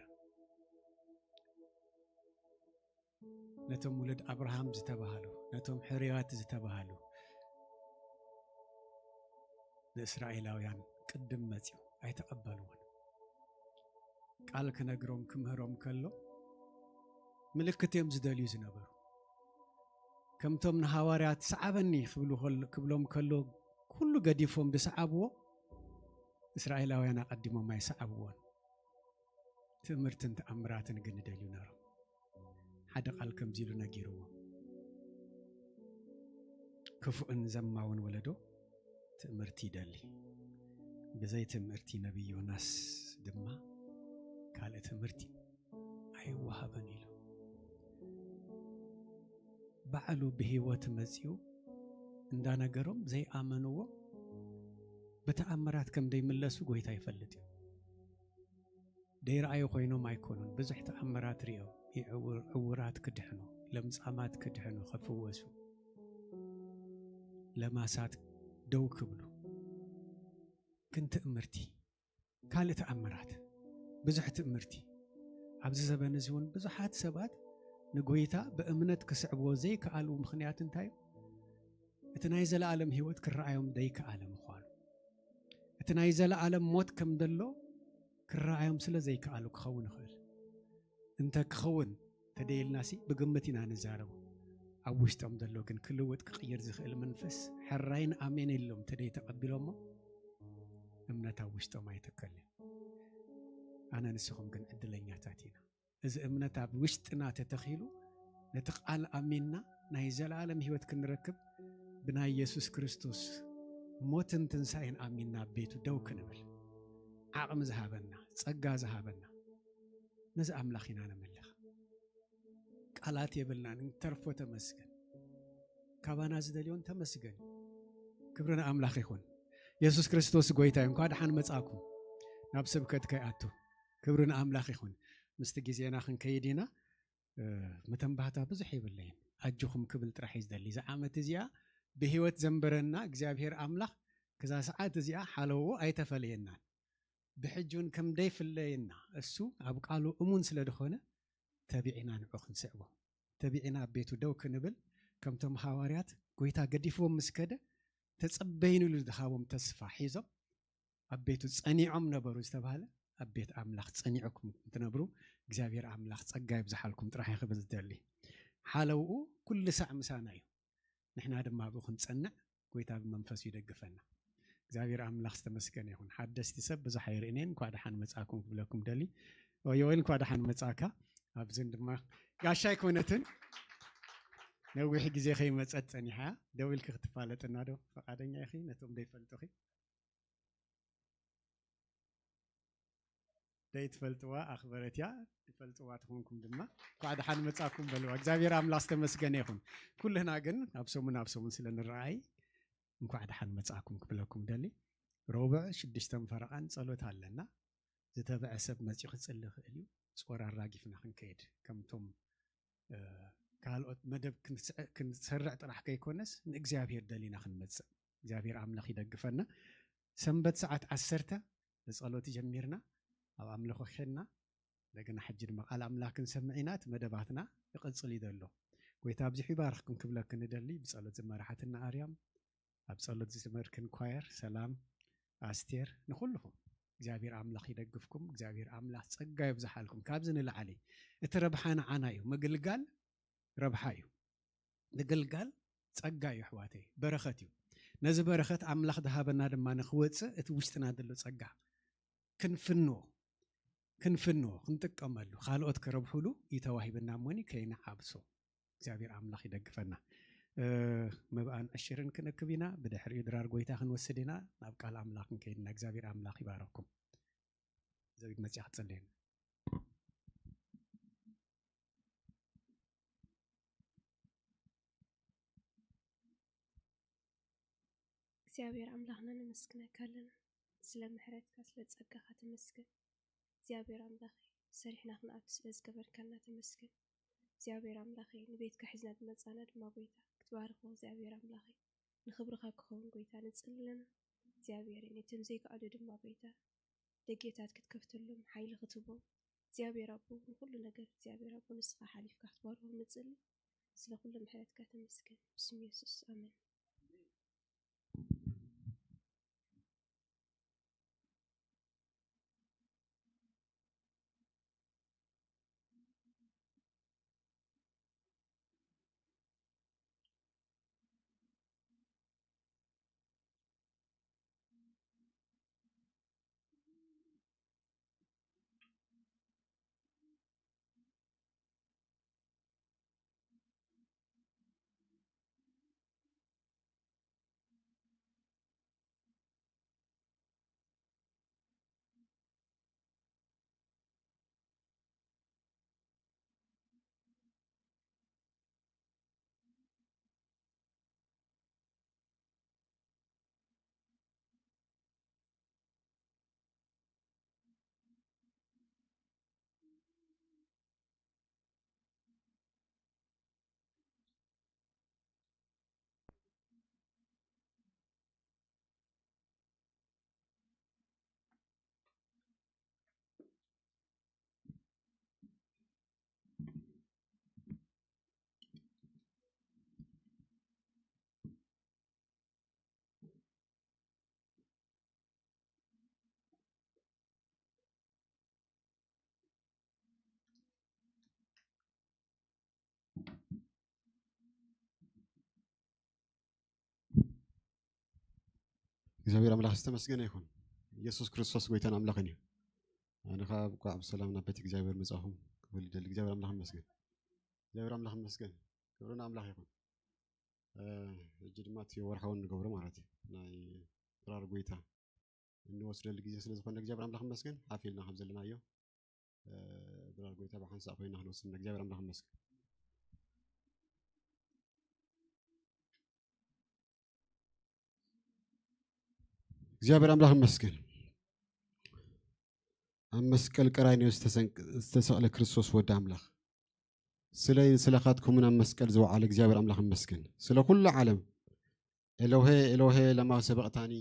ነቶም ውሉድ ኣብርሃም ዝተባህሉ፣ ነቶም ሕሩያት ዝተባህሉ ንእስራኤላውያን ቅድም መጺኡ ኣይተቐበልዎን። ቃል ክነግሮም ክምህሮም ከሎ ምልክት እዮም ዝደልዩ ዝነበሩ። ከምቶም ንሃዋርያት "ሰዓበኒ" ክብሉ ከሎ-፣ ክብሎም ከሎ ኩሉ ገዲፎም ዝሰዓብዎ፣ እስራኤላውያን ኣቐዲሞም ኣይሰዓብዎን። ትእምርትን ተኣምራትን ግን ይደልዩ ነሮም። ሓደ ቃል ከምዚ ኢሉ ነጊርዎም፣ "ክፉእን ዘማውን ወለዶ ትእምርቲ ይደሊ፣ ብዘይ ትእምርቲ ነቢይ ዮናስ ድማ ካልእ ትእምርቲ ኣይወሃበን" ኢሉ። ባዕሉ ብህይወት መጺኡ እንዳነገሮም ዘይኣመንዎ ብተኣምራት ከም ደይምለሱ ጎይታ ይፈልጥ እዩ። ደይረኣዩ ኮይኖም ኣይኮኑን፣ ብዙሕ ተኣምራት ርእዮም። ይዕውር-፣ ዕውራት ክድሕኑ፣ ለምጻማት ክድሕኑ፣ ክፍወሱ፣ ለማሳት ደው ክብሉ። ግን ትእምርቲ፣ ካልእ ተኣምራት፣ ብዙሕ ትእምርቲ። ኣብዚ ዘበን እዚ እውን ብዙሓት ሰባት ንጎይታ ብእምነት ክስዕብዎ ዘይከኣሉ ምኽንያት እንታይ እዩ? እቲ ናይ ዘለኣለም ህይወት ክረኣዮም ዘይከኣለ ምዃኑ። እቲ ናይ ዘለኣለም ሞት ከም ዘሎ ክረኣዮም ስለ ዘይከኣሉ ክኸውን ይኽእል። እንተ ክኸውን ተደይልናሲ ብግምት ኢና ንዛረቡ። ኣብ ውሽጦም ዘሎ ግን ክልውጥ ክቕይር ዝኽእል መንፈስ ሕራይን ኣሜን ኢሎም ተደይ ተቐቢሎሞ፣ እምነት ኣብ ውሽጦም ኣይተከልን። ኣነ ንስኹም ግን ዕድለኛታት ኢና። እዚ እምነት ኣብ ውሽጥና ተተኺሉ፣ ነቲ ቃል ኣሚንና ናይ ዘለኣለም ህይወት ክንረክብ፣ ብናይ የሱስ ክርስቶስ ሞትን ትንሳኤን ኣሚንና ኣብ ቤቱ ደው ክንብል ዓቕሚ ዝሃበና፣ ጸጋ ዝሃበና፣ ነዚ ኣምላኽ ኢና ነምልኽ። ቃላት የብልናን፣ ንተርፎ ተመስገን። ካባና ዝደልዮን ተመስገን። ክብሪ ንኣምላኽ ይኹን። የሱስ ክርስቶስ ጎይታ እዩ። እንኳዕ ደሓን መጻእኩም። ናብ ስብከት ከይኣቱ። ክብሪ ንኣምላኽ ይኹን። ምስቲ ግዜና ክንከይድ ኢና። እ፣ መተንባህታ ብዙሕ የብለይን። ኣጆኹም ክብል ጥራሕ እዩ ዝደሊ። እዛ ዓመት እዚኣ ብህይወት ዘንበረና እግዚኣብሔር ኣምላኽ ክዛ ሰዓት እዚኣ ሓለዎ ኣይተፈለየናን። ብሕጂ እውን ከም ደይፍለየና እሱ ኣብ ቃሉ እሙን ስለ ዝኾነ ተቢዕና ንዑ ክንስዕቦ። ተቢዕና ኣብ ቤቱ ደው ክንብል ከምቶም ሃዋርያት ጎይታ ገዲፍዎም ምስ ከደ ተጸበይኑ ኢሉ ዝሃቦም ተስፋ ሒዞም ኣብ ቤቱ ጸኒዖም ነበሩ ዝተባህለ ኣብ ቤት ኣምላኽ ጸኒዕኩም ክትነብሩ እግዚኣብሔር ኣምላኽ ጸጋ ይብዝሓልኩም ጥራሕ እዩ ክብል ዝደሊ። ሓለውኡ ኩሉ ሳዕ ምሳና እዩ። ንሕና ድማ ኣብኡ ክንጸንዕ ጎይታ ብመንፈሱ ይደግፈና። እግዚኣብሔር ኣምላኽ ዝተመስገነ ይኹን። ሓደስቲ ሰብ ብዙሕ ኣይርእኔን። እንኳዕ ደሓን መጻእኩም ክብለኩም ደሊ። ዮኤል እንኳዕ ደሓን መጻእካ። ኣብዝን ድማ ጋሻ ኣይኮነትን። ነዊሕ ግዜ ከይመጸት ጸኒሓ። ደው ኢልኪ ክትፋለጥና ዶ ፈቃደኛ ኢኺ? ነቶም ዘይፈልጡኺ። ዘይትፈልጥዋ ኣኽበረት እያ። ትፈልጥዋ ትኾንኩም ድማ እንኳዕ ደሓን መጻኩም በልዋ። እግዚኣብሔር ኣምላኽ ዝተመስገነ ይኹን። ኩልና ግን ኣብ ሰሙን ኣብ ሰሙን ስለ ንረኣይ እንኳዕ ደሓን መጻኩም ክብለኩም ደሊ። ረቡዕ ሽዱሽተ ፈረቓን ጸሎት ኣለና። ዝተብዐ ሰብ መጺኡ ክጽሊ ይኽእል እዩ። ጾር ኣራጊፍና ክንከይድ ከምቶም እ፣ ካልኦት መደብ ክንስዕ-፣ ክንሰርዕ ጥራሕ ከይኮነስ ንእግዚኣብሔር ደሊና ክንመጽእ እግዚኣብሔር ኣምላኽ ይደግፈና። ሰንበት ሰዓት ዓሰርተ ብጸሎት ጀሚርና ኣብ ኣምልኾ ኬድና። እንደገና ሕጂ ድማ ቃል ኣምላኽ ክንሰምዕ ኢና። እቲ መደባትና ይቕጽል እዩ ዘሎ። ጎይታ ኣብዚሑ ይባርኽኩም ክብለክን እደሊ። ብጸሎት ዝመርሓትና ኣርያም፣ ኣብ ጸሎት ዝመርክን ኳየር፣ ሰላም ኣስቴር፣ ንኹልኹም እግዚኣብሔር ኣምላኽ ይደግፍኩም። እግዚኣብሔር ኣምላኽ ጸጋ ይብዝሓልኩም። ካብዚ ንላዕሊ እቲ ረብሓ ንዓና እዩ። ምግልጋል ረብሓ እዩ። ምግልጋል ጸጋ እዩ ኣሕዋተይ፣ በረኸት እዩ። ነዚ በረኸት ኣምላኽ ዝሃበና ድማ ንኽወጽእ እቲ ውሽጥና ዘሎ ጸጋ ክንፍንዎ፣ ክንፍንዎ፣ ክንጥቀመሉ፣ ካልኦት ክረብሑሉ እዩ ተዋሂብና እሞኒ ከይንዓብሶ። እግዚኣብሔር ኣምላኽ ይደግፈና። እ፣ መብኣን ዕሽርን ክንእክብ ኢና። ብድሕሪኡ ድራር ጎይታ ክንወስድ ኢና። ናብ ቃል ኣምላኽ ክንከይድ ኢና። እግዚኣብሔር ኣምላኽ ይባረኩም። ዘቢት መጽያ ክትጸልየና። እግዚኣብሔር ኣምላኽና ነመስግነካ ኣለና። ስለ ምሕረትካ፣ ስለ ጸጋኻ ተመስገን። እግዚኣብሔር ኣምላኸይ፣ ሰሪሕና ክንኣቱ ስለ ዝገበርካልና ተመስገን። እግዚኣብሔር ኣምላኸይ፣ ንቤትካ ሒዝና ዝመጻና ድማ ጎይታ፣ ክትባርኾ እግዚኣብሔር ኣምላኸይ፣ ንኽብርኻ ክኸውን ጎይታ ንጽሊ ኣለና። እግዚኣብሔር፣ ነቶም ዘይከኣሉ ድማ ጎይታ፣ ደጌታት ክትከፍተሎም፣ ሓይሊ ክትህቦም፣ እግዚኣብሔር ኣቦ፣ ንኹሉ ነገር እግዚኣብሔር ኣቦ፣ ንስኻ ሓሊፍካ ክትባርኾም ንጽሊ። ስለ ኩሉ ምሕረትካ ተመስገን። ብስም የሱስ፣ ኣሜን። እግዚኣብሔር ኣምላኽ ዝተመስገነ ይኹን። ኢየሱስ ክርስቶስ ጎይታን ኣምላኽን እዩ። ኣነ ኸዓ ብኳዕ ብሰላም ናብ ቤት እግዚኣብሔር ምጻኹም ክብል ይደሊ። እግዚኣብሔር ኣምላኽ ይመስገን። እግዚኣብሔር ኣምላኽ ይመስገን። ክብሪ ንኣምላኽ ይኹን። እ፣ ሕጂ ድማ እቲ ወርሓዊ ንገብሮ ማለት እዩ። ናይ ድራር ጎይታ እንወስደሉ ግዜ ስለ ዝኾነ እግዚኣብሔር ኣምላኽ ይመስገን። ሓፍ ኢልና ከም ዘለናዮ፣ እ፣ ድራር ጎይታ ብሓንሳእ ኮይና ክንወስድ ኢና። እግዚኣብሔር ኣምላኽ ይመስገን። እግዚኣብሔር ኣምላኽ ይመስገን። ኣብ መስቀል ቀራንዮ ዝተሰንቅ-፣ ዝተሰቕለ ክርስቶስ ወዲ ኣምላኽ፣ ስለይን ስለኻትኩምን ኣብ መስቀል ዝወዓለ እግዚኣብሔር ኣምላኽ ይመስገን። ስለ ኩሉ ዓለም ኤሎሄ ኤሎሄ ለማ ሰበቕታኒ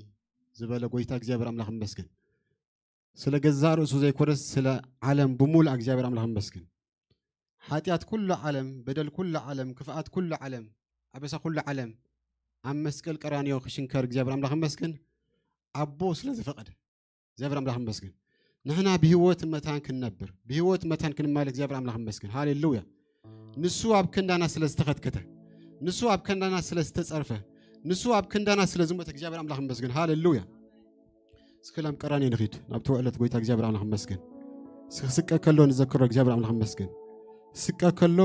ዝበለ ጎይታ እግዚኣብሔር ኣምላኽ ይመስገን። ስለ ገዛእ ርእሱ ዘይኮነስ ስለ ዓለም ብምሉኣ እግዚኣብሔር ኣምላኽ ይመስገን። ሓጢኣት ኩሉ ዓለም፣ በደል ኩሉ ዓለም፣ ክፍኣት ኩሉ ዓለም፣ ኣበሳ ኩሉ ዓለም ኣብ መስቀል ቀራንዮ ክሽንከር እግዚኣብሔር ኣምላኽ ይመስገን። ኣቦ ስለ ዝፈቐደ እግዚኣብሔር ኣምላኽ ይመስገን። ንሕና ብህይወት መታን ክንነብር፣ ብህይወት መታን ክንማል እግዚኣብሔር ኣምላኽ ይመስገን። ሃሌሉያ። ንሱ ኣብ ክንዳና ስለ ዝተኸትከተ፣ ንሱ ኣብ ክንዳና ስለ ዝተጸርፈ፣ ንሱ ኣብ ክንዳና ስለ ዝሞተ እግዚኣብሔር ኣምላኽ ይመስገን። ሃሌሉያ። እስኪ ላም ቀራንዮ ንኺድ፣ ናብቲ ውዕለት ጎይታ እግዚኣብሔር ኣምላኽ ይመስገን። እስኪ ክስቀ ከሎ ንዘክሮ እግዚኣብሔር ኣምላኽ ይመስገን። ስቀ ከሎ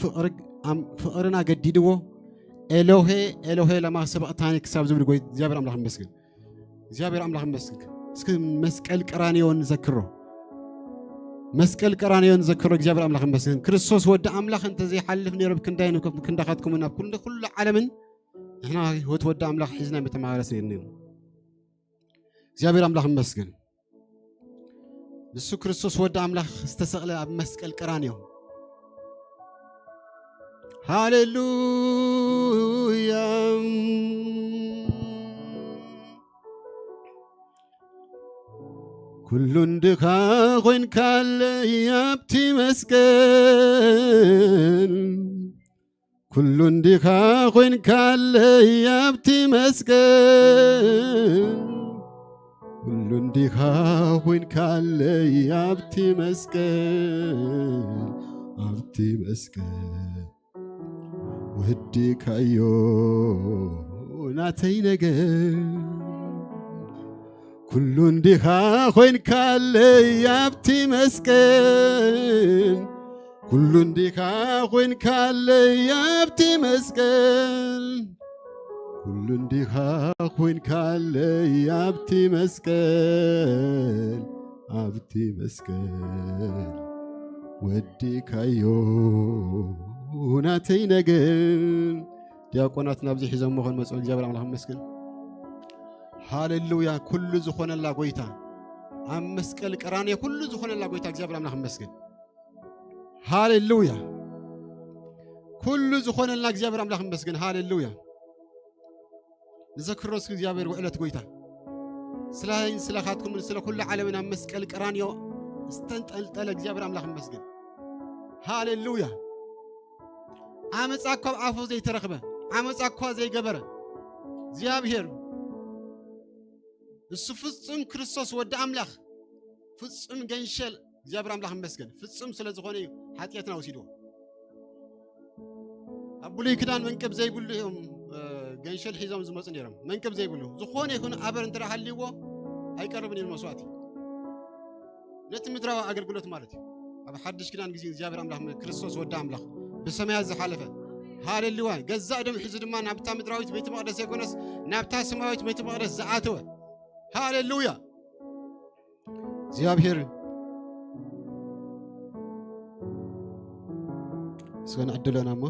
ፍቕሪ ኣም-፣ ፍቕርና ገዲድዎ፣ ኤሎሄ ኤሎሄ ለማ ሰበቕታኒ ክሳብ ዝብል ጎይ-፣ እግዚኣብሔር ኣምላኽ ይመስገን። እግዚኣብሔር ኣምላኽ ይመስገን። እስኪ መስቀል ቀራንዮ ንዘክሮ፣ መስቀል ቀራንዮ ንዘክሮ እግዚኣብሔር ኣምላኽ ይመስገን። ክርስቶስ ወዲ ኣምላኽ እንተዘይሓልፍ ነይሩ፣ ብክንዳይ ንከ-፣ ክንዳኻትኩምን ኣብ ኩሉ፣ ኩሉ ዓለምን ንሕና ህይወት ወዲ ኣምላኽ ሒዝና ምተመላለስ ነይርና። እግዚኣብሔር ኣምላኽ ይመስገን። ንሱ ክርስቶስ ወዲ ኣምላኽ ዝተሰቕለ ኣብ መስቀል ቀራንዮ። ሃሌሉያ። ኩሉ እንዲኻ ኮይንካለይ ኣብቲ መስቀል፣ ኩሉ እንዲኻ ኮይንካለይ ኣብቲ መስቀል፣ ኩሉ እንዲኻ ኮይንካለይ ኣብቲ መስቀል፣ ኣብቲ መስቀል ወዲእካዮ ናተይ ነገር። ኩሉ እንዲኻ ኮይንካለይ ኣብቲ መስቀል፣ ኩሉ እንዲኻ ኮይንካለይ ኣብቲ መስቀል፣ ኩሉ እንዲኻ ኮይንካለይ ኣብቲ መስቀል፣ ኣብቲ መስቀል ወዲእካዮ ናተይ ነገር። ዲያቆናት ናብዚ ሒዞም መኾን መጽኡ እግዚኣብሔር ኣምላኽ ይመስገን። ሃሌሉያ። ኩሉ ዝኾነላ ጎይታ፣ ኣብ መስቀል ቀራንዮ ኩሉ ዝኾነላ ጎይታ እግዚኣብሔር ኣምላኽ ይመስገን። ሃሌሉያ። ኩሉ ዝኾነልና እግዚኣብሔር ኣምላኽ ይመስገን። ሃሌሉያ። ንዘክሮ እስኪ እግዚኣብሔር ውዕለት ጎይታ። ስለይን ስለኻትኩምን ስለ ኩሉ ዓለምን ኣብ መስቀል ቀራንዮ ዝተንጠልጠለ እግዚኣብሔር ኣምላኽ ይመስገን። ሃሌሉያ። ዓመፃ እኳ ኣብ ኣፉ ዘይተረኽበ፣ ዓመፃ እኳ ዘይገበረ እግዚኣብሔር፣ እሱ ፍጹም ክርስቶስ ወዲ ኣምላኽ፣ ፍጹም ገንሸል እግዚኣብሔር ኣምላኽ ይመስገን። ፍጹም ስለ ዝኾነ እዩ ሓጢኣትና ወሲድዎ። ኣብ ብሉይ ክዳን መንቅብ ዘይብሉ እዮም፣ እ፣ ገንሸል ሒዞም ዝመጹ ነይሮም። መንቅብ ዘይብሉ ዝኾነ ይኹን ኣበር እንተ ደኣ ሃልይዎ ኣይቀርብን እዩ መስዋእቲ። ነቲ ምድራዊ ኣገልግሎት ማለት እዩ። ኣብ ሓድሽ ክዳን ግዜ እግዚኣብሔር ኣምላኽ ክርስቶስ ወዲ ኣምላኽ ብሰማያት ዝሓለፈ፣ ሃሌሉያ፣ ገዛእ ደም ሒዙ ድማ ናብታ ምድራዊት ቤተ መቕደስ ዘይኮነስ ናብታ ሰማያዊት ቤተ መቕደስ ዝኣተወ። ሃሌሉያ። እግዚኣብሔር እስከ ንዕድለና እሞ።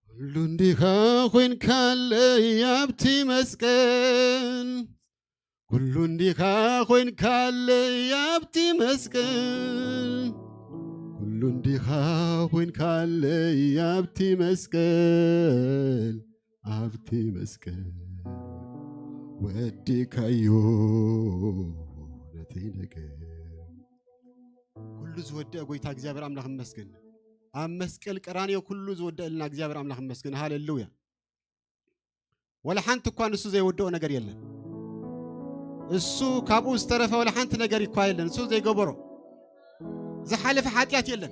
ኩሉ እንዲኻ ኮይንካለይ ኣብቲ መስቀል፣ ኩሉ እንዲኻ ኮይንካለይ ኣብቲ መስቀል፣ ኩሉ እንዲኻ ኮይንካለይ ኣብቲ መስቀል፣ ኣብቲ መስቀል ወዲእካዮ ነቲ ነገር። ኩሉ ዝወደአ ጎይታ እግዚኣብሔር ኣምላኽ ይመስገን። ኣብ መስቀል ቀራንዮ ኩሉ ዝወደአልና እግዚኣብሔር ኣምላኽ ይመስገን። ሃሌሉያ። ወላ ሓንቲ እኳ ንሱ ዘይወደኦ ነገር የለን። እሱ ካብኡ ዝተረፈ ወላ ሓንቲ ነገር እኳ የለን። እሱ ዘይገበሮ ዝሓለፈ ሓጢኣት የለን።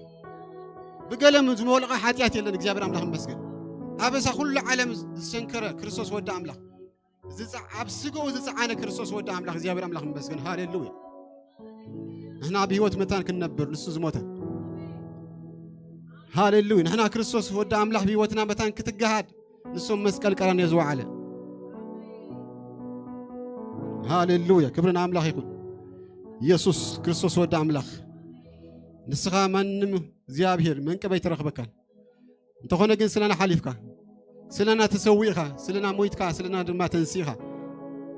ብገለም ዝመልቐ ሓጢኣት የለን። እግዚኣብሔር ኣምላኽ ይመስገን። ኣበሳ ኩሉ ዓለም ዝሰንከረ ክርስቶስ ወዲ ኣምላኽ፣ ዝጸ-፣ ኣብ ስጋኡ ዝጸዓነ ክርስቶስ ወዲ ኣምላኽ እግዚኣብሔር ኣምላኽ ይመስገን። ሃሌሉያ። ንሕና ብህይወት መታን ክንነብር ንሱ ዝሞተ። ሃሌሉያ። ንሕና ክርስቶስ ወዲ ኣምላኽ ብህይወትና መታን ክትገሃድ ንሱ መስቀል ቀራንዮ ዝወዓለ። ሃሌሉያ። ክብሪ ንኣምላኽ ይኹን። ኢየሱስ ክርስቶስ ወዲ ኣምላኽ። ንስኻ ማንም እግዚኣብሔር መንቀብ ኣይተረኽበካን። እንተኾነ ግን ስለና ሓሊፍካ፣ ስለና ተሰዊእኻ፣ ስለና ሞይትካ፣ ስለና ድማ ተንሲእኻ።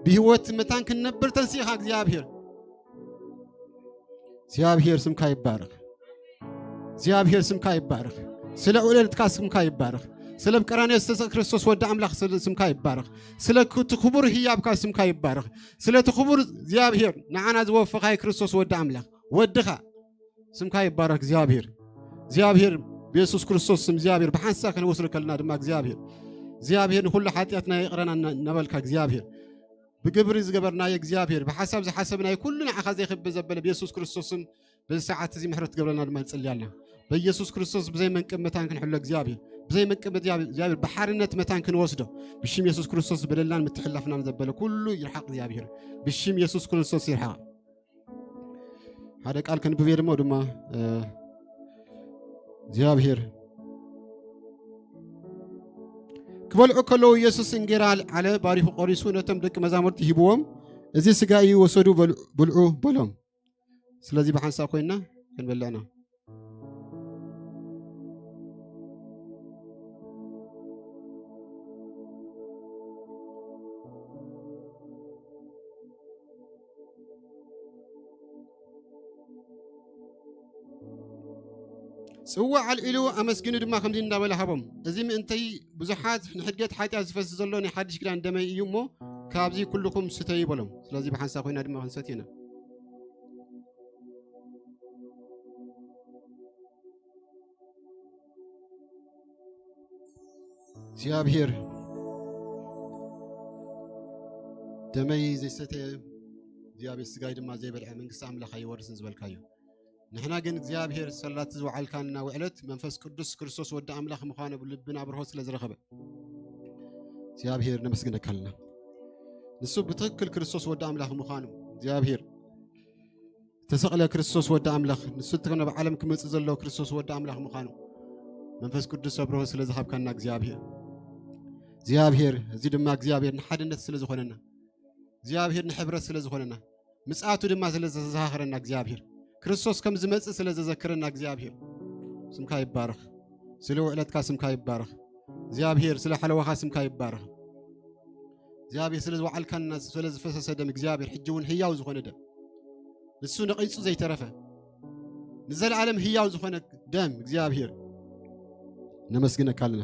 ብህይወት መታን ክንነብር ተንሲእኻ እግዚኣብሔር። እግዚኣብሔር ስምካ ይባረኽ። እግዚኣብሔር ስምካ ይባረኽ። ስለ ውዕለትካ ስምካ ይባረኽ። ስለ ኣብ ቀራንዮ ዝተሰ-፣ ክርስቶስ ወዲ ኣምላኽ ስለ ስምካ ይባረኽ። ስለ እቲ ክቡር ህያብካ ስምካ ይባረኽ። ስለ እቲ ክቡር እግዚኣብሔር ንዓና ዝወፈኻይ ክርስቶስ ወዲ ኣምላኽ ወድኻ ስምካ ይባረኽ እግዚኣብሔር። እግዚኣብሔር ብየሱስ ክርስቶስ ስም እግዚኣብሔር ብሓንሳብ ከነወስዶ ከለና ድማ እግዚኣብሔር፣ እግዚኣብሔር ንኹሉ ሓጢኣትና ይቕረና እና-፣ እናበልካ እግዚኣብሔር ብግብሪ ዝገበርናዮ እግዚኣብሔር ብሓሳብ ዝሓሰብናዮ ኩሉ ንዓኻ ዘይኽብእ ዘበለ ብየሱስ ክርስቶስ ስም በዚ ሰዓት እዚ ምሕረት ትገብረልና ድማ ንጽሊ ኣለና። በኢየሱስ ክርስቶስ ብዘይ መንቅብ መታን ክንሕሎ እግዚኣብሔር፣ ብዘይ መንቅብ እግዚኣብሔር ብሓርነት መታን ክንወስዶ ብሽም የሱስ ክርስቶስ በደልናን ምትሕላፍናን ዘበለ ኩሉ ይርሓቕ እግዚኣብሔር፣ ብሽም የሱስ ክርስቶስ ይርሓቕ። ሓደ ቃል ከንብብ እየ፣ ድማ፣ እ፣ እግዚኣብሔር ክበልዑ ከለዉ ኢየሱስ እንጌራ ኣልዓለ፣ ባሪኹ ቆሪሱ ነቶም ደቂ መዛሙርቲ ሂብዎም፣ "እዚ ስጋይ እዩ፣ ወሰዱ በልዑ፣ ብልዑ" በሎም። ስለዚ ብሓንሳብ ኮይንና ክንበልዕ ኢና። ጽዋዕ ኣልዒሉ ኣመስጊኑ ድማ ከምዚ እንዳበለ ሃቦም፣ "እዚ ምእንተይ ብዙሓት ንሕድገት ሓጢኣት ዝፈስስ ዘሎ ናይ ሓድሽ ኪዳን ደመይ እዩ እሞ፣ ካብዚ ኩልኹም ስተዩ" በሎም። ስለዚ ብሓንሳብ ኮይና ድማ ክንሰትዮ ኢና። እግዚኣብሔር፣ "ደመይ ዘይሰተየ እግዚኣብሔር፣ ስጋይ ድማ ዘይበልዐ መንግስቲ ኣምላኽ ኣይወርስን" ዝበልካዮ፣ ንሕና ግን እግዚኣብሔር ሰላቲ ዝወዓልካና ውዕለት መንፈስ ቅዱስ ክርስቶስ ወዲ ኣምላኽ ምዃኑ ብልብና ኣብርሆ ስለ ዝረኸበ እግዚኣብሔር ነመስግነካ ኣለና። ንሱ ብትኽክል ክርስቶስ ወዲ ኣምላኽ ምዃኑ እግዚኣብሔር ተሰቕለ ክርስቶስ ወዲ ኣምላኽ፣ ንሱ እቲ ናብ ዓለም ክመጽእ ዘሎ ክርስቶስ ወዲ ኣምላኽ ምዃኑ መንፈስ ቅዱስ ኣብርሆ ስለ ዝሃብካና እግዚኣብሔር፣ እግዚኣብሔር፣ እዚ ድማ እግዚኣብሔር ንሓድነት ስለ ዝኾነና፣ እግዚኣብሔር ንሕብረት ስለ ዝኾነና፣ ምጽኣቱ ድማ ስለ ዘዘኻኽረና እግዚኣብሔር፣ ክርስቶስ ከም ዝመጽእ ስለ ዘዘክረና እግዚኣብሔር፣ ስምካ ይባረኽ። ስለ ውዕለትካ ስምካ ይባረኽ። እግዚኣብሔር ስለ ሓለዋኻ ስምካ ይባረኽ። እግዚኣብሔር ስለ ዝወዓልካና ስለ ዝፈሰሰ ደም እግዚኣብሔር ሕጂ እውን ህያው ዝኾነ ደም፣ ንሱ ነቒጹ ዘይተረፈ ንዘለዓለም ህያው ዝኾነ ደም እግዚኣብሔር ነመስግነካ ኣለና።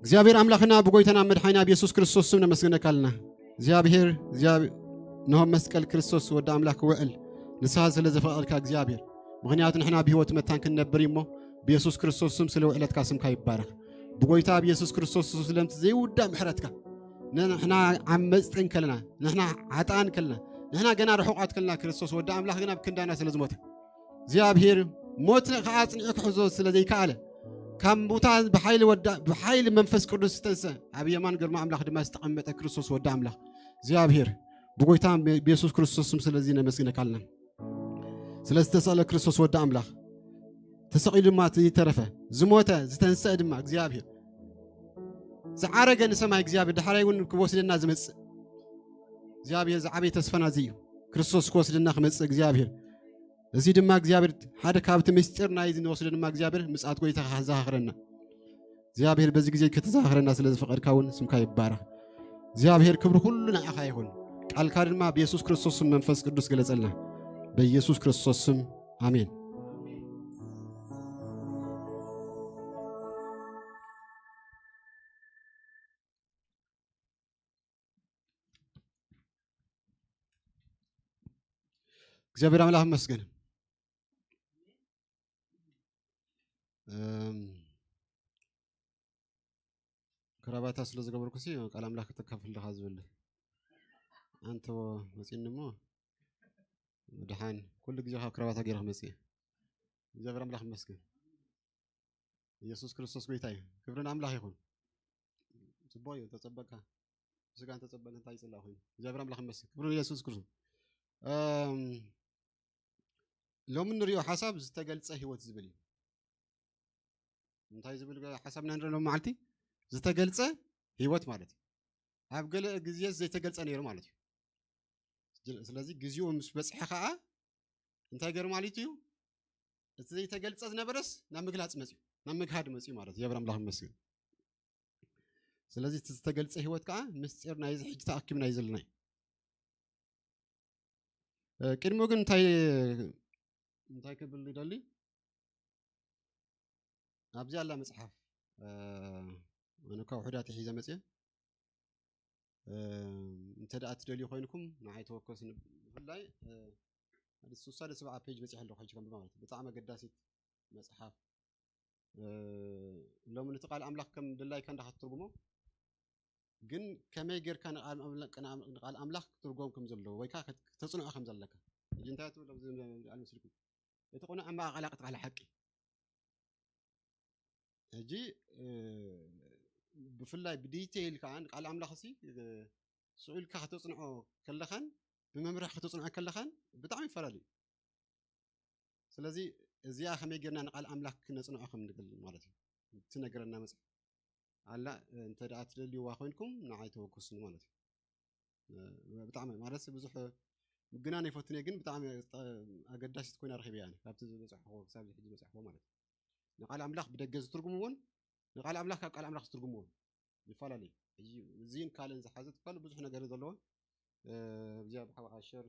እግዚኣብሔር ኣምላኽና ብጎይታና መድሓኒና ብየሱስ ክርስቶስ ስም ነመስግነካ ኣለና። እግዚኣብሔር፣ እግዚኣብሔር፣ እንሆ መስቀል ክርስቶስ ወዲ ኣምላኽ ክውዕል ንስኻ ስለ ዘፈቐድካ እግዚኣብሔር፣ ምኽንያቱ ንሕና ብህይወት መታን ክንነብር እዩ እሞ ብየሱስ ክርስቶስ ስም ስለ ውዕለትካ ስምካ ይባረኽ። ብጎይታ ብየሱስ ክርስቶስ ስለምቲ ዘይውዳእ ምሕረትካ ንሕና ዓመፅቲ እንከለና፣ ንሕና ሓጥኣን ከለና፣ ንሕና ገና ርሑቓት ከለና ክርስቶስ ወዲ ኣምላኽ ግና ብክንዳና ስለ ዝሞተ እግዚኣብሔር ሞት ከኣ ኣጽኒዑ ክሕዞ ስለ ዘይከኣለ፣ ካብ ሙታን ብሓይሊ ወዳ-፣ ብሓይሊ መንፈስ ቅዱስ ዝተንሰ፣ ኣብ የማን ግርማ ኣምላኽ ድማ ዝተቐመጠ ክርስቶስ ወዲ ኣምላኽ እግዚኣብሔር ብጎይታ ብየሱስ ክርስቶስ ስም ስለዚ ነመስግነካ ኣለና። ስለ ዝተሰቕለ ክርስቶስ ወዲ ኣምላኽ ተሰቒሉ ድማ ዘይተረፈ፣ ዝሞተ፣ ዝተንሰአ ድማ እግዚኣብሔር ዝዓረገ ንሰማይ እግዚኣብሔር ዳሕራይ እውን ክወስደና ዝመጽእ እግዚኣብሔር ዝዓበየ ተስፋና እዚ እዩ። ክርስቶስ ክወስደና ክመጽእ እግዚኣብሔር እዚ ድማ እግዚኣብሔር ሓደ ካብቲ ምስጢር ናይ እዚ ንወስዶ ድማ እግዚኣብሔር ምጽኣት ጎይታ ከዘኻኽረና። እግዚኣብሔር በዚ ግዜ ከተዘኻኽረና ስለ ዝፈቐድካ እውን ስምካ ይባረኽ። እግዚኣብሔር ክብሪ ኩሉ ንዓኻ ይኹን። ቃልካ ድማ ብየሱስ ክርስቶስ ስም መንፈስ ቅዱስ ገለጸልና። በኢየሱስ ክርስቶስ ስም ኣሜን። እግዚኣብሔር ኣምላኽ ይመስገን። እም፣ ክራባታ ስለ ዝገበርኩ ሲ ቃል ኣምላኽ ከተካፍል ዲኻ ዝብል። ኣንተ መጺኒ እሞ ድሓን ኩሉ ግዜ ካብ ክራባታ ገይረ ክመጽእ እየ። እግዚኣብሔር ኣምላኽ ይመስገን። ኢየሱስ ክርስቶስ ጎይታ እዩ። ክብሪ ንኣምላኽ ይኹን። ጽቡቕ እዩ፣ ተጸበቕካ። ብስጋ እንተጸበቕና እንታይ ይጽላእ ኮይኑ። እግዚኣብሔር ኣምላኽ ይመስገን። ክብሪ ንኢየሱስ ክርስቶስ። እም፣ ሎሚ ንሪኦ ሓሳብ ዝተገልጸ ህይወት ዝብል እዩ። እንታይ ዝብል ሓሳብ ኢና ንርኢ ሎሚ መዓልቲ? ዝተገልጸ ህይወት ማለት እዩ። ኣብ ገለ ግዜ ዘይተገልጸ ነይሩ ማለት እዩ። ስለዚ ግዜኡ ምስ በጽሐ ኸኣ እንታይ ገይሩ ማለት እዩ? እቲ ዘይተገልጸ ዝነበረስ ናብ ምግላጽ መጽዩ፣ ናብ ምግሃድ መጽዩ ማለት እዩ። የብር ኣምላኽ ይመስገን። ስለዚ እቲ ዝተገልጸ ህይወት ከኣ ምስጢር ናይዚ ሕጂ ተኣኪብና እዩ ዘለና እዩ። እ፣ ቅድሚኡ ግን እንታይ፣ እንታይ ክብል ይደሊ? ኣብዚ ኣላ መጽሓፍ፣ እ፣ ኣነ ካብ ውሑዳት ሒዘ መጽየ። እ፣ እንተ ደኣ ትደልዩ ኮይንኩም ንዓይ ተወከሱ። ን-፣ ብፍላይ፣ እ፣ ስሳ ሰብዓ ፔጅ በጺሐ ኣለኹ ሕጂ ከም ማለት እዩ። ብጣዕሚ ኣገዳሲት መጽሓፍ። እ፣ ሎሚ ነቲ ቃል ኣምላኽ ከም ድላይካ እንዳ ክትትርጉሞ፣ ግን ከመይ ጌርካ ንቓል ኣምላ-፣ ቅን-፣ ንቓል ኣምላኽ ክትርጎም ከም ዘለዎ ወይ ከኣ ክት-፣ ክተጽንዖ ከም ዘለካ። ሕጂ እንታይ ትብሎ ኣብዚ ኣልምስልኩም? እቲ ቅኑዕ ኣመቓቕላ ቃል ሓቂ። ሕጂ፣ እ፣ ብፍላይ ብዲቴይል ከኣ ንቃል ኣምላኽሲ፣ እ፣ ስቕ ኢልካ ከተጽንዖ ከለኻን ብመምርሒ ከተጽንዖ ከለኻን ብጣዕሚ ይፈላለ እዩ። ስለዚ እዚኣ ከመይ ጌርና ንቃል ኣምላኽ ክነጽንዖ ከም ንኽእል ማለት እዩ። ትነግረና መጽሓፍ ኣላ፣ እንተ ደኣ ትደልይዋ ኮይንኩም ንዓይ ተወከሱኒ ማለት እዩ። እ፣ ብጣዕሚ ማለት ብዙሕ ምግናን ኣይፈቱን እየ፣ ግን ብጣዕሚ ጠ-፣ ኣገዳሲት ኮይና ረኺበያ ኣነ ካብቲ ዝበጻሕኩዎ ክሳብ ሕጂ ዝበጻሕኩዎ ማለት እዩ። ንቃል ኣምላኽ ብደገ ዝትርጉምዎን ንቃል ኣምላኽ ካብ ቃል ኣምላኽ ዝትርጉምዎን ይፈላለዩ። ሕጂ እዚን ካልእን ዝሓዘት ከሎ ብዙሕ ነገር ዘለዎን፣ እ፣ እዚኣ ብሓው ኣሸር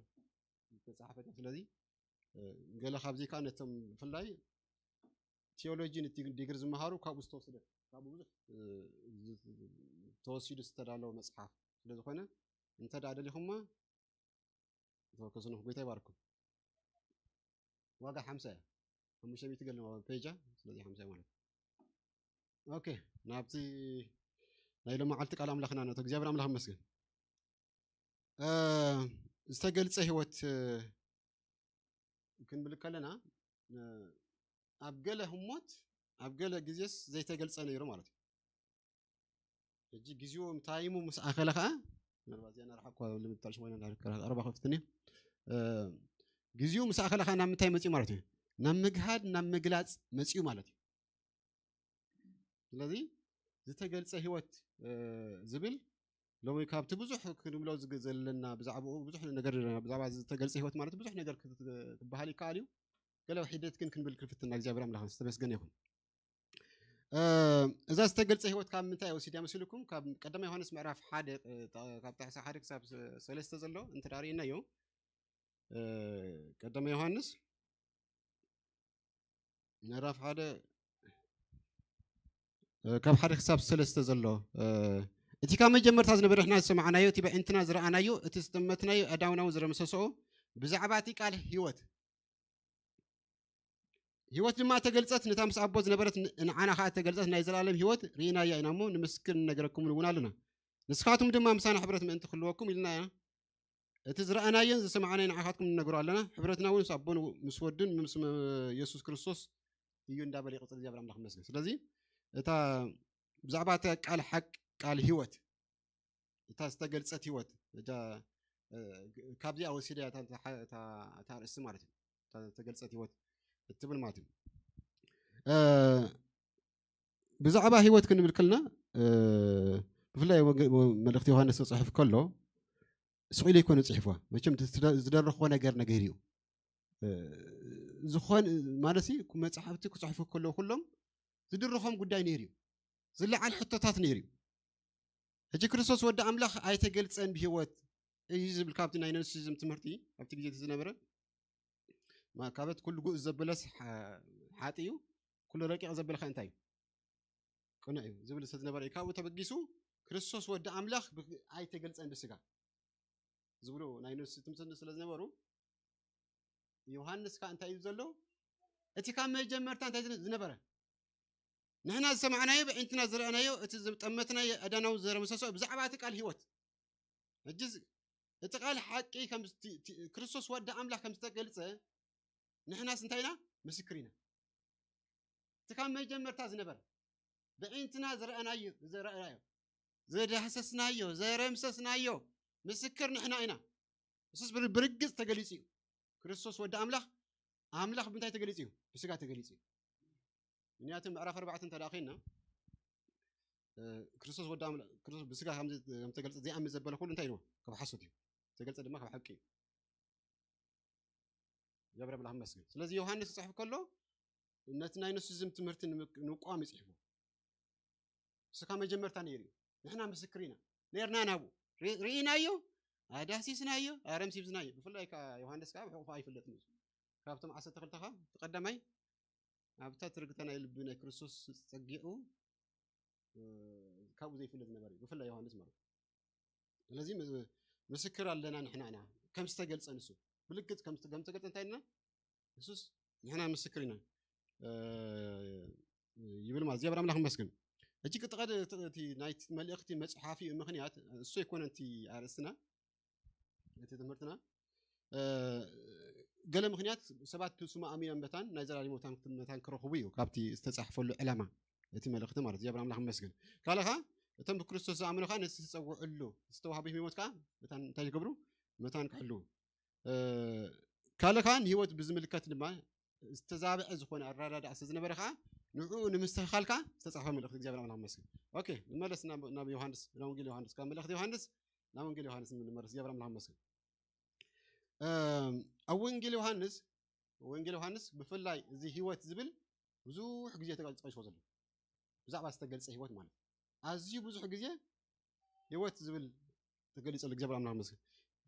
ዝተጻሕፈት እያ። ስለዚ፣ እ፣ ገለ ካብዚ ከኣ ነቶም ብፍላይ ቲዮሎጂ ዲግ-፣ ዲግሪ ዝመሃሩ ካብኡ ዝተወስደ፣ ካብኡ ብዙሕ፣ እ፣ ዝ-፣ ተወሲዱ ዝተዳለወ መጽሓፍ ስለ ዝኾነ፣ እንተ ደኣ ደሊኹማ ተወከሱኒ። ጎይታ ይባርኩም። ዋጋ ሓምሳ እያ። ሓሙሽተ ሚእቲ ገለ ፔጃ፣ ስለዚ ሓምሳ ማለት። ኦኬ፣ ናብቲ ናይ ሎማዓልቲ ቃል ኣምላኽና ነቶ። እግዚኣብሔር ኣምላኽ ይመስገን። እ፣ ዝተገልጸ ህይወት፣ እ፣ ክንብል ከለና፣ እ፣ ኣብ ገለ ህሞት፣ ኣብ ገለ ግዜስ ዘይተገልጸ ነይሩ ማለት እዩ። ሕጂ ግዜኡ ታይሙ ምስ ኣኸለ ከኣ፣ ምናልባት እዚኣ ናርሓኳ ልምድ ታልሽ ኮይና እንዳርከራ ቀረባ ከፍትኒ። እ፣ ግዜኡ ምስ ኣኸለ ከኣ ናብ ምንታይ መጽዩ ማለት እዩ? ናብ ምግሃድ፣ ናብ ምግላጽ መጽዩ ማለት እዩ። ስለዚ ዝተገልጸ ህይወት፣ እ፣ ዝብል ሎሚ ካብቲ ብዙሕ ክንብሎ ዝግ-፣ ዘለና ብዛዕባኡ ብዙሕ ነገር፣ ብዛዕባ ዝተገልጸ ህይወት ማለት ብዙሕ ነገር ክት-፣ ክበሃል ይከኣል እዩ። ገለ ሒደት ግን ክንብል ክንፍትና እግዚኣብሔር ኣምላኽ ዝተመስገነ ይኹን። እ፣ እዛ ዝተገልጸ ህይወት ካብ ምንታይ ወሲድያ መሲልኩም? ካብ ቀዳማይ ዮሃንስ ምዕራፍ ሓደ፣ እ፣ ጣ-፣ ካብ ጥቕሲ ሓደ ክሳብ ሰ-፣ ሰለስተ ዘሎ እንተ ደኣ ርኢናዮ፣ እ፣ ቀዳማይ ዮሃንስ ምዕራፍ ሓደ፣ እ፣ ካብ ሓደ ክሳብ ሰለስተ ዘሎ፣ እ፣ እቲ ካብ መጀመርታ ዝነበረ ንሕና ዝሰማዕናዮ፣ እቲ በዒንትና ዝረኣናዮ፣ እቲ ዝተመትናዮ ኣእዳውና እውን ዝረምሰስኦ፣ ብዛዕባ እቲ ቃል ህይወት፣ ህይወት ድማ ተገልጸት፣ ነታ ምስ ኣቦ ዝነበረት ን-፣ ንዓና ኸኣ ተገልጸት፣ ናይ ዘላለም ህይወት ርኢናያ ኢና እሞ፣ ንምስክር ንነግረኩምን እውን ኣለና። ንስኻትኩም ድማ ምሳና ሕብረት ምእንቲ ክህልወኩም ኢልና ኢና እቲ ዝረኣናዮን ዝሰማዕናዮ ንዓኻትኩም ንነግሮ ኣለና። ሕብረትና እውን ምስ ኣቦን ምስ ወድን ምስ መ-፣ የሱስ ክርስቶስ እዩ እንዳበለ ይቕጽል። እግዚኣብሔር ኣምላኽ ይመስገን። ስለዚ እታ ብዛዕባ እታ ቃል ሓቅ፣ ቃል ህይወት፣ እታ ዝተገልጸት ህይወት፣ እታ፣ እ፣ ካብዚኣ ወሲደ እያ እታ፣ እታ፣ እታ፣ እታ ኣርእስቲ ማለት እዩ። እታ ዝተገልጸት ህይወት እትብል ማለት እዩ። እ፣ ብዛዕባ ህይወት ክንብል ከለና፣ እ፣ ብፍላይ ወንጌ-፣ ወ-፣ መልእኽቲ ዮሃንስ ክጽሕፍ ከሎ ስቕ ኢሉ ኣይኮነ ጽሒፍዋ። መቸም እቲ ዝደ-፣ ዝደረኽዎ ነገር ነገር እዩ። እ፣ ዝኾን-፣ ማለትሲ መጻሕፍቲ ክጽሕፉ ከለዉ ኩሎም ዝድርኾም ጉዳይ ነይሩ እዩ። ዝለዓል ሕቶታት ነይሩ እዩ። ሕጂ ክርስቶስ ወዲ ኣምላኽ ኣይተገልጸን ብህይወት እዩ ዝብል ካብቲ ናይ ኖስቲሲዝም ትምህርቲ ኣብቲ ግዜ እቲ ዝነበረ ማ-፣ ካበት ኩሉ ግኡዝ ዘበለስ ሓ-፣ ሓጢ እዩ፣ ኩሉ ረቂቕ ዘበለ ከ እንታይ እዩ? ቅኑዕ እዩ ዝብል ስለ ዝነበረ እዩ። ካብኡ ተበጊሱ ክርስቶስ ወዲ ኣምላኽ ብ-፣ ኣይተገልጸን ብስጋ ዝብሉ ናይ ኖስቲሲዝም ትምህርቲ ስለ ዝነበሩ፣ ዮሃንስ ከ እንታይ እዩ ዘሎ? እቲ ካብ መጀመርታ እንታይ ዝነ-፣ ዝነበረ? ንሕና ዝሰማዕናዮ፣ ብዕንትና ዝረኣናዮ፣ እቲ ዝጠመትናዮ ኣዳናዊ ዘረምሰሶ ብዛዕባ እቲ ቃል ህይወት። ሕጂ ዝ-፣ እቲ ቃል ሓቂ ከም ዝቲ-፣ እቲ ክርስቶስ ወዲ ኣምላኽ ከም ዝተገልጸ ንሕናስ እንታይ ኢና? ምስክር ኢና። እቲ ካብ መጀመርታ ዝነበረ ብዕንትና ዝረኣናዮ፣ ዝረኣናዮ፣ ዝዳህሰስናዮ፣ ዘረምሰስናዮ ምስክር ንሕና ኢና። እሱስ ብር-፣ ብርግጽ ተገሊጹ እዩ። ክርስቶስ ወዲ ኣምላኽ፣ ኣምላኽ ብምንታይ ተገሊጹ እዩ? ብስጋ ተገሊጹ እዩ። ምክንያቱ ምዕራፍ ኣርባዕተ እንተ ደኣ ዄንና፣ እ፣ ክርስቶስ ወዲ ኣምላ-፣ ክርስቶስ ብስጋ ከም ዝ-፣ ከም ዝተገልጸ ዘይኣምን ዘበለ ኩሉ እንታይ ኢልዎ? ካብ ሓሶት እዩ። ዝተገልጸ ድማ ካብ ሓቂ እዩ። እግዚኣብሔር ኣምላኽ ይመስገን። ስለዚ ዮሃንስ ክጽሕፍ ከሎ ነቲ ናይ ኖስቲሲዝም ትምህርቲ ንምቅ-፣ ንምቋም እዩ ጽሒፍዎ። እሱ ካብ መጀመርታ ነይሩ እዩ። ንሕና ምስክር ኢና። ነርና ናብኡ። ሪ-፣ ርኢናዮ፣ ኣዳሲስናዮ፣ ኣረምሲብስናዮ። ብፍላይ ከኣ ዮሃንስ ከኣ ብሕቑፋ ኣይፍለጥን እዩ። ካብቶም ዓሰርተ ክልተ ከኣ እቲ ቀዳማይ ኣብታ ትርግታ ናይ ልቢ ናይ ክርስቶስ ጸጊዑ፣ እ፣ ካብኡ ዘይፍለጥ ዝነበረ እዩ። ብፍላይ ዮሃንስ ማለት እዩ። ስለዚ ም-፣ ምስክር ኣለና ንሕና ኢና። ከም ዝተገልጸ ንሱ። ብልክት ከም ዝተ-፣ ከም ዝተገልጸ እንታይ ኢልና? ንሱስ ንሕና ምስክር ኢና፣ እ፣ ይብል ማለት። እግዚኣብሔር ኣምላኽ ይመስገን። ሕጂ ቅጥቐድ እቲ፣ እቲ ናይቲ መልእኽቲ መጽሓፊ ምኽንያት እሱ ኣይኮነን እቲ ኣርእስትና፣ እቲ ትምህርትና። እ፣ ገለ ምኽንያት ሰባት ስሙ ኣሚኖም መታን ናይ ዘላለም መታን፣ መታን ክረኽቡ እዩ ካብቲ ዝተጻሕፈሉ ዕላማ እቲ መልእኽቲ ማለት። እግዚኣብሔር ኣምላኽ ይመስገን። ካልእ ኸኣ እቶም ብክርስቶስ ዝኣምኑ ኸኣ ነቲ ዝተጸውዕሉ ዝተዋህቡ ህይወት ከኣ መታን እንታይ ይገብሩ? መታን ክሕልዉ። እ፣ ካልእ ከኣ ንህይወት ብዝምልከት ድማ ዝተዛብዐ ዝኾነ ኣረዳድኣ ስለ ዝነበረ ከኣ ንዕኡ ንምስትኽኻል ከኣ ዝተጻሕፈ መልእኽቲ። እግዚኣብሔር ኣምላኽ ይመስገን። ኦኬ፣ ንመለስ ናብ፣ ናብ ዮሃንስ፣ ናብ ወንጌል ዮሃንስ፣ ካብ መልእኽቲ ዮሃንስ ናብ ወንጌል ዮሃንስ ንመለስ። እግዚኣብሔር ኣምላኽ ይመስገን። እም፣ ኣብ ወንጌል ዮሃንስ፣ ወንጌል ዮሃንስ ብፍላይ እዚ ህይወት ዝብል ብዙሕ ግዜ ተጠቂስዎ ዘሎ። ብዛዕባ ዝተገልጸ ህይወት ማለት እዩ። ኣዝዩ ብዙሕ ግዜ ህይወት ዝብል ተገሊጹ ኣሎ። እግዚኣብሔር ኣምላኽ ይመስገን።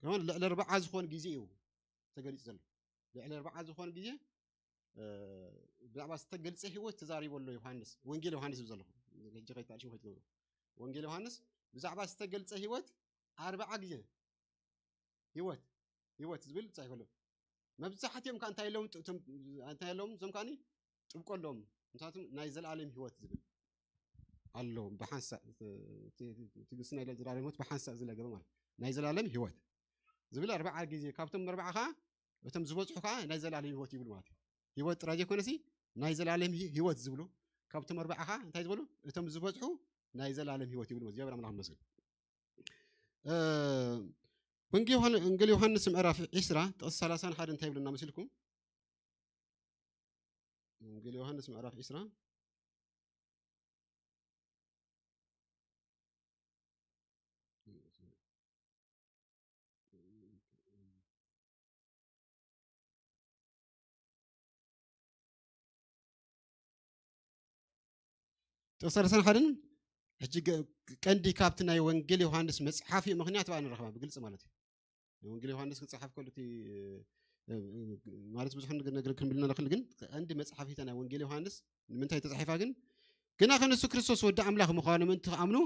ከማን ልዕሊ ኣርብዓ ዝኾን ግዜ እዩ ተገሊጹ ዘሎ። ልዕሊ ኣርብዓ ዝኾን ግዜ፣ እ፣ ብዛዕባ ዝተገልጸ ህይወት ተዛሪቡ ኣሎ ዮሃንስ። ወንጌል ዮሃንስ እዩ ዘለኹ። ሕጂ ከይተኣልሽም ከይትገብሩ። ወንጌል ዮሃንስ ብዛዕባ ዝተገልጸ ህይወት ኣርብዓ ግዜ ህይወት፣ ህይወት ዝብል ጽሒፉ ኣሎ። መብዛሕትኦም ከኣ እንታይ ኣለዎም? ጥ-፣ እቶም፣ እንታይ ኣለዎም? እዞም ከኣኒ ጥብቆ ኣለዎም። ምክንያቱም ናይ ዘለኣለም ህይወት ዝብል ኣሎ። ብሓንሳእ፣ እቲ፣ እቲ፣ እቲ ግስና ኢለ ዘለኣለም ህይወት ብሓንሳእ ዝለገበ ማለት። ናይ ዘለኣለም ህይወት ዝብል ኣርብዓ ግዜ፣ ካብቶም ኣርብዓ ከኣ እቶም ዝበዝሑ ከኣ ናይ ዘለኣለም ህይወት ይብሉ ማለት እዩ። ህይወት ጥራይ ዘይኮነሲ ናይ ዘለኣለም ህይ-፣ ህይወት ዝብሉ፣ ካብቶም ኣርብዓ ከኣ እንታይ ዝበሉ? እቶም ዝበዝሑ ናይ ዘለኣለም ህይወት ይብሉ ማለት እዩ። እግዚኣብሔር ኣምላኽ ይመስገን። እ፣ ወንጌል ዮሃን-፣ ወንጌል ዮሃንስ ምዕራፍ ዒስራ ጥቕሲ ሰላሳን ሓደን እንታይ ይብለና መሲልኩም? ወንጌል ዮሃንስ ምዕራፍ ዒስራ ጥቕሲ ሰላሳን ሓደን፣ ሕጂ ገ-፣ ቀንዲ ካብቲ ናይ ወንጌል ዮሃንስ መጽሓፊ ምኽንያት ብኣ ንረኽባ ብግልጺ ማለት እዩ። ናይ ወንጌል ዮሃንስ ክጸሓፍ ከሎ እቲ፣ እ፣ እ፣ ማለት ብዙሕ ነገር፣ ነገር ክንብል ንኽእል፣ ግን ቀንዲ መጽሓፊታ ናይ ወንጌል ዮሃንስ ንምንታይ ተጻሒፋ ግን? ግናኸ ንሱ ክርስቶስ ወዲ ኣምላኽ ምዃኑ ምእንቲ ትኣምኑ፣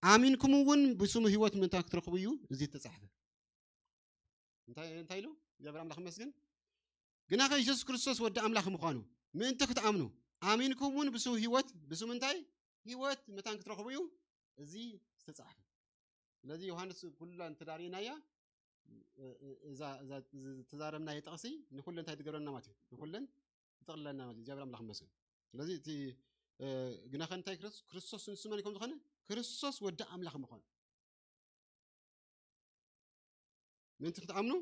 ኣሚንኩም እውን ብስሙ ህይወት ምእንታን ክትረኽቡ እዩ እዚ ዝተጻሕፈ። እንታይ፣ እንታይ ኢሉ? እግዚኣብሔር ኣምላኽ ይመስገን። ግናኸ የሱስ ክርስቶስ ወዲ ኣምላኽ ምዃኑ ምእንቲ ክትኣምኑ፣ ኣሚንኩም እውን ብስሙ ህይወት፣ ብስሙ እንታይ? ህይወት መታን ክትረኽቡ እዩ እዚ ዝተጻሕፈ። ስለዚ ዮሃንስ ኩላ እንተ ዳርኢናያ፣ እ-፣ እ-፣ እዛ፣ እዛ፣ እዚ ዝተዛረብናዮ ጥቕሲ ንኹለን እንታይ ትገብረና ማለት እዩ? ንኹለን ትጠቕልለና ማለት እዩ። እግዚኣብሔር ኣምላኽ ይመስገን። ስለዚ እቲ፣ እ፣ ግናኸ እንታይ ክርስ-፣ ክርስቶስ ንሱ መን ከም ዝኾነ? ክርስቶስ ወዲ ኣምላኽ ምዃኑ። ምእንቲ ክትኣምኑ፣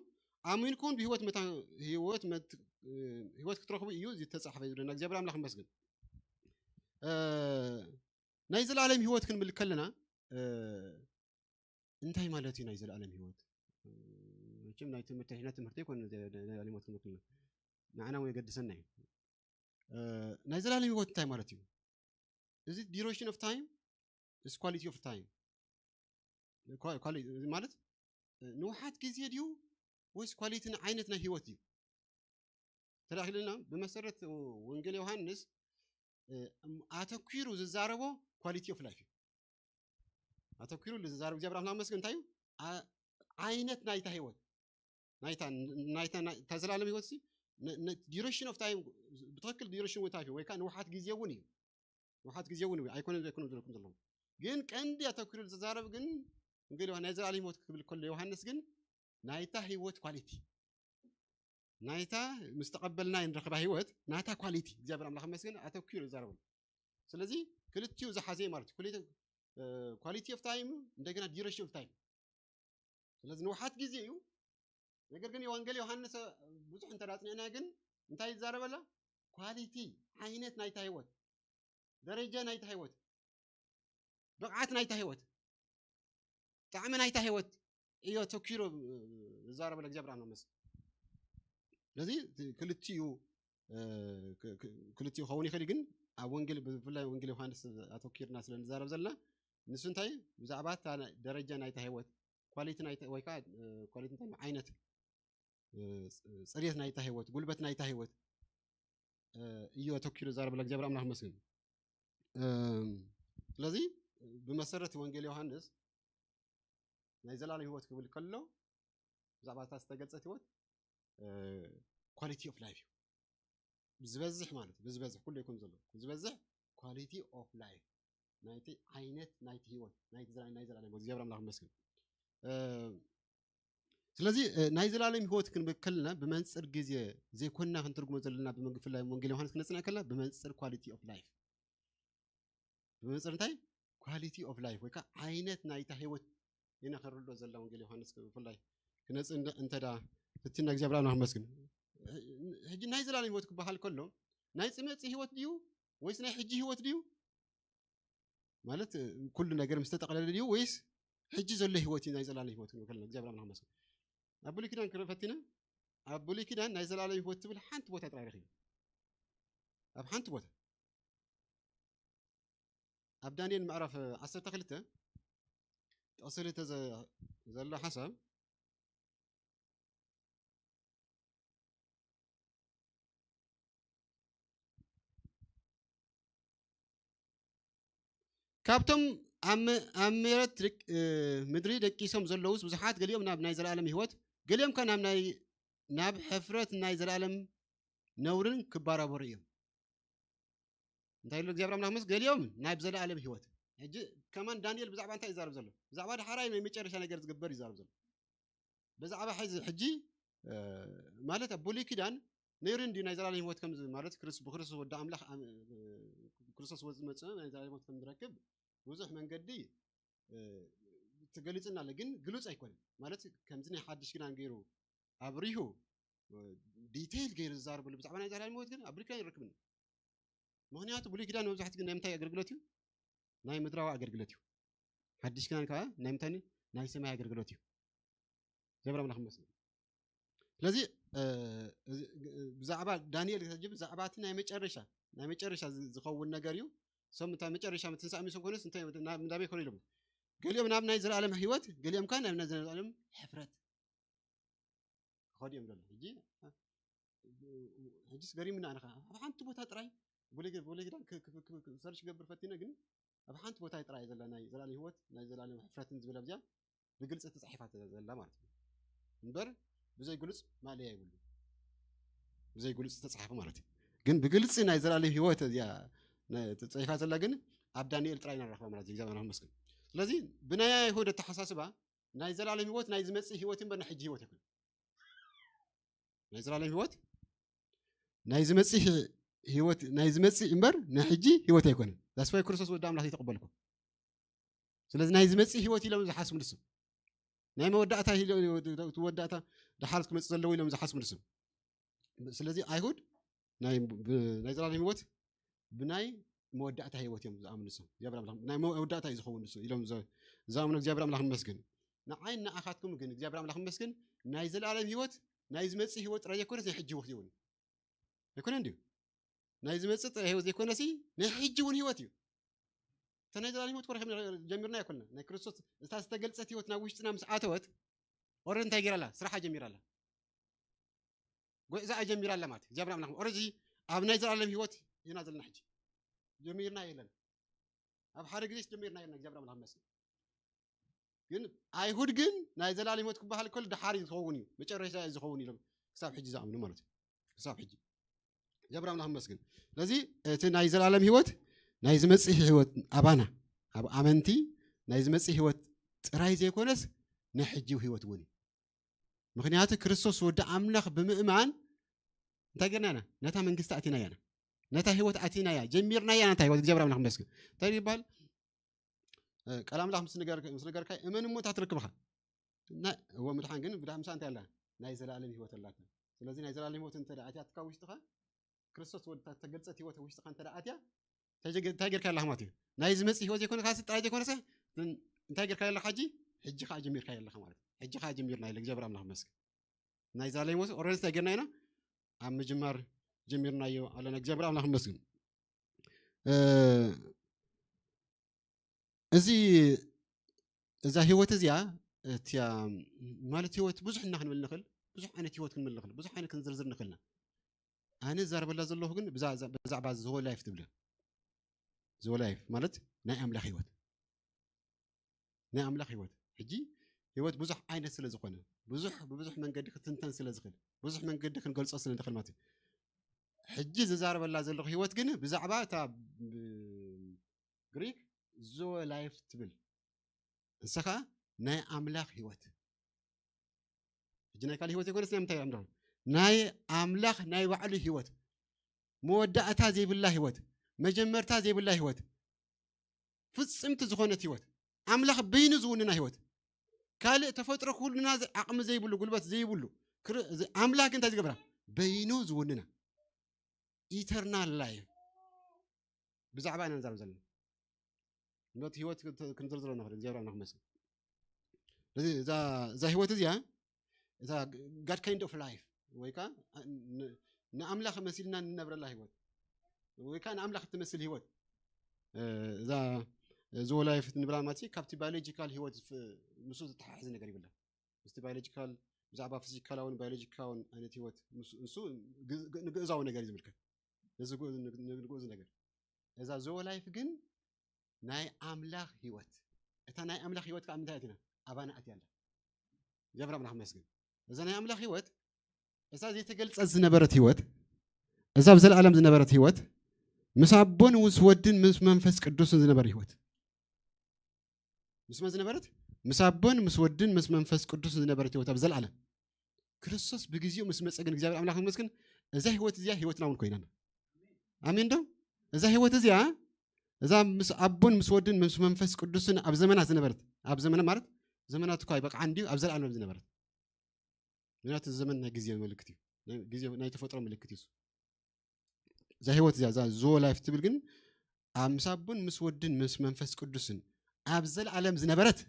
ኣሚንኩም ብህይወት መታ-፣ ህይወት መት-፣ እ፣ ህይወት ክትረኽቡ እዩ እዚ ዝተጻሕፈ ዝብለና። እግዚኣብሔር ኣምላኽ ይመስገን። እ፣ ናይ ዘለኣለም ህይወት ክንብል ከለና፣ እ፣ እንታይ ማለት እዩ ናይ ዘለኣለም ህይወት? እ፣ መቸም ናይ ትምህርቲ፣ ሕና ትምህርቲ ኣይኮነ ናይ ዘለኣለም ህይወት ክንብል ከለና። ንዓና እውን የገድሰና እዩ። እ፣ ናይ ዘለኣለም ህይወት እንታይ ማለት እዩ? እዚ ዲዩሬሽን ኦፍ ታይም is quality of time። ኳ- ኳሊ- ማለት ንውሓት ግዜ ድዩ ወይስ ኳሊቲ ዓይነት ናይ ህይወት ድዩ? ተዳኺልና ብመሰረት ወንጌል ዮሃንስ እ፣ ኣተኪሩ ዝዛረቦ quality of life እዩ። ኣተኪሩ ዝዛረብ እግዚኣብሔር ኣምላኽ መስገን እንታይ እዩ? ኣ- ዓይነት ናይታ ህይወት ናይታ ናይታ ናይ- እታ ዘላለም ህይወት ሲ duration of time ብትክክል duration of time ወይ ከዓ ንውሓት ግዜ እውን እዩ። ንውሓት ግዜ እውን እዩ። ኣይኮነን ዘይኮነ ዘለኩም ዘለኹም ግን ቀንዲ ኣተኪሩ ዝዛረብ ግን ወንጌል ዮሃ- ናይ ዘላለም ህይወት ክብል ከሎ ዮሃንስ ግን ናይታ ህይወት ኳሊቲ ናይታ ምስ ተቐበልና እንረኽባ ህይወት ናታ ኳሊቲ እግዚኣብሔር ኣምላኽ መስገን ኣተኪሩ ይዛረበሉ። ስለዚ ክልቲኡ ዝሓዘ ማለት quality of time እንደገና duration of time። ስለዚ ንውሓት ግዜ እዩ። ነገር ግን የወንጌል ዮሃንስ ብዙሕ እንተዳጽንዕና ግን እንታይ ይዛረበላ? ኳሊቲ ዓይነት ናይታ ህይወት፣ ደረጃ ናይታ ህይወት፣ ብቕዓት ናይታ ህይወት፣ ጣዕሚ ናይታ ህይወት እዩ ኣተኪሩ ዝዛረበለ እግዚኣብሔር ኣምላኽ መስገን። ስለዚ እቲ ክልቲኡ እ፣ ክ- ክ- ክልቲኡ ክኸውን ይኽእል እዩ፣ ግን ኣብ ወንጌል ብፍላይ ወንጌል ዮሃንስ ኣተኪርና ስለ ንዛረብ ዘለና ንሱ እንታይ ብዛዕባ እታ ናይ- ደረጃ ናይታ ህይወት ኳሊቲ ናይታ ወይ ከዓ ኳሊቲ እንታይ ዓይነት እ፣ ጽ- ጽሬት ናይታ ህይወት ጉልበት ናይታ ህይወት እ፣ እዩ ኣተኪሩ ዝዛረበለ እግዚኣብሔር ኣምላኽ መስገን። እም፣ ስለዚ ብመሰረት ወንጌል ዮሃንስ ናይ ዘላለም ህይወት ክብል ከሎ ብዛዕባ እታ ዝተገልጸት ህይወት ኳሊቲ ኦፍ ላይፍ እዩ ዝበዝሕ ማለት እዩ። ብዝበዝሕ ኩሉ ይኮን ዘሎ ዝበዝሕ ኳሊቲ ኦፍ ላይፍ ናይቲ ዓይነት ናይቲ ህይወት ናይቲ ዘላ- ናይ ዘላለም ህይወት እግዚኣብሔር ኣምላኽ መስገን። እ፣ ስለዚ እ፣ ናይ ዘላለም ህይወት ክንብል ከለና ብመንፅር ግዜ ዘይኮንና ክንትርጉሞ ዘለና ብመንግ- ብፍላይ ወንጌል ዮሃንስ ክነፅንዕ ከለና ብመንፅር ኳሊቲ ኦፍ ላይፍ ብመንፅር እንታይ ኳሊቲ ኦፍ ላይፍ ወይ ከዓ ዓይነት ናይታ ህይወት ኢና ክንርድኦ ዘለና ወንጌል ዮሃንስ ብፍላይ ክነፅንዕ እንተዳ ፍትና እግዚኣብሔር ኣምላኽ መስግን። ሕጂ ናይ ዘላለም ህይወት ክበሃል ከሎ ናይ ፅመፂ ህይወት ድዩ ወይስ ናይ ሕጂ ህይወት ድዩ? ማለት ኩሉ ነገር ምስ ተጠቕለለ ድዩ ወይስ ሕጂ ዘሎ ህይወት እዩ ናይ ዘላለም ህይወት ክንብል ከለና እግዚኣብሔር ኣምላኽ መስግን። ኣብ ብሉይ ኪዳን ክርኢ ፈቲና ኣብ ብሉይ ኪዳን ናይ ዘላለም ህይወት ትብል ሓንቲ ቦታ ጥራይ ረኺቡ ኣብ ሓንቲ ቦታ ኣብ ዳንኤል ምዕራፍ ዓሰርተ ክልተ ጥቕሲ ክልተ ዘ- ዘሎ ሓሳብ ካብቶም ኣብ መ- ኣብ መሬት ደቅ- እ፣ ምድሪ ደቂሶም ዘለውስ ብዙሓት ገሊኦም ናብ ናይ ዘላለም ህይወት ገሊኦም ከ ናብ ናይ ናብ ሕፍረት ናይ ዘላለም ነውርን ክባራበሩ እዮም። እንታይ ኢሉ እግዚኣብሔር ኣምላኽ ምስ ገሊኦም ናብ ዘላለም ህይወት ሕጂ ከማን ዳንኤል ብዛዕባ እንታይ ይዛረብ ዘሎ? ብዛዕባ ዳሕራይ ናይ መጨረሻ ነገር ዝግበር ይዛረብ ዘሎ። ብዛዕባ ሕዚ ሕጂ እ፣ ማለት ኣብ ብሉይ ኪዳን ነይሩ እንዲ ናይ ዘላለም ህይወት ከም ማለት ክርስ- ብክርስቶስ ወዲ ኣምላኽ ኣም- እ፣ ክርስቶስ ወዲ ዝመፅእ ናይ ዘላለም ህይወት ከም ዝረክብ ብዙሕ መንገዲ እ፣ ተገሊፅና ኣሎ፣ ግን ግሉፅ ኣይኮነን። ማለት ከምዚ ናይ ሓድሽ ኪዳን ገይሩ ኣብሪሁ እ፣ ዲቴይል ገይሩ ዝዛረበሉ ብዛዕባ ናይ ዘላለም ህይወት ግን ኣብ ብሉይ ኪዳን ይረክብን። ምክንያቱ ብሉይ ኪዳን መብዛሕትኡ ግን ናይ ምንታይ ኣገልግሎት እዩ? ናይ ምድራዊ ኣገልግሎት እዩ። ሓድሽ ኪዳን ከዓ ናይ ምንታይ ናይ ሰማይ ኣገልግሎት እዩ። እግዚኣብሔር ኣምላኽ ይመስገን። ስለዚ እ፣ እዚ- ብዛዕባ ዳንኤል ተጅብ ብዛዕባ እቲ ናይ መጨረሻ ናይ መጨረሻ ዝ- ዝኸውን ነገር እዩ። እሶም እንታይ መጨረሻ ትንሳእ ምስ ኮነስ እንታይ ናብ- እንዳበይ ኮነ ኢሎም ገሊኦም ናብ ናይ ዘላለም ህይወት ገሊኦም ከዓ ናብ ናይ ዘላለም ሕፍረት ክኸዱ እዮም ዘሎ። ሕጂ ሕጂስ ገሪምና ንኻ ኣብ ሓንቲ ቦታ ጥራይ ብሉይ ኪዳን ሰርች ገብር ፈቲነ ግን ኣብ ሓንቲ ቦታ ጥራይ ዘላ ናይ ዘላለም ህይወት ናይ ዘላለም ሕፍረትን ዝብል ኣብዚኣ ብግልፂ ተፃሒፋ ዘላ ማለት እዩ እምበር ብዘይ ግሉፅ ማለያ ይብሉ ብዘይ ግሉፅ ተፃሓፈ ማለት እዩ። ግን ብግልፂ ናይ ዘላለም ህይወት እዚኣ ተፃሒፋ ዘላ ግን ኣብ ዳንኤል ጥራይ ኢና ንረኽባ ማለት እዩ። እግዚኣብሔር ይመስገን። ስለዚ ብናይ ኣይሁድ ኣተሓሳስባ ናይ ዘላለም ህይወት ናይ ዝመፅእ ህይወት እምበር ናይ ሕጂ ህይወት ኣይኮነ። ናይ ዘላለም ህይወት ናይ ዝመፅእ ህይወት ናይ ዝመፅእ እምበር ናይ ሕጂ ህይወት ኣይኮነን። ዛስፋይ ክርስቶስ ወዲ ኣምላኽ ይተቐበልኩ። ስለዚ ናይ ዝመፅእ ህይወት ኢሎም ዝሓስቡ ንሱ ናይ መወዳእታ ወዳእታ ድሓር ክመፅእ ዘለዎ ኢሎም ዝሓስቡ ንሱ። ስለዚ ኣይሁድ ናይ ዘላለም ህይወት ብናይ መወዳእታ ህይወት እዮም ዝኣምኑ። ንሶም እግዚኣብሔር ኣምላኽ ናይ መወዳእታ እዩ ዝኸውን ንሱ ኢሎም ዝኣምኑ እግዚኣብሔር ኣምላኽ ይመስገን። ንዓይ ንኣኻትኩም ግን እግዚኣብሔር ኣምላኽ ይመስገን ናይ ዘለኣለም ህይወት ናይ ዝመፅእ ህይወት ጥራይ ዘይኮነስ ናይ ሕጂ ህይወት እውን ኣይኮነን ድዩ? ናይ ዝመፅእ ጥራይ ህይወት ዘይኮነሲ ናይ ሕጂ እውን ህይወት እዩ። እታ ናይ ዘላለም ህይወት ኮረ ጀሚርና ኣይኮንና። ናይ ክርስቶስ እታ ዝተገልጸት ህይወት ናብ ውሽጥና ምስ ኣተወት ኦረድ እንታይ ገይራ ኣላ? ስራሓ ጀሚራ ኣላ። ጉዕዛኣ ጀሚራ ኣላ ማለት እዩ። እግዚኣብሔር ኣምላኽ ኦረድ ኣብ ናይ ዘላለም ህይወት ኢና ዘለና ሕጂ። ጀሚርና የለን። ኣብ ሓደ ግዜ ጀሚርና የለን። እግዚኣብሔር ኣምላኽ ይመስገን። ግን ኣይሁድ ግን ናይ ዘላለም ህይወት ክበሃል ከሎ ደሓር እዩ ዝኸውን እዩ፣ መጨረሻ እዩ ዝኸውን ኢሎም ክሳብ ሕጂ ዝኣምኑ ማለት እዩ። ክሳብ ሕጂ እግዚኣብሔር ኣምላኽ ይመስገን። ስለዚ እቲ ናይ ዘላለም ህይወት ናይ ዝመጽእ ህይወት ኣባና ኣብ ኣመንቲ ናይ ዝመጽእ ህይወት ጥራይ ዘይኮነስ ናይ ሕጂ ህይወት እውን እዩ። ምክንያቱ ክርስቶስ ወዲ ኣምላኽ ብምእማን እንታይ ገርና ኢና? ነታ መንግስቲ ኣቲና ኢና፣ ነታ ህይወት ኣቲና እያ ጀሚርና እያ። ነታ ህይወት እግዚኣብሔር ኣምላኽ ይመስገን። እንታይ ይባል? እ፣ ቃል ኣምላኽ ምስ ነገር ምስ ነገርካ እመን እሞ እታ ትረክብኻ። እና እዎ ምድሓን ግን ብድሓ ምሳ እንታይ ኣላ? ናይ ዘላለም ህይወት ኣላታ። ስለዚ ናይ ዘላለም ህይወት እንተ ደኣ ኣትያትካ ውሽጥኻ ክርስቶስ ወዲ እታ ተገልጸት ህይወት ውሽጥኻ እንተ ደኣ ኣትያ እንታይ ጀገ- እንታይ ጌርካ ኣለኻ ማለት እዩ። ናይ ዝመጽእ ህይወት ዘይኮነ ካስ ጥራይ ዘይኮነሰ ን- እንታይ ጌርካ ኣለኻ ሕጂ? ሕጂ ኸዓ ጀሚርካ ኣለኻ ማለት እዩ። ሕጂ ኸዓ ጀሚርና ኢለ እግዚኣብሔር ኣምላኽ ይመስገን። ናይ ዘላለም ህይወት ኦረንስ እንታይ ጌርና ኢና? ኣብ ምጅማር ጀሚርናዮ ኣለና። እግዚኣብሔር ኣምላኽ ይመስገን። እ፣ እዚ እዛ ህይወት እዚኣ እቲያ ማለት ህይወት ብዙሕ እና ክንብል ንኽእል፣ ብዙሕ ዓይነት ህይወት ክንብል ንኽእል፣ ብዙሕ ዓይነት ክንዝርዝር ንኽእልና። ኣነ ዛረበላ ዘለኹ ግን ብዛ- ብዛዕባ ዝሆ ላይፍ ትብል። ዝሆ ላይፍ ማለት ናይ ኣምላኽ ህይወት፣ ናይ ኣምላኽ ህይወት። ሕጂ ህይወት ብዙሕ ዓይነት ስለ ዝኾነ ብዙሕ ብብዙሕ መንገዲ ክትንተን ስለ ዝኽእል ብዙሕ መንገዲ ክንገልጾ ስለ ንኽእል ማለት እዩ። ሕጂ ዝዛረበላ ዘለኹ ህይወት ግን ብዛዕባ እታ ብ- ግሪክ ዞ ላይፍ ትብል ንስኻ ናይ ኣምላኽ ህይወት። ሕጂ ናይ ካልእ ህይወት ዘይኮነስ ናይ ምንታይ ኣምላኽ? ናይ ኣምላኽ ናይ ባዕሉ ህይወት፣ መወዳእታ ዘይብላ ህይወት፣ መጀመርታ ዘይብላ ህይወት፣ ፍጽምቲ ዝኾነት ህይወት፣ ኣምላኽ በይኑ ዝውንና ህይወት፣ ካልእ ተፈጥሮ ክውንና ዘ- ዓቕሚ ዘይብሉ፣ ጉልበት ዘይብሉ ክር- ዝ- ኣምላኽ ግን እንታይ ዝገብራ? በይኑ ዝውንና ኢተርናል ላይፍ። ብዛዕባ ኢና ንዛረብ ዘለና። ኖት ህይወት ክን- ክንዝርዝሮ ንኽእል እግዚኣብሔር ኣምላኽ ይመስገን። ስለዚ እዛ እዛ ህይወት እዚኣ እዛ ጋድ ካይንድ ኦፍ ላይፍ ወይ ከዓ ን- ንኣምላኽ መሲልና እንነብረላ ህይወት ወይ ከዓ ንኣምላኽ እትመስል ህይወት እ፣ እዛ ዞ ላይፍ ንብላ ማለት እዩ። ካብቲ ባዮሎጂካል ህይወት ፍ- ምስ ዝተሓሓዝ ነገር ይብላ ምስቲ ባዮሎጂካል ብዛዕባ ፊዚካላውን ባዮሎጂካውን ዓይነት ህይወት ምስ- ንሱ ግ- ግ- ንግእዛዊ ነገር እዩ ዝምልከት። ነዚ ግኡ- ንግ- ንግ- ንግእዝ ነገር እዛ ዞ ላይፍ ግን ናይ ኣምላኽ ህይወት እታ ናይ ኣምላኽ ህይወት ከዓ ምንታይ ኣቲና ኣባና ኣትያ ኣላ። እግዚኣብሔር ኣምላኽ መስግን። እዛ ናይ ኣምላኽ ህይወት እዛ ዘይተገልጸት ዝነበረት ህይወት እዛ ኣብ ዘለኣለም ዝነበረት ህይወት ምስ ኣቦን ምስ ወድን ምስ መንፈስ ቅዱስን ዝነበረ ህይወት ምስ መን ዝነበረት? ምስ ኣቦን ምስ ወድን ምስ መንፈስ ቅዱስን ዝነበረት ህይወት ኣብ ዘለኣለም። ክርስቶስ ብግዜኡ ምስ መጸ ግን እግዚኣብሔር ኣምላኽ መስግን እዛ ህይወት እዚኣ ህይወትና እውን ኮይናና። ኣሜን ዶ? እዛ ህይወት እዚኣ እዛ ምስ ኣቦን ምስ ወድን ምስ መንፈስ ቅዱስን ኣብ ዘመናት ዝነበረት ኣብ ዘመና ማለት ዘመናት እኳ ይበቅዓ እንዲዩ ኣብ ዘለኣለም ዝነበረት ምክንያቱ እዚ ዘመን ናይ ግዜ ምልክት እዩ። ናይ ግዜ ናይ ተፈጥሮ ምልክት እዩ። እዛ ህይወት እዚኣ እዛ ዞ ላይፍ ትብል ግን ኣብ ምስ ኣቦን ምስ ወድን ምስ መንፈስ ቅዱስን ኣብ ዘለኣለም ዝነበረት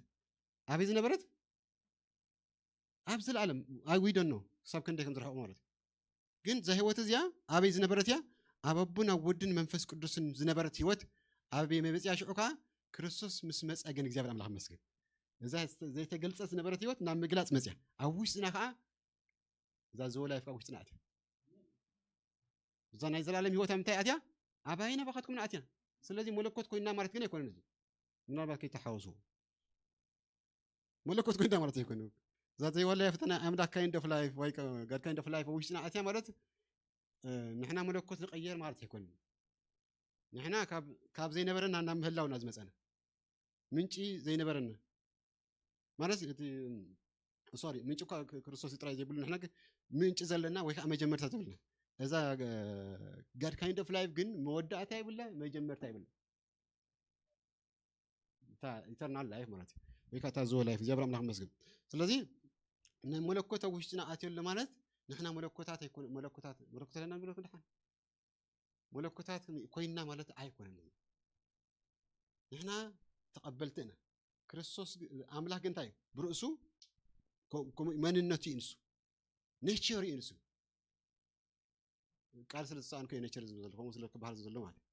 ኣበይ ዝነበረት? ኣብ ዘለኣለም ኣይ ዊ ዶንት ኖ ክሳብ ክንደይ ከም ዝረሕቁ ማለት እዩ። ግን እዛ ህይወት እዚኣ ኣበይ ዝነበረት እያ? ኣብ ኣቦን ኣብ ወድን መንፈስ ቅዱስን ዝነበረት ህይወት ኣበይ መበፅያ ሽዑ ከዓ ክርስቶስ ምስ መፀ ግን እግዚኣብሔር ኣምላኽ መስግን እዛ ዘይተገልፀ ዝነበረት ህይወት ናብ ምግላፅ መፅያ ኣብ ውሽጥና ከዓ እዛ ዞ ላይፍ ኣብ ውሽጥና ኣትያ እዛ ናይ ዘላለም ህይወት ኣብ ምንታይ ኣትያ? ኣባይና ባኻትኩም ኣትያ። ስለዚ መለኮት ኮይና ማለት ግን ኣይኮነን እዚ ምናልባት ከይተሓወሱ መለኮት ኮይና ማለት ኣይኮነ እዛ ዘይወላ የፍተና ኣምላክ ካይንድ ኦፍ ላይፍ ወይ ጋድ ካይንድ ኦፍ ላይፍ ውሽጥና ኣትያ ማለት ንሕና መለኮት ንቀየር ማለት ኣይኮነ ንሕና ካብ ዘይነበረና ናብ ምህላውና ዝመፀና ምንጪ ዘይነበረና ማለት እቲ ሶሪ ምንጭ እኳ ክርስቶስ ጥራይ ዘይብሉ ንሕና ምንጭ ዘለና ወይ ከዓ መጀመርታ ተብልና እዛ ጋድ ካይንድ ኦፍ ላይፍ ግን መወዳእታ ይብላ መጀመርታ ይብላ ኢተርናል ላይፍ ማለት እዩ ወይ ከዓ ታዝወ ላይፍ እግዚኣብሔር ኣምላኽ መስግን ስለዚ ንመለኮት ኣብ ውሽጥና ኣትየሎ ማለት ንሕና መለኮታት ኣይኮነ መለኮታት መለኮት ኣለና ንብሎ ክንድሓን መለኮታት ኮይንና ማለት ኣይኮነን ንሕና ተቐበልቲ ኢና ክርስቶስ ኣምላኽ ግን እንታይ ብርእሱ መንነቱ እዩ ንሱ ኔቸር እዩ ንሱ ቃል ስለ ዝሰኣንኩ እዩ ኔቸር ዝብል ዘሎ ከምኡ ስለ ክበሃል ዘሎ ማለት እዩ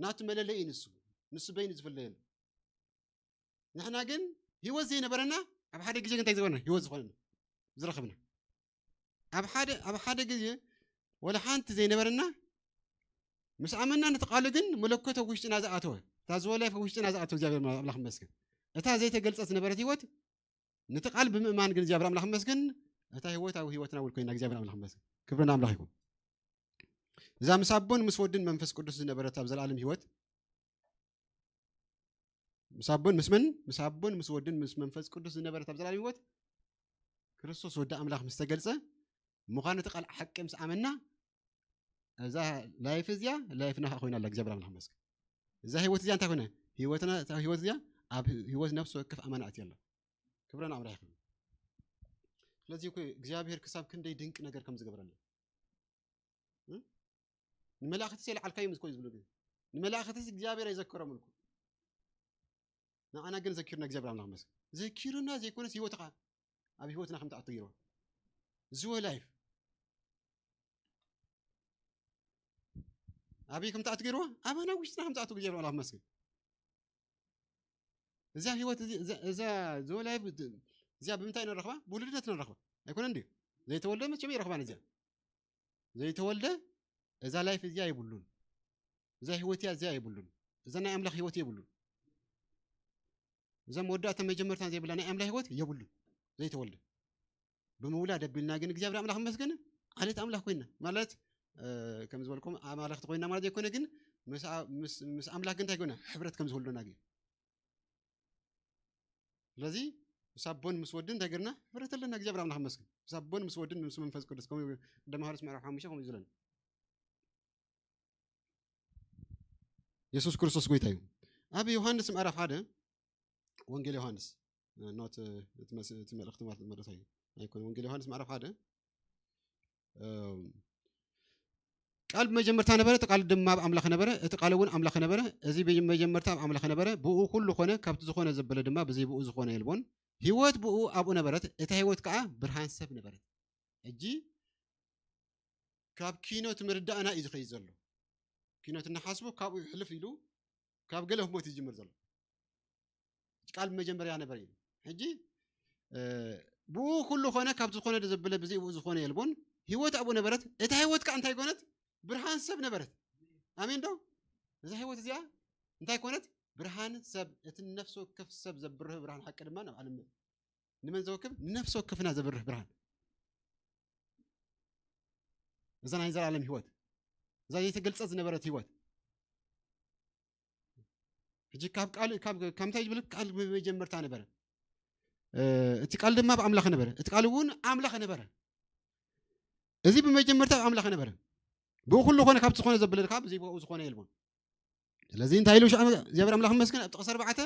ናቱ መለለይ እዩ ንሱ ንሱ በይኑ ዝፍለየሉ። ንሕና ግን ህይወት ዘይነበረና ኣብ ሓደ ግዜ ግን እንታይ ዝገበርና? ህይወት ዝኾነና ዝረኸብና። ኣብ ሓደ ኣብ ሓደ ግዜ ወላ ሓንቲ ዘይነበረና ምስ ኣመና ነቲ ቃሉ ግን መለኮት ኣብ ውሽጥና ዝኣተወ፣ እታ ዝወ ላይፍ ኣብ ውሽጥና ዝኣተወ እግዚኣብሔር ኣምላኽ ይመስገን። እታ ዘይተገልጸት ዝነበረት ህይወት ነቲ ቃል ብምእማን ግን እግዚኣብሔር ኣምላኽ ይመስገን። እታ ህይወት ኣብ ህይወትና ውል ኮይና እግዚኣብሔር ኣምላኽ ይመስገን። ክብሪ ንኣምላኽ ይኹን። እዛ ምስ ኣቦን ምስ ወድን መንፈስ ቅዱስ ዝነበረት ኣብ ዘለኣለም ህይወት ምስ ኣቦን ምስ መን? ምስ ኣቦን ምስ ወድን ምስ መንፈስ ቅዱስ ዝነበረት ኣብ ዘለኣለም ህይወት ክርስቶስ ወዲ ኣምላኽ ምስ ተገልጸ ምዃኑ እቲ ቃል ሓቂ ምስ ኣመና እዛ ላይፍ እዚኣ ላይፍና ከዓ ኮይና ኣላ። እግዚኣብሔር ኣምላኽ ይመስገን። እዛ ህይወት እዚኣ እንታይ ኮይነ? ህይወትና እታ ህይወት እዚኣ ኣብ ህይወት ነፍሲ ወከፍ ኣማና ኣትያ ኣላ። ክብረን ኣምራ ይኹን። ስለዚ እኮ እግዚኣብሔር ክሳብ ክንደይ ድንቂ ነገር ከም ዝገብረልና እ? ንመላእኽትስ የልዓልካዮም እኮ እዩ ዝብሉ ግን ንመላእኽትስ እግዚኣብሔር ኣይዘከሮም እኮ። ንዓና ግን ዘኪሩና እግዚኣብሔር ኣምላኽ ይመስገን። ዘኪሩና ዘይኮነስ ህይወትኻ ኣብ ህይወትና ከም ትኣቱ ገይርዋ። ዝወ ላይፍ ኣበይ ከም ትኣቱ ገይርዋ? ኣባና ውሽጥና ከም ትኣቱ እግዚኣብሔር ኣምላኽ ይመስገን። እዛ ህይወት እዚ- እዛ- እዛ ዝወ ላይፍ እዚኣ ብምንታይ ንረኽባ? ብውልደት ንረኽባ ኣይኮነን ድዩ? ዘይተወልደ መቸም ይረኽባን እዚኣ ዘይተወልደ እዛ ላይፍ እዚኣ የብሉን። እዛ ህይወት እያ እዚኣ የብሉን። እዛ ናይ ኣምላኽ ህይወት የብሉን። እዛ መወዳእታ መጀመርታን ዘይብላ ናይ ኣምላኽ ህይወት የብሉን። ዘይተወልደ ብምውላድ ኣቢልና ግን እግዚኣብሔር ኣምላኽ መስገን ዓሌት ኣምላኽ ኮይና ማለት እ፣ ከም ዝበልኩም ኣማልኽቲ ኮይና ማለት ዘይኮነ ግን ምስ ኣ- ምስ- ምስ ኣምላኽ ግን እንታይ ኮይና ሕብረት ከም ዝህልወና ግን ስለዚ ምስ ኣቦን ምስ ወድን እንታይ ገርና ሕብረት ኣለና እግዚኣብሔር ኣምላኽ መስገን ምስ ኣቦን ምስ ወድን ምስ መንፈስ ቅዱስ ከም ቅዳማዊ ዮሃንስ ምዕራፍ ሓሙሽተ ከምኡ እዩ ዝብለና የሱስ ክርስቶስ ጎይታ እዩ ኣብ ዮሃንስ ምዕራፍ ሓደ ወንጌል ዮሃንስ ኖት እቲ መስ- እቲ መልእኽቲ ማለት መረታ እዩ ኣይኮነ ወንጌል ዮሃንስ ምዕራፍ ሓደ እም፣ ቃል ብመጀመርታ ነበረ እቲ ቃል ድማ ኣብ ኣምላኽ ነበረ እቲ ቃል እውን ኣምላኽ ነበረ እዚ ብመጀመርታ ኣብ ኣምላኽ ነበረ ብኡ ኩሉ ኮነ ካብቲ ዝኾነ ዘበለ ድማ ብዘይ ብኡ ዝኾነ የልቦን ህይወት ብኡ ኣብኡ ነበረት እታ ህይወት ከዓ ብርሃን ሰብ ነበረት ሕጂ ካብ ኪኖ ትምርዳእና እዩ ዝኸይድ ዘሎ ኪኖ ትናሓስቦ ካብኡ ይሕልፍ ኢሉ ካብ ገለ ህሞት ይጅምር ዘሎ ቃል መጀመርያ ነበር እዩ ሕጂ ብኡ ኩሉ ኾነ ካብ ዝኾነ ዘበለ ብዘይ ብኡ ዝኾነ የልቦን ህይወት ኣብኡ ነበረት እታ ህይወት ከዓ እንታይ ኮነት ብርሃን ሰብ ነበረት ኣሜን ዶ እዛ ህይወት እዚኣ እንታይ ኮነት ብርሃን ሰብ እቲ ነፍሲ ወከፍ ሰብ ዘብርህ ብርሃን ሓቂ ድማ ናብ ዓለም ንመን ዘወክፍ ንነፍሲ ወከፍና ዘብርህ ብርሃን እዛ ናይ ዘላለም ህይወት እዛ ዘይተገልጸ ዝነበረት ህይወት ሕጂ ካብ ቃል ካብ ካብ እንታይ ዝብል ቃል ብመጀመርታ ነበረ እቲ ቃል ድማ ብኣምላኽ ነበረ እቲ ቃል እውን ኣምላኽ ነበረ እዚ ብመጀመርታ ብኣምላኽ ነበረ ብኡ ኩሉ ኾነ ካብ ዝኾነ ዘብለልካ ብዘይ ብኡ ዝኾነ የልቦን ስለዚ እንታይ ኢሉ እግዚኣብሔር ኣምላኽ መስገን ኣብ ጥቕስ ኣርባዕተ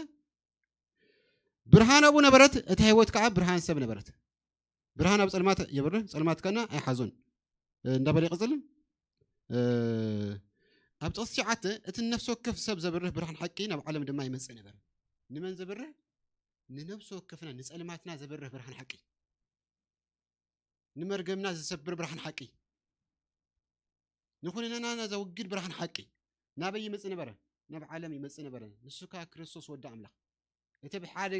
ብርሃን ኣብኡ ነበረት እታ ህይወት ከዓ ብርሃን ሰብ ነበረት ብርሃን ኣብ ፀልማት የብርህ ፀልማት ከና ኣይሓዞን እንዳበለ ይቕፅል ኣብ ጥቕስ ትሽዓተ እቲ ነፍሲ ወከፍ ሰብ ዘብርህ ብርሃን ሓቂ ናብ ዓለም ድማ ይመፅእ ነበረ ንመን ዘብርህ ንነፍሲ ወከፍና ንፀልማትና ዘብርህ ብርሃን ሓቂ ንመርገምና ዝሰብር ብርሃን ሓቂ ንኹነናና ዘውግድ ብርሃን ሓቂ ናበይ ይመፅእ ነበረ ናብ ዓለም ይመፅእ ነበረ ንሱ ከዓ ክርስቶስ ወዲ ኣምላኽ እቲ ብሓደ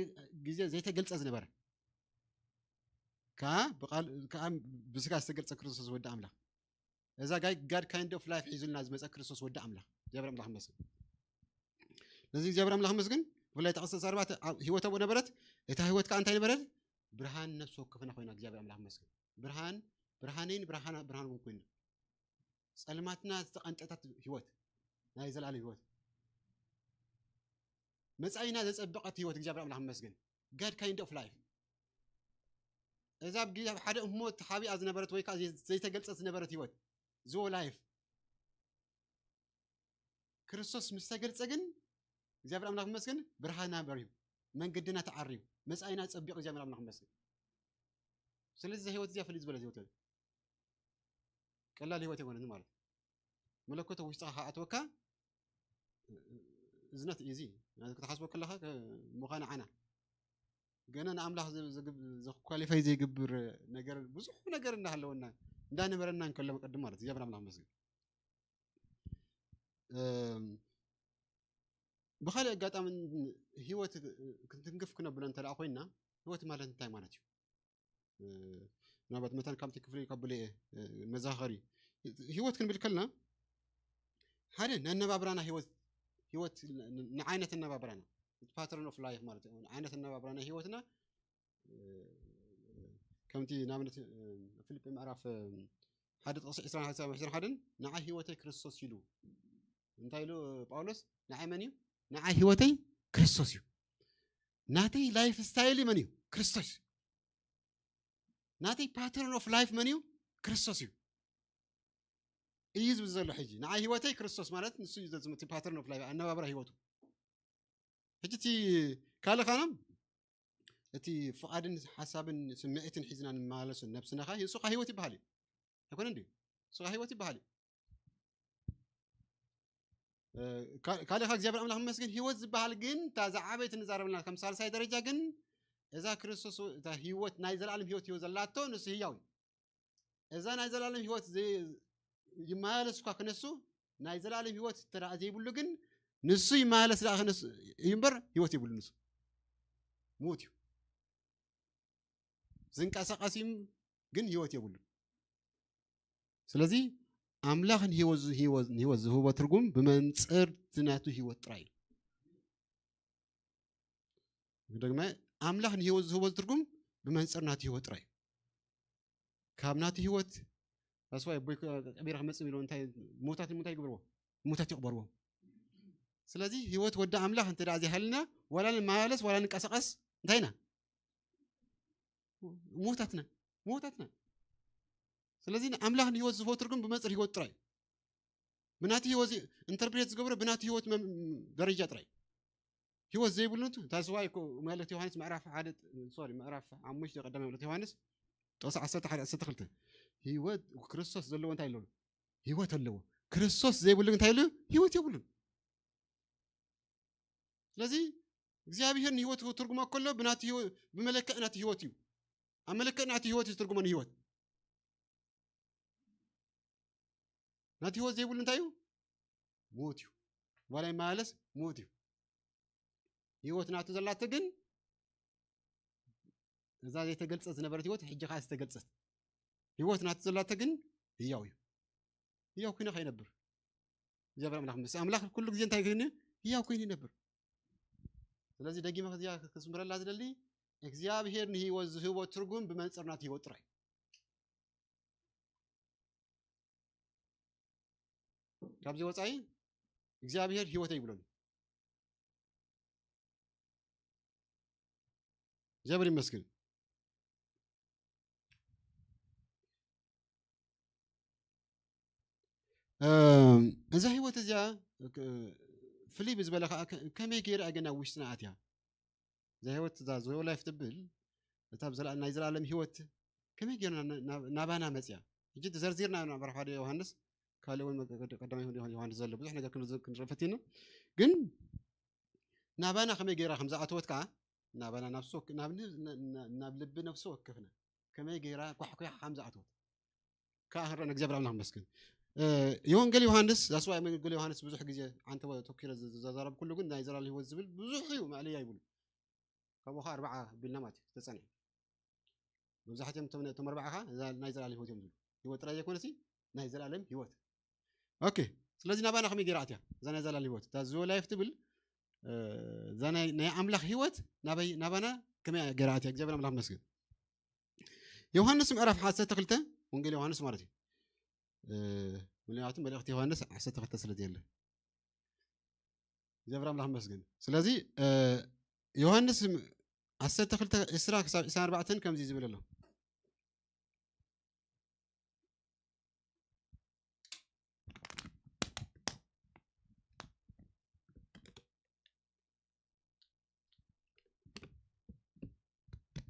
ግዜ ዘይተገልፀ ዝነበረ ከዓ ብቃል ከዓ ብስጋ ዝተገልፀ ክርስቶስ ወዲ ኣምላኽ እዛ ጋይ ጋድ ካይንድ ኦፍ ላይፍ ሒዙልና ዝመፀ ክርስቶስ ወዲ ኣምላኽ እግዚኣብሔር ኣምላኽ መስል ነዚ እግዚኣብሔር ኣምላኽ መስግን ብፍላይ ተቐሰ ሰርባት ህይወት ኣብኡ ነበረት እታ ህይወት ከዓ እንታይ ነበረት ብርሃን ነፍሲ ወከፍና ኮይና እግዚኣብሔር ኣምላኽ መስግን ብርሃን ብርሃነይን ብርሃን ብርሃን እውን ኮይና ጸልማትና ዝተቐንጠታት ህይወት ናይ ዘላለም ህይወት መጻኢና ዘጸበቐት ህይወት እግዚኣብሔር ኣምላኽ መስገን ጋድ ካይንድ ኦፍ ላይፍ እዛ ኣብ ግዜ ኣብ ሓደ እሞ ተሓቢኣ ዝነበረት ወይ ከዓ ዘይተገልጸት ዝነበረት ህይወት ዝዎ ላይፍ ክርስቶስ ምስ ተገልጸ ግን እግዚኣብሔር ኣምላኽ መስገን ብርሃና በርዩ መንገድና ተዓርዩ መጻኢና ጸቢቑ እግዚኣብሔር ኣምላኽ መስገን ስለዚ እዛ ህይወት እዚኣ ፍልይ ዝበለት ህይወት ቀላል ህይወት ኣይኮነትን ማለት እዩ። መለኮት ኣብ ውሽጥኻ ከኣትወካ እዝነት እዩ እዚ ክትሓስቦ ከለኻ ምዃነ ዓና ገና ንኣምላኽ ዘኳሊፋይ ዘይግብር ነገር ብዙሕ ነገር እንዳሃለወና እንዳነበረና እንከሎ ቅድም ማለት እግዚኣብሔር ኣምላኽ መስገን ብኻልእ ኣጋጣሚ ህይወት ክትንክፍ ክነብሎ እንተ ደኣ ኮይንና፣ ህይወት ማለት እንታይ ማለት እዩ? እ፣ ምናልባት መታን ካብቲ ክፍሊ ከብሎ እየ፣ እ፣ መዘኻኸሪ። ህይወት ክንብል ከለና፣ ሓደ ነነባብራና ህይወት፣ ህይወት ን-፣ ን-፣ ንዓይነት ኣነባብራና፣ ፓተርን ኦፍ ላይፍ ማለት እዩ። ዓይነት ኣነባብራና ህይወትና፣ እ፣ ከምቲ ንኣብነት፣ እ፣ ፊልጲ ምዕራፍ፣ እ፣ ሓደ ጥቕሲ ዕስራን ሓደን፣ ንዓይ ህይወተይ ክርስቶስ ኢሉ። እንታይ ኢሉ ጳውሎስ? ንዓይ መን እዩ? ንዓይ ህይወተይ ክርስቶስ እዩ። ናተይ ላይፍ ስታይል መን እዩ? ክርስቶስ። ናተይ ፓተርን ኦፍ ላይፍ መን እዩ? ክርስቶስ እዩ። እዩ ዝብል ዘሎ ሕጂ። ንዓይ ህይወተይ ክርስቶስ ማለት ንሱ እዩ ዘዝምቲ ፓተርን ኦፍ ላይፍ፣ ኣነባብራ ህይወቱ። ሕጂ እቲ ካልእ ኻና እቲ ፍቓድን ሓሳብን ስምዒትን ሒዝና ንመላለሱ ነብስና ኸ፣ ንሱ ኸ ህይወት ይበሃል እዩ። ኣይኮነን ድዩ? ንሱ ኸ ህይወት ይበሃል እዩ። እ፣ ካ-፣ ካልእ ኸ እግዚኣብሔር ኣምላኽ ይመስገን፣ ህይወት ዝበሃል ግን እታ ዝዓበየት ንዛረብልና ከም ሳልሳይ ደረጃ ግን እዛ ክርስቶስ እታ ህይወት ናይ ዘላለም ህይወት ህይወት ዘላቶ ንሱ ህያው እዩ። እዛ ናይ ዘላለም ህይወት ዘይ-፣ ይመላለስ እኳ ክነሱ ናይ ዘላለም ህይወት እንተ ደኣ ዘይብሉ ግን ንሱ ይመላለስ ደኣ ክነሱ እዩ እምበር ህይወት የብሉ ንሱ። ሙት እዩ። ዝንቀሳቐስ እዩ ግን ህይወት የብሉን። ስለዚ ኣምላኽ ንህይወት ዝ-፣ ህይወት፣ ንህይወት ዝህቦ ትርጉም ብመንጽር እቲ ናቱ ህይወት ጥራይ እዩ። ደግመ ኣምላኽ ንህይወት ዝህቦ ትርጉም ብመንጽር ናቱ ህይወት ጥራይ እዩ። ካብ ናቱ ህይወት ኣስዋይ ኣቦይ ቀቢረ ክመጽእ ኢሉ እንታይ ሙታት ንምንታይ ይግብርዎ? ሙታት ይቕበርዎም። ስለዚ ህይወት ወዲ ኣምላኽ እንተ ደኣ ዘይሃልና ዋላ ንመላለስ ዋላ ንቀሳቐስ እንታይ ኢና? ሙታትና፣ ሙታትና። ስለዚ ንኣምላኽ ንህይወት ዝህቦ ትርጉም ብመንጽር ህይወት ጥራይ እዩ። ብናቲ ህይወት ዚ-፣ ኢንተርፕሬት ዝገብሮ ብናቲ ህይወት መም-፣ ደረጃ ጥራይ እዩ። ህይወት ዘይብሉ ንቱ፣ that's why እኮ መልእክቲ ዮሃንስ ምዕራፍ ሓደ፣ ሶሪ፣ ምዕራፍ ሓሙሽተ ቀዳማይ መልእክቲ ዮሃንስ ጥቕሲ ዓሰርተ ሓደ ዓሰርተ ክልተ፣ ህይወት ክርስቶስ ዘለዎ እንታይ ኣለዎ? ህይወት ኣለዎ። ክርስቶስ ዘይብሉ ግን እንታይ የብሉ? ህይወት የብሉን። ስለዚ እግዚኣብሔር ንህይወት ክትርጉሞ ከሎ ብናቲ ህይወ-፣ ብመለክዕ ናቲ ህይወት እዩ። ኣብ መለክዕ ናቲ ህይወት እዩ ዝትርጉሞ ንህይወት። ናቲ ህይወት ዘይብሉ እንታይ እዩ? ሞት እዩ። ዋላ ይመላለስ ሞት እዩ። ህይወት ናቱ ዘላቶ ግን እዛ ዘይተገልጸት ዝነበረት ህይወት ሕጂ ኸኣ ዝተገልጸት ህይወት ናቱ ዘላቶ ግን ህያው እዩ። ህያው ኮይነ ከይነብር እግዚኣብሔር ኣምላኽ ምስ ኣምላኽ ኩሉ ግዜ እንታይ ኮይኑ? ህያው ኮይኑ ይነብር። ስለዚ ደጊመ ከዚኣ ክስምረላ ዝደሊ እግዚኣብሔር ንህይወት ዝህቦ ትርጉም ብመንጽር ናቱ ህይወት ጥራይ። ካብዚ ወጻኢ እግዚኣብሔር ህይወተይ ይብለሉ። እግዚኣብሔር ይመስገን። እም፣ እዛ ህይወት እዚኣ፣ እ፣ ፍልይ ብዝበለ ኸዓ ከ-፣ ከመይ ገይራ እያ ግን ኣብ ውሽጥና ኣትያ? እዛ ህይወት፣ እዛ ዞዮ ላይፍ ትብል፣ እታ ኣብ ዘላ-፣ ናይ ዘላለም ህይወት ከመይ ገይርና ና-፣ ናብ-፣ ናባና መጽያ? ሕጂ ዘርዚርና ናብ ምዕራፍ ሓደ ዮሃንስ፣ ካልእ እውን መ-፣ ቀዳማይ ዮሃንስ ዘሎ ብዙሕ ነገር ክንዝ-፣ ክንርኢ ፈቲና። ግን ናባና ከመይ ገይራ ከም ዝኣተወት ከኣ፣ ናባና ናብ ነፍሲ ወክ-፣ ናብ ን-፣ ን-፣ ን-፣ ናብ ልቢ ነፍሲ ወከፍና ከመይ ገይራ ኳሕኲሓ ከም ዝኣተወት ከኣ ክንርኢ ንእግዚኣብሔር ኣምላኽ ይመስገን። እ፣ የወንጌል ዮሃንስ፣ that's why ወንጌል ዮሃንስ ብዙሕ ግዜ ዓንተ ተኪረ ዝ-፣ ዝ-፣ ዘዛረብኩሉ ግን ናይ ዘላለም ህይወት ዝብል ብዙሕ እዩ፣ ማእለያ ይብሉ። ካብኡ ኸዓ ኣርብዓ ኣቢልና ማለት እዩ፣ ተጸንዐ። መብዛሕትኦም እቶም፣ እቶም ኣርባዓ ኸዓ እዛ ናይ ዘላለም ህይወት እዮም ዝብሉ። ህይወት ጥራይ ዘይኮነሲ ናይ ዘላለም ህይወት። ኦኬ፣ ስለዚ ናባና ከመይ ገይራ ኣትያ? እዛ ናይ ዘላለም ህይወት፣ እታ ዞ ላይፍ ትብል፣ እ፣ እዛ ናይ፣ ናይ ኣምላኽ ህይወት ናበይ፣ ናባና ከመይ ገይራ ኣትያ? እግዚኣብሔር ኣምላኽ ይመስገን። ዮሃንስ ምዕራፍ ዓሰርተ ክልተ፣ ወንጌል ዮሃንስ ማለት እዩ። እ፣ ምክንያቱ መልእኽቲ ዮሃንስ ዓሰርተ ክልተ ስለ ዘየለ። እግዚኣብሔር ኣምላኽ ይመስገን። ስለዚ፣ እ፣ ዮሃንስ ዓሰርተ ክልተ ዕስራ ክሳብ ዕስራን ኣርባዕተን ከምዚ ዝብል ኣሎ።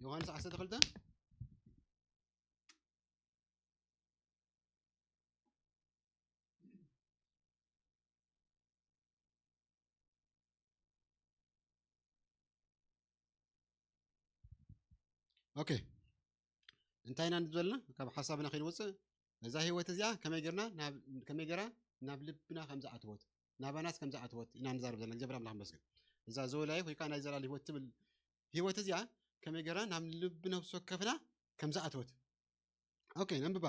ዮሃንስ ዓሰርተ ክልተ። ኦኬ፣ እንታይ ኢና ንብል ዘለና? ካብ ሓሳብና ከይንወፅእ፣ እዛ ህይወት እዚኣ ከመይ ጌርና ናብ፣ ከመይ ጌራ ናብ ልብና ከም ዝኣተወት፣ ናባናስ ከም ዝኣተወት ኢና ንዛረብ ዘለና። እግዚኣብሔር ኣምላኽ ይመስገን። እዛ ዘወላይ ወይ ከዓ ናይ ዘላለም ህይወት ትብል ህይወት እዚኣ ከመይ ገይራ ናብ ልቢ ነፍሲ ወከፍና ከም ዝኣተወት። ኦኬ፣ ነንብባ።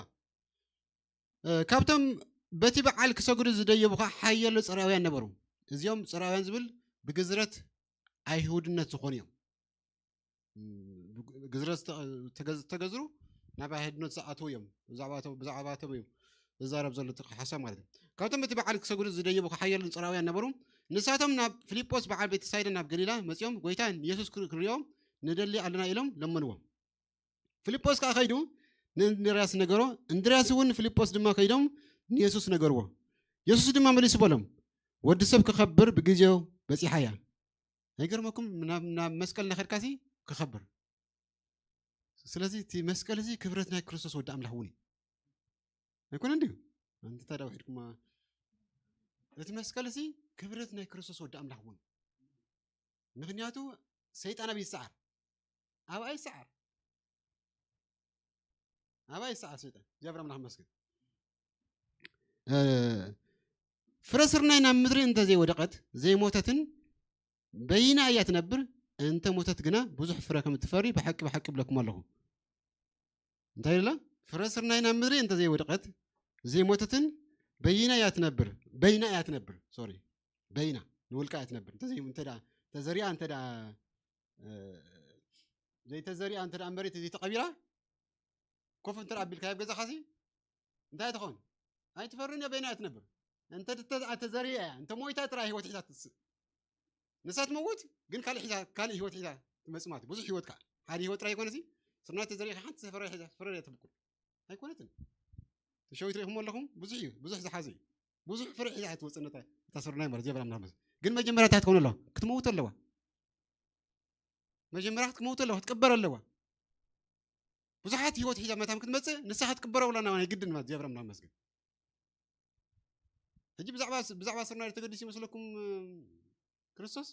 እ፣ ካብቶም በቲ በዓል ክሰግዱ ዝደየቡ ኸዓ ሓያሎ ጽርኣውያን ነበሩ። እዚኦም ጽርኣውያን ዝብል ብግዝረት ኣይሁድነት ዝኾኑ እዮም። እም፣ ብግ-፣ ግዝረት ዝተ-፣ ተገዝ-፣ ተገዝሩ ናብ ኣይሁድነት ዝኣተዉ እዮም። ብዛዕባቶም፣ ብዛዕባቶም እዮም ዝዛረብ ዘሎ እቲ ሓሳብ ማለት እዩ። ካብቶም በቲ በዓል ክሰግዱ ዝደየቡ ሓያሎ ጽርኣውያን ነበሩ። ንሳቶም ናብ ፊልጶስ በዓል ቤተሳይዳ ናብ ገሊላ መጺኦም፣ "ጎይታ ንየሱስ ክር-፣ ክንሪኦም ንደሊ ኣለና" ኢሎም ለመንዎ። ፊልጶስ ከኣ ከይዱ ንእንድርያስ ነገሮ፣ እንድርያስ እውን ንፊልጶስ ድማ ከይዶም ንየሱስ ነገርዎ። የሱስ ድማ መሊሱ በሎም፣ "ወዲ ሰብ ክኸብር ብግዜው በጺሓ እያ። ኣይገርመኩም? ናብ፣ ናብ መስቀል እናኸድካሲ ክኸብር።" ስለዚ እቲ መስቀል እዚ ክብረት ናይ ክርስቶስ ወዲ ኣምላኽ እውን እዩ። ኣይኮነን ድዩ? ኣንቲ ታዲያ ውሒድኩማ። እቲ መስቀል እዚ ክብረት ናይ ክርስቶስ ወዲ ኣምላኽ እውን እዩ። ምኽንያቱ ሰይጣን ኣብ ይሰዓር። ኣብ ኣይሰዓር። ኣብ ኣይሰዓር ሰይጣን። እግዚኣብሔር ኣምላኽ ይመስገን። እ፣ ፍረ ስርናይ ናብ ምድሪ እንተዘይወደቐት ዘይሞተትን በይና እያ ትነብር፣ እንተ ሞተት ግና ብዙሕ ፍረ ከም እትፈሪ ብሓቂ ብሓቂ እብለኩም ኣለኹ። እንታይ ኢላ? ፍረ ስርናይ ናብ ምድሪ እንተ ዘይወደቐት ዘይሞተትን በይና እያ ትነብር፣ በይና እያ ትነብር፣ ሶሪ፣ በይና፣ ንውልቃ እያ ትነብር። እንተ ዘይ-፣ እንተ ደኣ ተዘሪኣ፣ እንተ ደኣ፣ እ፣ ዘይተዘሪኣ፣ እንተ ደኣ መሬት ዘይተቐቢራ፣ ኮፍ እንተ ደኣ ኣቢልካያ ኣብ ገዛኻሲ፣ እንታይ ትኸውን? ኣይትፈርን እያ፣ በይና እያ ትነብር። እንተ፣ እንተ፣ እንተ ዘሪኣ እያ፣ እንተ ሞይታ ጥራይ ህይወት ሒዛ ትስእ። ንሳ ትመውት፣ ግን ካልእ ሒዛ፣ ካልእ ህይወት ሒዛ ትመጽእ ማለት እዩ። ብዙሕ ህይወት ከኣ። ሓደ ህይወት ጥራይ ኣይኮነሲ፣ ስርናይ ተዘሪእካ ሓንቲ ፍረ ሒዛ፣ ፍረ እያ ትብቁል። ኣይኮነትን። ተሸዊት ርኢኹሞ ኣለኹም? ብዙሕ እዩ፣ ብዙሕ ዝሓዘ እዩ። ብዙሕ ፍረ ሒዛ እያ ትወጽእ ነታ፣ እታ ስርናይ ማለት፣ እግዚኣብሔር ኣምላኽ ማለት። ግን መጀመርያ እንታይ ትኸውን ኣለዋ? ክትመውት ኣለዋ። መጀመርያ ክትመውት ኣለዋ፣ ክትቅበር ኣለዋ። ብዙሓት ህይወት ሒዛ መታን ክትመጽእ፣ ንሳ ክትቅበር ኣለዋ፣ ናይ ግድን ማለት፣ እግዚኣብሔር ኣምላኽ ይመስገን። ሕጂ ብዛዕባ፣ ብዛዕባ ስርናይ ተገዲሱ ይመስለኩም፣ እ፣ ክርስቶስ?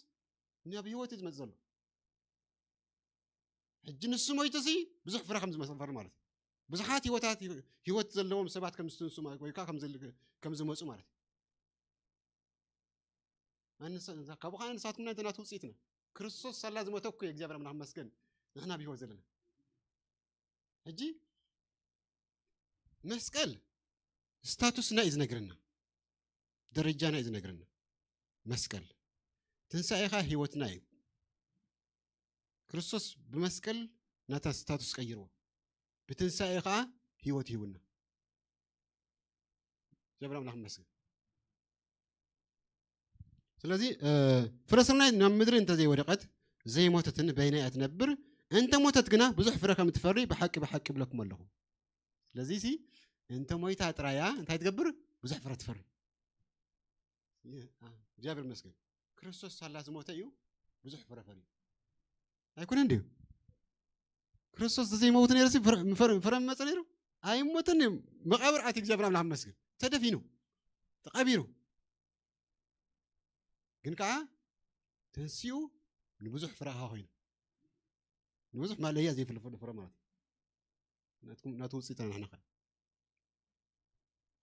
ናብ ህይወት እዩ ዝመጽእ ዘሎ። ሕጂ ንሱ ሞይቱሲ ብዙሕ ፍረ ከም ዝመሰፈር ማለት እዩ። ብዙሓት ህይወታት፣ ህይወት ዘለዎም ሰባት ከም ዝትንሱ ማለት፣ ወይ ከዓ ከም ዝል-፣ ከም ዝመጹ ማለት እዩ። ኣንሳ-፣ ካብኡ ከዓ ንሳትኩም ናይ ናቱ ውፅኢትና። ክርስቶስ ሳላ ዝሞተ እኮ እዩ፣ እግዚኣብሔር ኣምላኽ ይመስገን፣ ንሕና ብህይወት ዘለና። ሕጂ መስቀል ስታቱስና እዩ ዝነግረና፣ ደረጃና እዩ ዝነግረና። መስቀል ትንሳኤኻ ህይወትና እዩ። ክርስቶስ ብመስቀል ናታ ስታቱስ ቀይርዎ፣ ብትንሳኤ ኸዓ ህይወት ሂቡና። እግዚኣብሔር ኣምላኽ ይመስገን። ስለዚ፣ እ፣ ፍረ ስርናይ ናብ ምድሪ እንተዘይወደቀት ዘይሞተትን በይና እያ ትነብር፣ እንተ ሞተት ግና ብዙሕ ፍረ ከም ትፈሪ ብሓቂ ብሓቂ እብለኩም ኣለኹ። ስለዚ ሲ እንተ ሞይታ ጥራያ እንታይ ትገብር? ብዙሕ ፍረ ትፈሪ። የ-፣ አ፣ እግዚኣብሔር ይመስገን። ክርስቶስ ሳላ ዝሞተ እዩ ብዙሕ ፍረ ፈርዩ። ኣይኮነን ድዩ? ክርስቶስ ተዘይመውት ነይሩ ሲ ፍረ፣ ፍረ፣ ፍረ መጸ ነይሩ? ኣይሞተን እዩ። መቃብር ኣትዩ፣ እግዚኣብሔር ኣምላኽ ይመስገን። ተደፊኑ፣ ተቐቢሩ። ግን ከኣ ተንሲኡ ንብዙሕ ፍረ ከኣ ኮይኑ። ንብዙሕ ማለያ ዘይፍለፈሉ ፍረ ማለት እዩ። ናትኩም፣ ናቱ ውጽኢት ኢና ንሕና ከ።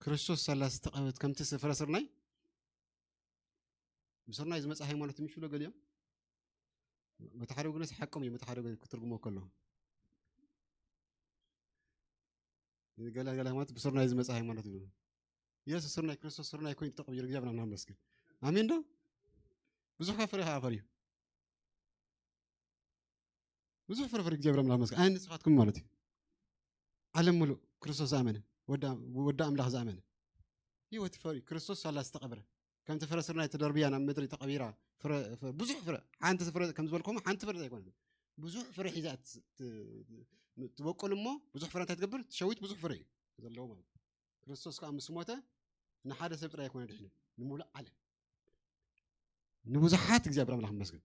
ክርስቶስ ሳላ ዝተቐበት ከምቲ ስ-፣ ፍረ ስርናይ፣ ብስርናይ ዝመጽእ ሃይማኖት ምሽ ብሎ ገሊኦም። መተሓደጉ ነስ ሓቆም እዩ፣ መተሓደጉ ክትርጉሞ ከሎ። ገለ፣ ገለ ሃይማኖት ብስርናይ ዝመጽእ ሃይማኖት ይብሉ። የሱስ ስርናይ፣ ክርስቶስ ስርናይ ኮይኑ ተቐቢሩ፣ እግዚኣብሔር ኣምላኽ ይመስገን። ኣሜን ዶ? ብዙሕ ፍረ ከኣ ኣፈርዩ። ብዙሕ ፍረ ኣፈርዩ፣ እግዚኣብሔር ኣምላኽ ይመስገን። ኣይ ንስኻትኩም ማለት እዩ። ዓለም ምሉእ ክርስቶስ ዝኣመነ፣ ወዳ፣ ወዳ ኣምላኽ ዝኣመነ። ህይወት ፈርዩ፣ ክርስቶስ ሳላ ዝተቐብረ። ከምቲ ፍረ ስርናይ ተደርብያ ናብ ምድሪ ተቐቢራ፣ ፍረ፣ ፍረ፣ ብዙሕ ፍረ፣ ሓንቲ ፍረ ከም ዝበልኩም፣ ሓንቲ ፍረ ዘይኮነ። ብዙሕ ፍረ ሒዛ እት-፣ ት-፣ ትበቁል እሞ፣ ብዙሕ ፍረ እንታይ ትገብር? ትሸዊት ብዙሕ ፍረ እዩ ዘለዎ ማለት እዩ። ክርስቶስ ከኣ ምስ ሞተ ንሓደ ሰብ ጥራይ ኣይኮነ ድሒኑ፣ ንምሉእ ዓለም። ንብዙሓት እግዚኣብሔር ኣምላኽ ይመስገን።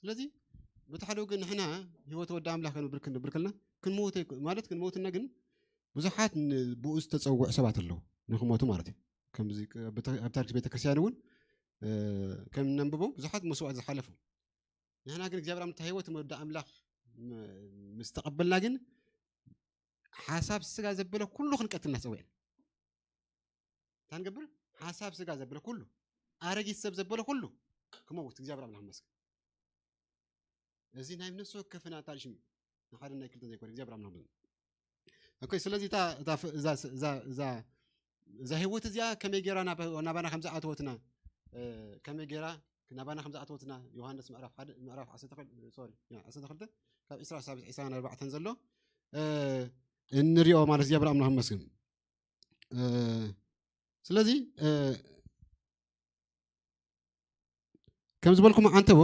ስለዚ በቲ ሓደ ወገን ንሕና ህይወት ወዲ ኣምላኽ ክንብር፣ ክንብር ከለና ክንመውት ኣይኮ-፣ ማለት ክንመውትና ግን ብዙሓት ን-፣ ብኡ ዝተጸውዑ ሰባት ኣለዉ ንክሞቱ ማለት እዩ። ከምዚ ቅ-፣ ኣብ ቤተ-፣ ኣብ ታሪክ ቤተክርስትያን እውን፣ እ፣ ከም ነንብቦ ብዙሓት መስዋዕት ዝሓለፉ። ንሕና ግን እግዚኣብሔር ኣምላኽ ህይወት ወዲ ኣምላኽ ም-፣ ምስ ተቐበልና ግን ሓሳብ ስጋ ዘበለ ኩሉ ክንቀትል እናጸውዕና። እንታይ ንገብር? ሓሳብ ስጋ ዘበለ ኩሉ። ኣረጊት ሰብ ዘበለ ኩሉ ክመውት እግዚኣብሔር ኣምላኽ ይመስገን። እዚ ናይ ነፍሲ ወከፍና ታሪሽም ንሓደ ናይ ክልተ ዘይኮነ እግዚኣብሔር ኣምላኽ ይመስገን። ኦኬ፣ ስለዚ እታ እዛ እዛ እዛ እዛ እዛ ህይወት እዚኣ ከመይ ገይራ ናባና ከም ዝኣተወትና ከመይ ገይራ ናባና ከም ዝኣተወትና ዮሃንስ ምዕራፍ ሓደ ምዕራፍ ዓሰርተ ክልተ ሶሪ ዓሰርተ ክልተ ካብ ዕስራ ሳብ ዕስራን ኣርባዕተን ዘሎ እንሪኦ ማለት እግዚኣብሔር ኣምላኽ ይመስገን። ስለዚ ከም ዝበልኩም ዓንተቦ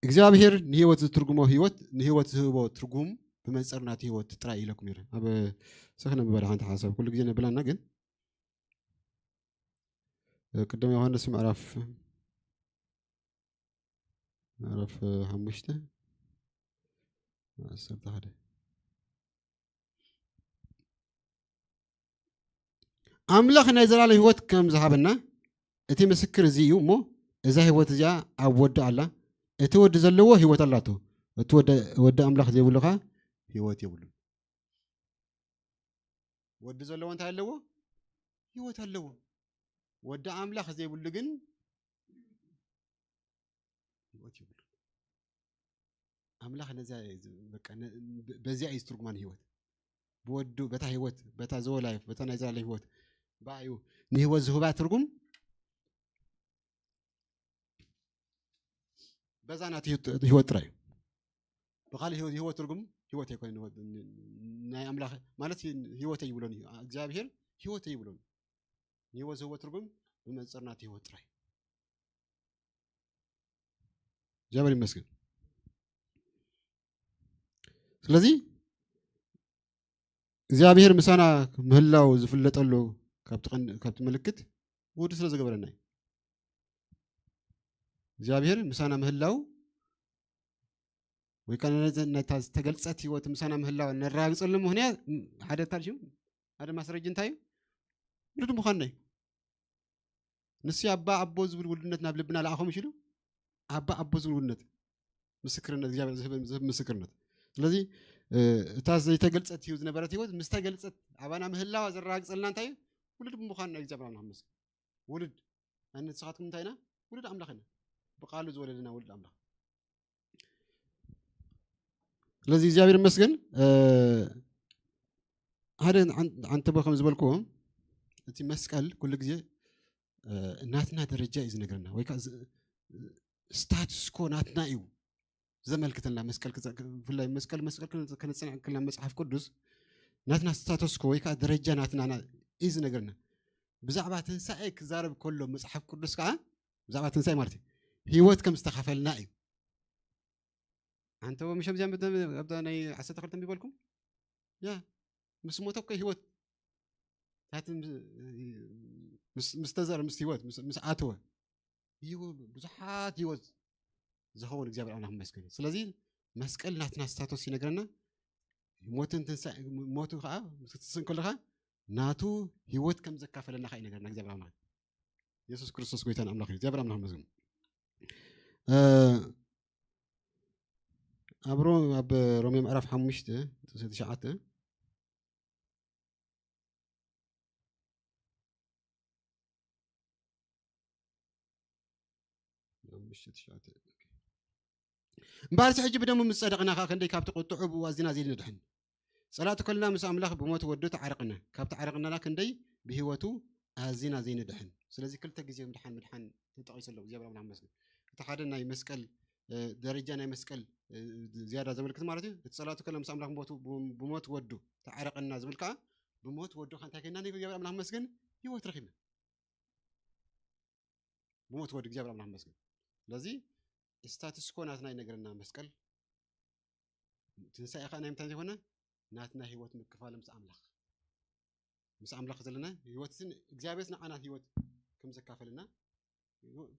እግዚኣብሔር ንህይወት ዝትርጉሞ ህይወት ንህይወት ዝህቦ ትርጉም ብመንፅር ናቲ ህይወት ጥራይ ኢለኩም ይረ ኣብ ሰክነ ምበለ ሓንቲ ሓሳብ ኩሉ ግዜ ነብላና ግን ቅደም ዮሃንስ ምዕራፍ ምዕራፍ ሓሙሽተ ዓሰርተ ሓደ ኣምላኽ ናይ ዘላለም ህይወት ከም ዝሃበና እቲ ምስክር እዚ እዩ እሞ እዛ ህይወት እዚኣ ኣብ ወዲ ኣላ። እቲ ወዲ ዘለዎ ህይወት ኣላቶ፣ እቲ ወዲ ኣምላኽ ዘይብሉ ኸዓ ህይወት የብሉን። ወዲ ዘለዎ እንታይ ኣለዎ? ህይወት ኣለዎ። ወዲ ኣምላኽ ዘይብሉ ግን ህይወት የብሉን። ኣምላኽ ነዚያ በዚያ እዩ ዝትርጉማን ህይወት ብወዱ በታ ህይወት በታ ዘወ ላይፍ በታ ናይ ዘላለም ህይወት ብኣዩ ንህይወት ዝህባ ትርጉም በዛ ናት ህይወት ጥራይ እዩ። ብካልእ ህይወት ትርጉም ህይወት ኣይኮነ ናይ ኣምላኽ ማለት ህይወት ኣይብሎን እዩ እግዚኣብሔር ህይወት ኣይብሎን። ንህይወት ዝህቦ ትርጉም ብመንፅር ናት ህይወት ጥራይ እግዚኣብሔር ይመስገን። ስለዚ እግዚኣብሔር ምሳና ምህላው ዝፍለጠሉ ካብቲ ምልክት ውዲ ስለ ዝገበረና እዩ። እግዚኣብሔር ምሳና ምህላው ወይ ከዓ ነታ ዝተገልፀት ህይወት ምሳና ምህላው ነረጋግፀሉ ምክንያት ሓደ ታሪሽም ሓደ ማስረጅ እንታይ እዩ? ውሉድ ምዃንና እዩ። ንሱ ኣባ ኣቦ ዝብል ውሉድነት ናብ ልብና ለኣኸ ምሽ ኢሉ ኣባ ኣቦ ዝብል ውሉድነት ምስክርነት እግዚኣብሔር ዝህብ ምስክርነት። ስለዚ እታ ዘይተገልፀት ህይወት ዝነበረት ህይወት ምስ ተገልፀት ኣባና ምህላዋ ዘረጋግፀልና እንታይ እዩ? ውሉድ ብምዃን ናይ እግዚኣብሔር ኣምላኽ መስል ውሉድ ኣነ ንስኻትኩም እንታይ ኢና? ውሉድ ኣምላኽ ኢና። ብቃሉ ዝወለደና ውሉድ ኣምላኽ። ስለዚ እግዚኣብሔር ይመስገን። ሓደ ዓንተቦ ከም ዝበልክዎ እቲ መስቀል ኩሉ ግዜ ናትና ደረጃ እዩ ዝነግረና ወይ ከዓ ስታትስኮ ናትና እዩ ዘመልክተና። መስቀል ብፍላይ መስቀል መስቀል ከነፅንዕ ከልና መፅሓፍ ቅዱስ ናትና ስታተስኮ ወይ ከዓ ደረጃ ናትና እዩ ዝነግረና። ብዛዕባ ትንሳኤ ክዛረብ ከሎ መፅሓፍ ቅዱስ ከዓ ብዛዕባ ትንሳኤ ማለት እዩ ህይወት ከም ዝተኸፈልና እዩ። ኣንተ ምሸም እዚኣ ኣብታ ናይ ዓሰርተ ክልተ ይበልኩም ያ ምስ ሞተ እኮ ህይወት ታትን ምስ ተዘር ምስ ህይወት ምስ ኣተወ ብዙሓት ህይወት ዝኸውን እግዚኣብሔር ኣምላኽ መስገን። ስለዚ መስቀል ናትና ስታቶስ ይነግረና። ሞትን ሞቱ ከዓ ክትስን ከለካ ናቱ ህይወት ከም ዘካፈለና ከዓ ይነግረና እግዚኣብሔር ኣምላኽ። የሱስ ክርስቶስ ጎይታን ኣምላኽ እዩ። እግዚኣብሔር ኣምላኽ መስገን። ኣብ ሮ ኣብ ሮሜ ምዕራፍ ሓሙሽተ ጥቅሲ ትሽዓተ ሓሙሽተ ትሽዓተ እምበኣርሲ ሕጂ ብደሙ ምስ ጸደቕና ኸኣ ክንደይ ካብቲ ቁጥዑ ብኡ ኣዚና ዘይንድሕን። ጸላእቲ ኮልና ምስ ኣምላኽ ብሞት ወዱ ተዓረቕና። ካብ ተዓረቕናላ ክንደይ ብህይወቱ ኣዚና ዘይንድሕን። ስለዚ ክልተ ግዜ ምድሓን ምድሓን ተጠቒሱ ኣሎ። እግዚኣብሔር ኣምላኽ ይመስገን። እቲ ሓደ ናይ መስቀል ደረጃ ናይ መስቀል ዝያዳ ዘመልክት ማለት እዩ። እቲ ጸላእቲ ኮልና ምስ ኣምላኽ ብሞት ወዱ ተዓረቕና ዝብል ከኣ ብሞት ወዱ ከ እንታይ ኮይና እግዚኣብሔር ኣምላኽ ይመስገን ህይወት ረኺብና። ብሞት ወዲ እግዚኣብሔር ኣምላኽ መስገን። ስለዚ ስታትስኮ ናትና ይነግረና መስቀል ትንሳኤ ከዓ ናይ ምንታይ ዘይኮነ ናትና ህይወት ምክፋል ምስ ኣምላኽ ምስ ኣምላኽ ዘለና ህይወት ስን እግዚኣብሔር ንዓና ህይወት ከም ዘካፈልና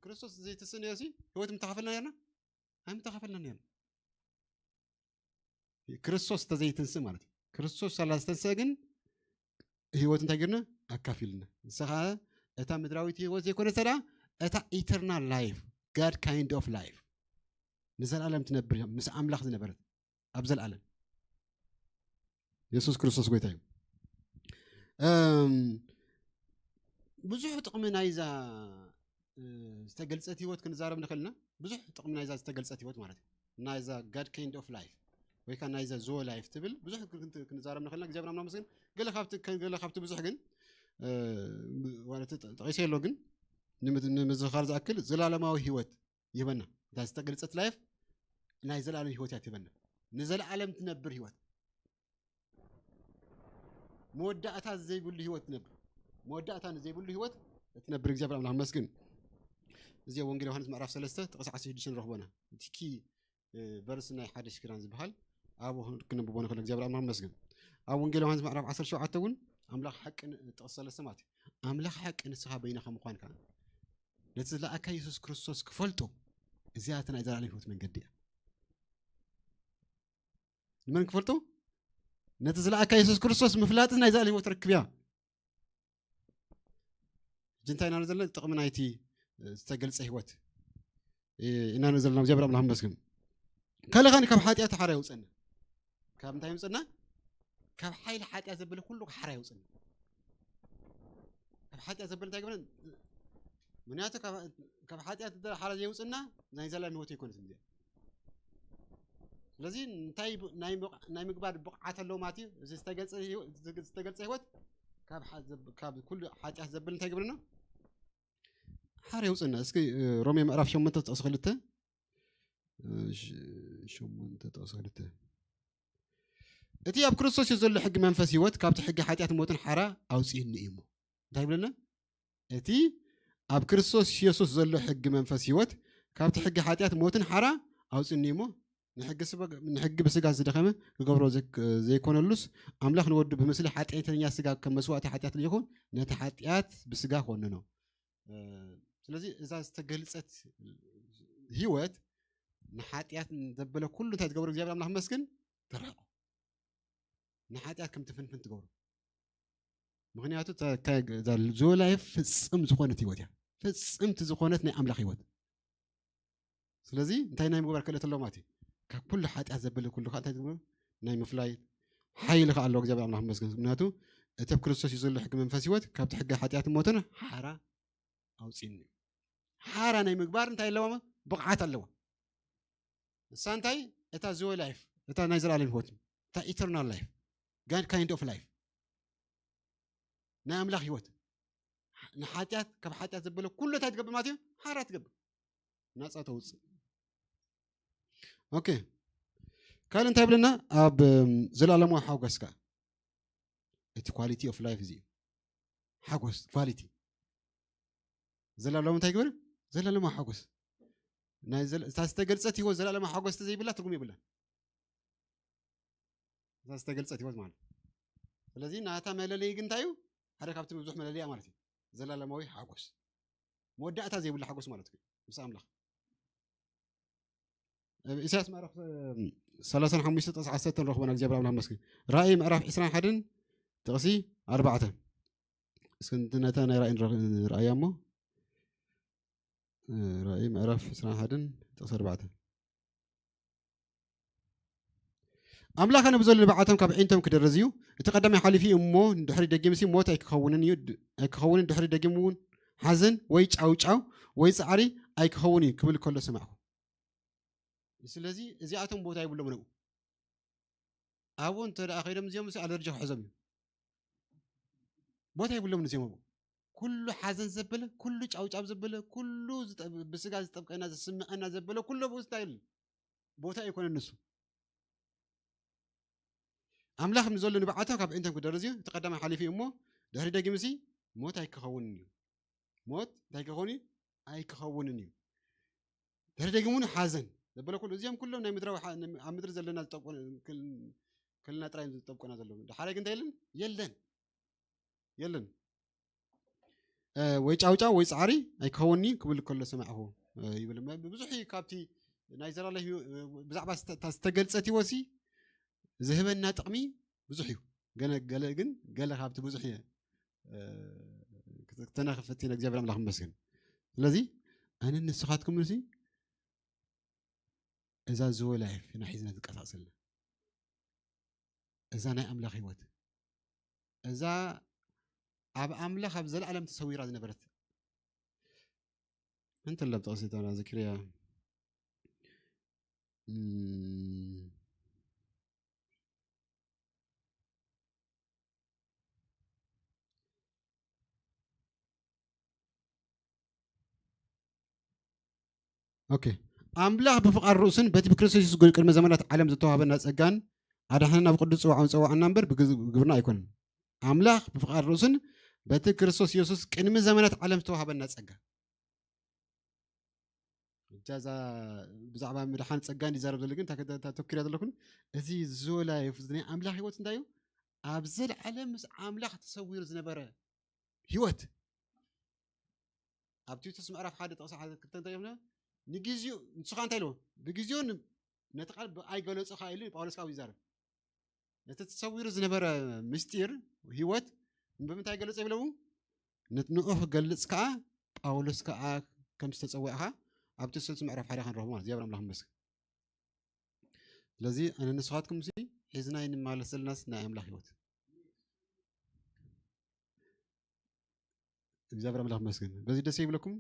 ክርስቶስ ዘይትስእ ነርሲ ህይወት ምተኻፈልና ነርና ኣይምተኻፈልና ነርና። ክርስቶስ ተዘይትንስእ ማለት እዩ። ክርስቶስ ሳላ ዝተንስአ ግን ህይወት እንታይ ገርና ኣካፊልና። ንስኻ እታ ምድራዊት ህይወት ዘይኮነ ሰዳ እታ eternal life God kind of life ንዘለኣለም ትነብር ምስ ኣምላኽ ዝነበረት ኣብ ዘለኣለም የሱስ ክርስቶስ ጎይታ እዩ። ብዙሕ ጥቕሚ ናይዛ ዝተገልጸት ህይወት ክንዛረብ ንኽእልና፣ ብዙሕ ጥቕሚ ናይዛ ዝተገልጸት ህይወት ማለት እዩ። ናይዛ God kind of life ወይ ከዓ ናይዛ Zoe life ትብል ብዙሕ ክንዛረብ ንኽእልና እግዚኣብሔር ኣምላኽ መስገን። ገለ ካብቲ ብዙሕ ግን ማለት ጠቂሰ የሎ ግን ንምዝኻር ዝኣክል ዘላለማዊ ህይወት ይህበና። እታ ዝተገልጸት ላይፍ ናይ ዘላለም ህይወት እያ ትህበና። ንዘላለም ትነብር ህይወት፣ መወዳእታ ዘይብሉ ህይወት ትነብር። መወዳእታ ዘይብሉ ህይወት ትነብር። እግዚኣብሔር ኣምላኽ መስግን። እዚ ወንጌል ዮሃንስ ምዕራፍ ሰለስተ ጥቕሲ ዓሰርተ ሽዱሽተ ንረኽቦና። እቲ ኪ ቨርስ ናይ ሓድሽ ኪዳን ዝበሃል ኣብኡ ክነብቦ ንኽእል። እግዚኣብሔር ኣምላኽ መስግን። ኣብ ወንጌል ዮሃንስ ምዕራፍ ዓሰርተ ሸውዓተ እውን ኣምላኽ ሓቂ ጥቕሲ ሰለስተ ማለት እዩ። ኣምላኽ ሓቂ ንስኻ በይንኻ ምዃንካ ነቲ ዝለኣካ የሱስ ክርስቶስ ክፈልጡ እዚኣ እቲ ናይ ዘላለም ህይወት መንገዲ እያ። ንመን ክፈልጡ? ነቲ ዝለኣካ የሱስ ክርስቶስ ምፍላጥ ናይ ዘላለም ህይወት ርክብ እያ። ሕጂ እንታይ ኢና ዘለና? ጥቕሚ ናይቲ ዝተገልጸ ህይወት ኢና ዘለና። እግዚኣብሔር ኣምላኽ መስግን። ካልእ ካብ ሓጢኣት ሓራ የውፅእና። ካብ እንታይ የውፅእና? ካብ ሓይሊ ሓጢኣት ዘበለ ኩሉ ሓራ የውፅእና። ካብ ሓጢኣት ዘበለ እንታይ ግብረን? ምክንያቱ ካብ ሓጢኣት ሓራ የውፅእና ናይ ዘላለም ህይወት ኣይኮነት እንዲ። ስለዚ እንታይ ናይ ምግባር ብቕዓት ኣለዎ ማለት እዩ። እዚ ዝተገልጸ ህይወት ካብ ኩሉ ሓጢኣት ዘብል እንታይ ግብርና? ሓራ የውፅእና። እስኪ ሮሜ ምዕራፍ ሸሞንተ ጥቕሲ ክልተ ሸሞንተ ጥቕሲ ክልተ እቲ ኣብ ክርስቶስ እዩ ዘሎ ሕጊ መንፈስ ህይወት ካብቲ ሕጊ ሓጢኣት ሞትን ሓራ ኣውፅእኒ እዩ እሞ እንታይ ይብለና? እቲ ኣብ ክርስቶስ የሱስ ዘሎ ሕጊ መንፈስ ህይወት ካብቲ ሕጊ ሓጢኣት ሞትን ሓራ ኣውፅኒ እሞ ንሕጊ ብስጋ ዝደኸመ ክገብሮ ዘይኮነሉስ ኣምላኽ ንወዱ ብምስሊ ሓጢኣተኛ ስጋ ከም መስዋእቲ ሓጢኣት ልኢኹ ነቲ ሓጢኣት ብስጋ ኮነኖ። ስለዚ እዛ ዝተገልፀት ህይወት ንሓጢኣት ዘበለ ኩሉ እንታይ ትገብሮ እግዚኣብሔር ኣምላኽ መስግን ትርሕቆ። ንሓጢኣት ከም ትፍንፍን ትገብሮ። ምክንያቱ ዞ ላይፍ ፍፅም ዝኾነት ህይወት እያ። ፍፅምቲ ዝኾነት ናይ ኣምላኽ ህይወት። ስለዚ እንታይ ናይ ምግባር ክእለት ኣለዎ ማለት እዩ። ካብ ኩሉ ሓጢኣት ዘብል ኩሉ ከዓ እንታይ ትገብሮ? ናይ ምፍላይ ሓይሊ ከዓ ኣለዎ እግዚኣብሔር ኣምላኽ መስገን። ምክንያቱ እቲ ኣብ ክርስቶስ እዩ ዘሎ ሕጊ መንፈስ ህይወት ካብቲ ሕጊ ሓጢኣት ሞትን ሓራ ኣውፅኒ። ሓራ ናይ ምግባር እንታይ ኣለዎ? ብቕዓት ኣለዎ። እሳ እንታይ? እታ ዞ ላይፍ፣ እታ ናይ ዘላለም ህይወት፣ እታ ኢተርናል ላይፍ፣ ጋድ ካይንድ ኦፍ ላይፍ፣ ናይ ኣምላኽ ህይወት። ንሓጢኣት ካብ ሓጢኣት ዘበለ ኩሉ እንታይ ትገብር ማለት እዩ? ሓራ ትገብር፣ ናፃ ተውፅእ። ኦኬ፣ ካልእ እንታይ ብለና? ኣብ ዘላለማዊ ሓጎስ ከዓ እቲ ኳሊቲ ኦፍ ላይፍ እዚ እዩ። ሓጎስ ኳሊቲ ዘላለሙ እንታይ ግበር? ዘላለማዊ ሓጎስ። እታ ዝተገልፀት ህይወት ዘላለማዊ ሓጎስ ዘይብላ ትርጉም የብላን። እዛ ዝተገልፀት ህይወት ማለት። ስለዚ ናታ መለለይ ግን እንታይ እዩ? ሓደ ካብቲ ብዙሕ መለለያ ማለት እዩ። ዘላለማዊ ሓጎስ፣ መወዳእታ ዘይብሉ ሓጎስ ማለት እዩ ምስ ኣምላኽ። ኢሳያስ ምዕራፍ ሰላሳን ሓሙሽተ ጥቕሲ ዓሰርተ ንረኽቦ ኢና። እግዚኣብሔር ኣምላኽ መስገን። ራእይ ምዕራፍ ዕስራን ሓደን ጥቕሲ ኣርባዕተ። እስኪ ነታ ናይ ራእይ ንረኣያ እሞ። ራእይ ምዕራፍ ዕስራን ሓደን ጥቕሲ ኣርባዕተ። ኣምላኽ ኣነ ብዘሎ ንብዓቶም ካብ ዕንቶም ክደርዝ እዩ። እቲ ቀዳማይ ሓሊፉ እዩ እሞ ድሕሪ ደጊምሲ ሞት ኣይክኸውንን እዩ፣ ኣይክኸውንን ድሕሪ ደጊም እውን ሓዘን ወይ ጫውጫው ወይ ጻዕሪ ኣይክኸውን እዩ ክብል ከሎ ሰማዕኩ። ስለዚ እዚኣቶም ቦታ ይብሎም ነብኡ ኣብኡ እንተ ደኣ ከይዶም እዚኦም ምስ ኣለርጂ ክሕዞም እዩ። ቦታ ይብሎም እዚኦም ኣብኡ። ኩሉ ሓዘን ዘበለ፣ ኩሉ ጫውጫው ዘበለ፣ ኩሉ ብስጋ ዝጠብቀና ዝስምዐና ዘበለ ኩሉ ኣብኡ ስታይል ቦታ ኣይኮነን ንሱ። ኣምላኽ ንዘሎ ንብዓቶም ካብ ዕንቶም ክደርዝ እዩ። እቲ ቀዳማይ ሓሊፉ እዩ እሞ ድሕሪ ደጊምሲ ሞት ኣይክኸውንን እዩ። ሞት እንታይ ክኸውን እዩ? ኣይክኸውንን እዩ። ድሕሪ ደጊም እውን ሓዘን ዘበለ ኩሉ እዚኦም ኩሎም ናይ ምድራዊ ኣብ ምድሪ ዘለና ዝጠብቁ ክልና ጥራይ ዝጠብቁና ዘለዉ። ድሓረ ግን እንታይ የለን? የለን፣ የለን። ወይ ጫውጫው ወይ ጻዕሪ ኣይክኸውን እዩ ክብል ከሎ ሰማዕኹ ይብል። ብዙሕ እዩ ካብቲ ናይ ዘላለ ብዛዕባ ዝተገልጸት ህይወት ዝህበና ጥቕሚ ብዙሕ እዩ። ገለ ግን ገለ ካብቲ ብዙሕ እየ ክተናኽፍ እቲ እግዚኣብሔር ኣምላኽ መስገን። ስለዚ ኣነ ንስኻትኩም ሲ እዛ ዝወ ላይፍ ኢና ሒዝና ዝንቀሳቀስ ዘለና። እዛ ናይ ኣምላኽ ህይወት፣ እዛ ኣብ ኣምላኽ ኣብ ዘለኣለም ተሰዊራ ዝነበረት። እንተ ለም ጥቕሲ እታ ዝክርያ። እም፣ ኦኬ። ኣምላኽ ብፍቓድ ርእሱን በቲ ብክርስቶስ የሱስ ቅድሚ ዘመናት ዓለም ዝተዋህበና ጸጋን ኣድሓነና ብቅዱስ ጽዋዕኡ ጸዋዕና እምበር ብግዝ-፣ ብግብርና ኣይኮነን። ኣምላኽ ብፍቓድ ርእሱን በቲ ክርስቶስ የሱስ ቅድሚ ዘመናት ዓለም ዝተዋህበና ጸጋ። እጃ እዛ ብዛዕባ ምድሓን ጸጋ እንዲ ይዛረብ ዘሎ ግን፣ እታ፣ እታ ተኪረ ዘለኹን፣ እዚ ዝወላ ናይ ኣምላኽ ህይወት እንታይ እዩ? ኣብ ዘለዓለም ምስ ኣምላኽ ተሰዊሩ ዝነበረ ህይወት። ኣብ ቲቶስ ምዕራፍ ሓደ ጥቕሲ ሓደ ክልተ እንታይ ይብሎ? ንግዜኡ፣ ንሱ ኸኣ እንታይ ኢልዎ? ብግዜኡ ን-፣ ነቲ ቃል ብ-፣ ኣይገለጾ ኸኣ ኢሉ ጳውሎስ ካብኡ ይዛረብ። ነቲ ተሰዊሩ ዝነበረ ምስጢር ህይወት ብምንታይ ገለጾ ይብለዉ? ነት-፣ ንኡ ክገልጽ ከኣ ጳውሎስ ከኣ ከም ዝተጸውዐ ኸኣ ኣብ ቲቶስ ምዕራፍ ሓደ ክንረኽቦ ማለት እዩ። እግዚኣብሔር ኣምላኽ ይመስገን። ስለዚ ኣነ ንስኻትኩም ሲ ሒዝና እንመላለስ ዘለናስ ናይ ኣምላኽ ህይወት። እግዚኣብሔር ኣምላኽ ይመስገን። በዚ ደስ ይብለኩም?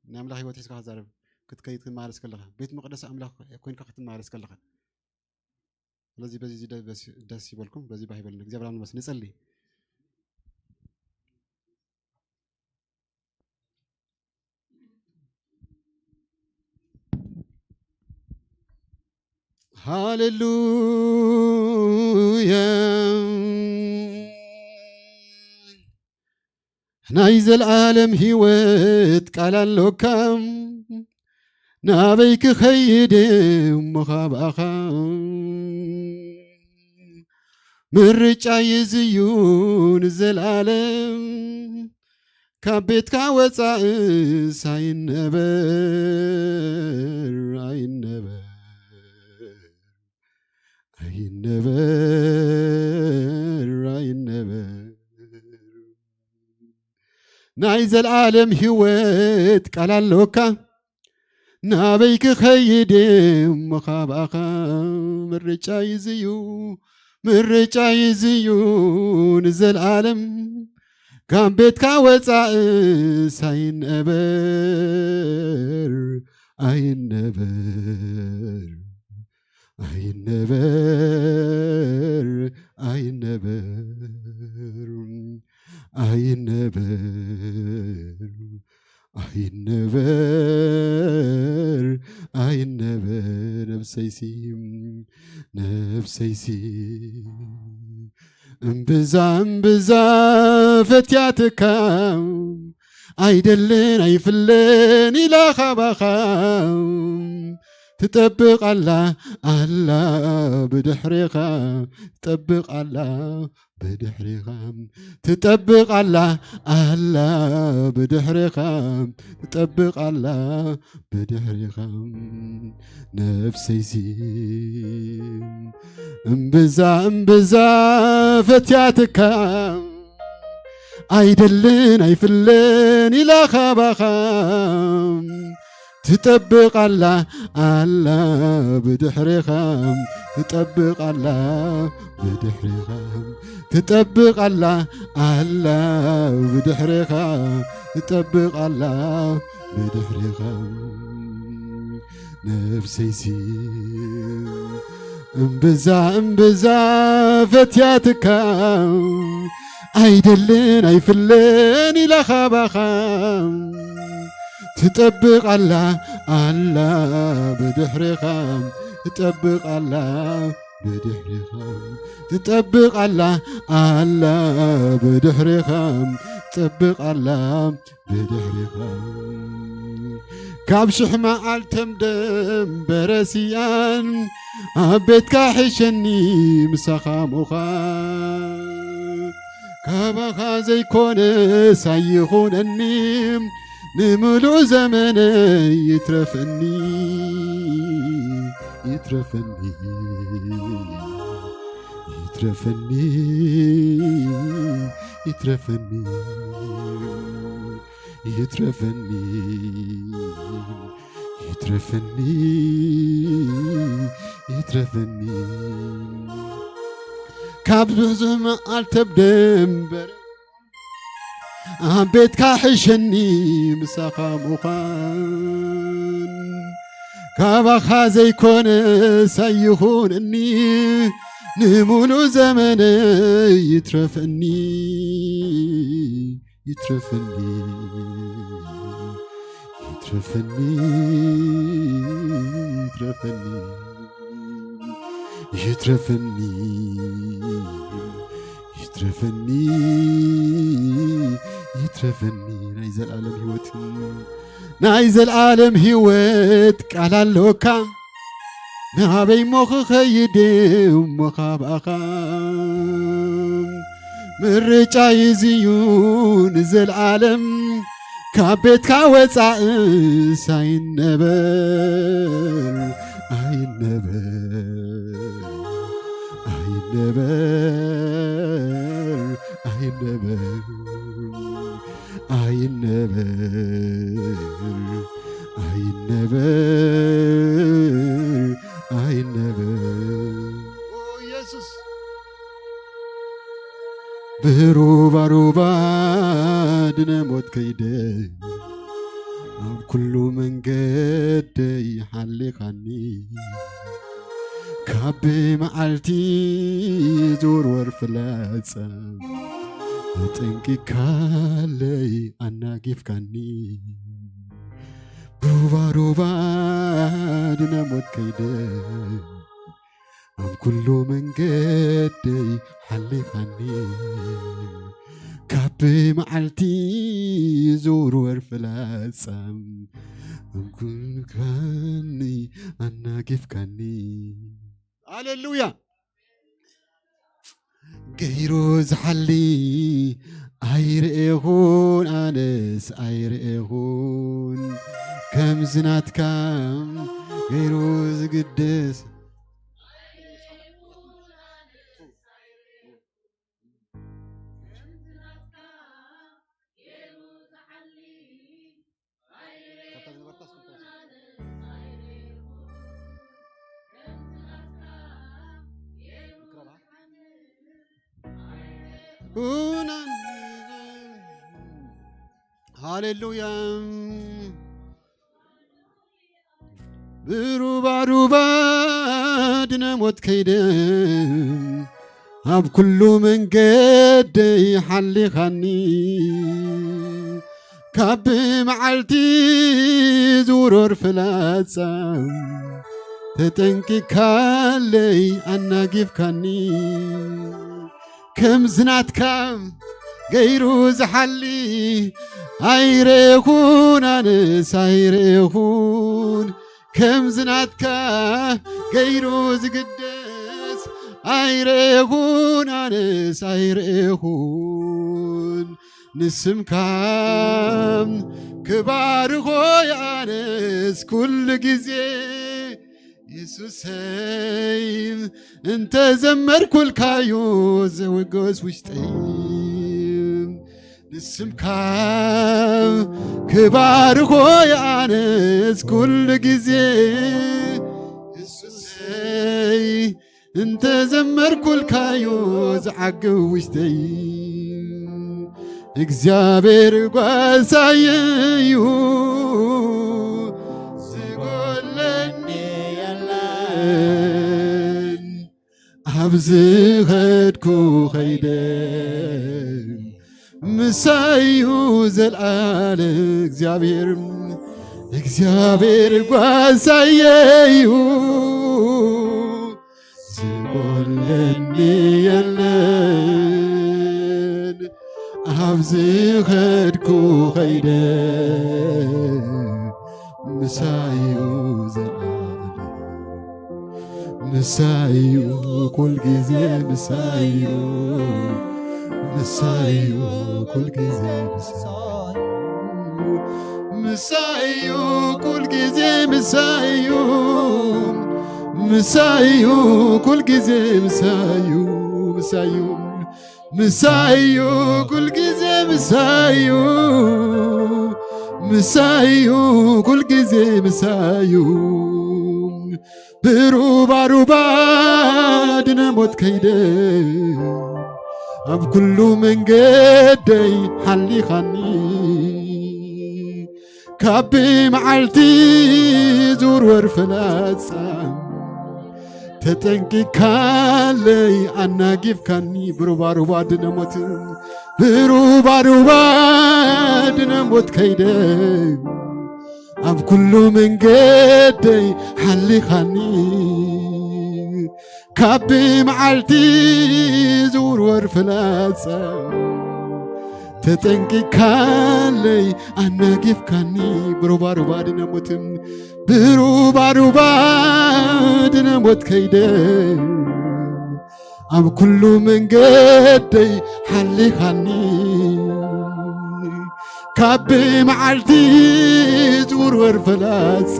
ናይ ኣምላኽ ህይወት ሒዝካ ክትዛረብ፣ ክትከይድ ክትመላለስ ከለኻ፣ ቤት መቕደስ ኣምላኽ ኮይንካ ክትመላለስ ከለኻ። ስለዚ በዚ ደ-፣ በስ-፣ ደስ ይበልኩም፣ በዚ ባህ ይበልና። እግዚኣብሔር ኣምላኽ ይመስገን። ንጸሊ። ሃሌሉያ። ናይ ዘልዓለም ህይወት ቃል ኣሎካ፣ ናበይ ክኸይድ እሞ ካባኻ? ምርጫይ እዚ እዩ ንዘልዓለም፣ ካብ ቤትካ ወጻእስ ኣይነበር፣ ኣይነበር፣ ኣይነበር፣ ኣይነበር። ናይ ዘልዓለም ህይወት ቃል ኣሎካ፣ ናበይ ክኸይድ እሞ ካባኻ? ምርጫይ እዚ እዩ፣ ምርጫይ እዚ እዩ ንዘልዓለም፣ ካብ ቤትካ ወጻእስ ኣይነበር፣ ኣይነበር፣ ኣይነበር፣ ኣይነበር፣ ኣይነበር፣ ኣይነበር፣ ኣይነበር። ነብሰይሲ፣ ነብሰይሲ እምብዛ እምብዛ ፈትያትካ፣ ኣይደልን ኣይፍለን ኢላ ካባኻ፣ ትጠብቕ ኣላ፣ ኣላ ብድሕሬኻ፣ ትጠብቕ ኣላ ብድሕሬኻ፣ ትጠብቕ ኣላ፣ ኣላ ብድሕሬኻ፣ ትጠብቕ ኣላ ብድሕሬኻ። ነፍሰይሲ እምብዛ እምብዛ ፈትያትካ፣ ኣይደልን ኣይፍለን ኢላ ካባኻ፣ ትጠብቕ ኣላ፣ ኣላ ብድሕሬኻ፣ ትጠብቕ ኣላ ብድሕሬኻ፣ ትጠብቕ ኣላ፣ ኣላ ብድሕሬኻ፣ ትጠብቕ ኣላ ብድሕሬኻ። ነፍሰይሲ እምብዛ እምብዛ ፈትያትካ፣ ኣይደልን ኣይፍለን ኢላ ካባኻ፣ ትጠብቕ ኣላ፣ ኣላ ብድሕሬኻ፣ ትጠብቕ ኣላ ብድሕሬኻ፣ ትጠብቕ ኣላ፣ ኣላ ብድሕሬኻ፣ ትጠብቕ ኣላ ብድሕሬኻ። ካብ ሽሕ መዓልቶም ደንበረ ስያን፣ ኣብ ቤትካ ሕሸኒ ምሳኻ ምዃን። ካባኻ ዘይኮነስ ኣይኹነኒ፣ ንምሉእ ዘመነይ ይትረፈኒ፣ ይትረፈኒ፣ ይትረፈኒ፣ ይትረፈኒ፣ ይትረፈኒ፣ ይትረፈኒ፣ ይትረፈኒ። ካብ ብዙሕ መዓልቲ ኣብ ደንበር ኣብ ቤትካ ሕሸኒ ምሳኻ ምዃን፣ ካባኻ ዘይኮነስ ኣይኹነኒ፣ ንምሉእ ዘመነይ ይትረፈኒ፣ ይትረፈኒ፣ ይትረፈኒ፣ ይትረፈኒ፣ ይትረፈኒ፣ ይትረፈኒ፣ ይትረፈኒ። ናይ ዘላለም ህይወት፣ ናይ ዘላለም ህይወት ቃል ኣለካ። ናበይ እሞ ክኸይድ እሞ ካባኻ? ምርጫ ይዝዩ ንዘለዓለም፣ ካብ ቤትካ ወፃእስ ኣይነበር፣ ኣይነበር፣ ኣይነበር፣ ኣይነበር፣ ኣይነበር፣ ኣይነበር፣ ኣይነበር። ኦ ኢየሱስ፣ ብሩባሩባ ድነ ሞት ከይደ፣ ኣብ ኩሉ መንገደይ ሓሊኻኒ፣ ካብ መዓልቲ ዝውርወር ፍላጻ ኣጠንቂካለይ ኣናጊፍካኒ። ሩባ ሩባ ድነ ሞት ከይደ፣ ኣብ ኩሉ መንገደይ ሓሊኻኒ፣ ካብ መዓልቲ ዝውርወር ፍላጻ ኣንኩንካኒ ኣናጊፍካኒ። ሃሌሉያ። ገይሩ ዝሓሊ ኣይርእኹን፣ ኣነስ ኣይርእኹን፣ ከምዚ ናትካ ገይሩ ዝግደስ። ሃሌሉያ። ብሩባ ሩባ ድነ ሞት ከይደ፣ ኣብ ኩሉ መንገደይ ሓሊኻኒ፣ ካብ መዓልቲ ዝውረር ፍላጻ ተጠንቂካለይ ኣናጊፍካኒ። ከምዚ ናትካ ገይሩ ዝሓሊ ኣይረኹን፣ ኣነስ ኣይረኹን። ከምዚ ናትካ ገይሩ ዝግደስ ኣይረኹን፣ ኣነስ ኣይረኹን። ንስምካ ክባርኾ ኣነስ ኩሉ ግዜ የሱሰይ እንተ ዘመርኩልካዩ ዘወገስ ውሽጠይ። ንስምካ ክባርኾ ኣነስ ኩሉ ግዜ የሱሰይ እንተ ዘመርኩልካዩ ዝዓግብ ውሽጠይ። እግዚኣብሔር ጓሳየዩ ዝጎለኒ የለን። ኣብ ዝኸድኩ ኸይደ ምሳዩ ዘልኣለ እግዚኣብሔር፣ እግዚኣብሔር ጓሳየዩ ዝጎለኒ የለን። ኣብ ዝኸድኩ ኸይደ ምሳዩ ዘልኣለ ምሳዩ ኩል ጊዜ ምሳዩ ምሳዩ ኩል ጊዜ ምሳዩ ምሳዩ ኩል ጊዜ ምሳዩ ምሳዩ ኩል ጊዜ ምሳዩ ምሳዩ ምሳዩ ኩል ጊዜ ምሳዩ ምሳዩ ኩል ጊዜ ምሳዩ ብሩባ ሩባ ድነ ሞት ከይደ ኣብ ኩሉ መንገደይ ሓሊኻኒ፣ ካብ መዓልቲ ዝውርወር ፍላጻ ተጠንቂካለይ ኣናጊፍካኒ። ብሩባሩባ ድነ ሞት፣ ብሩባሩባ ድነ ሞት ከይደ፣ ኣብ ኩሉ መንገደይ ሓሊኻኒ፣ ካብ መዓልቲ ዝውርወር ፍላጻ ተጠንቂካለይ ኣናጊፍካኒ። ብሩባሩባ ድነ ሞት፣ ብሩባሩባ ድነ ሞት ከይደ፣ ኣብ ኩሉ መንገደይ ሓሊኻኒ፣ ካብ መዓልቲ ዝውርወር ፍላጻ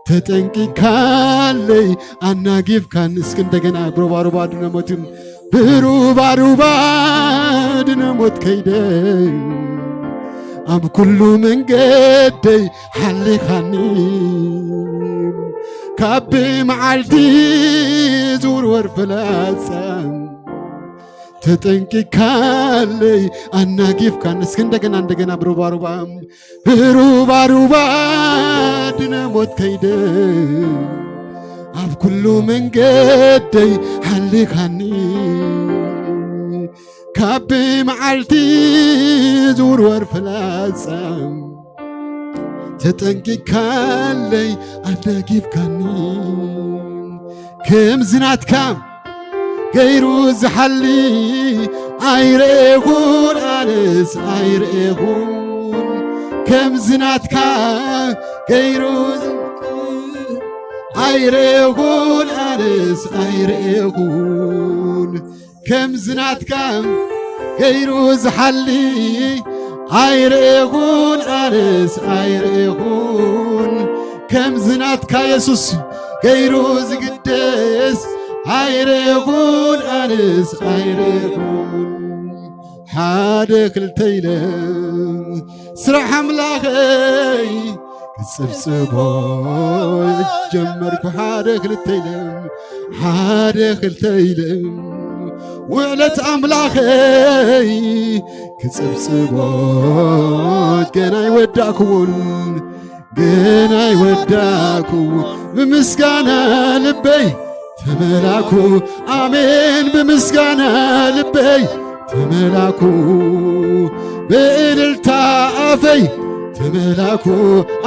ተጠንቂካለይ ኣናጊፍካን። እስኪ እንደገና ብሩባሩባ ድነ ሞት፣ ብሩባሩባ ድነ ሞት ከይደ፣ ኣብ ኩሉ መንገደይ ሓሊኻኒ፣ ካብ መዓልቲ ዝውርወር ፍላጻ ተጠንቂካለይ ኣናጊፍካን። እስኪ እንደገና እንደገና ብሩባሩባ፣ ብሩባሩባ ድነ ሞት ከይደ፣ ኣብ ኩሉ መንገደይ ሓሊኻኒ፣ ካብ መዓልቲ ዝውርወር ፍላጻ ተጠንቂካለይ ኣናጊፍካኒ። ከምዚ ናትካ ገይሩ ዝሓሊ ኣይረኤኹን፣ ኣነስ ኣይረኤኹን። ከምዚ ናትካ ገይሩ ዝ- ኣይረኤኹን፣ ኣነስ ኣይረኤኹን። ከምዚ ናትካ ገይሩ ዝሓሊ ኣይረኤኹን፣ ኣነስ ኣይረኤኹን። ከምዚ ናትካ የሱስ ገይሩ ዝግደስ ኣይረኤኹን፣ ኣነስ ኣይረኤኹን። ሓደ ክልተ ኢለ ስራሕ ኣምላኸይ ክጽብጽቦ ጀመርኩ። ሓደ ክልተ ኢለ፣ ሓደ ክልተ ኢለ ውዕለት ኣምላኸይ ክጽብጽቦ፣ ገና ኣይወዳእኩውን፣ ገና ኣይወዳእኩ። ብምስጋና ልበይ ተመላኩ፣ ኣሜን። ብምስጋና ልበይ ተመላኩ፣ ብእልልታ ኣፈይ ተመላኩ፣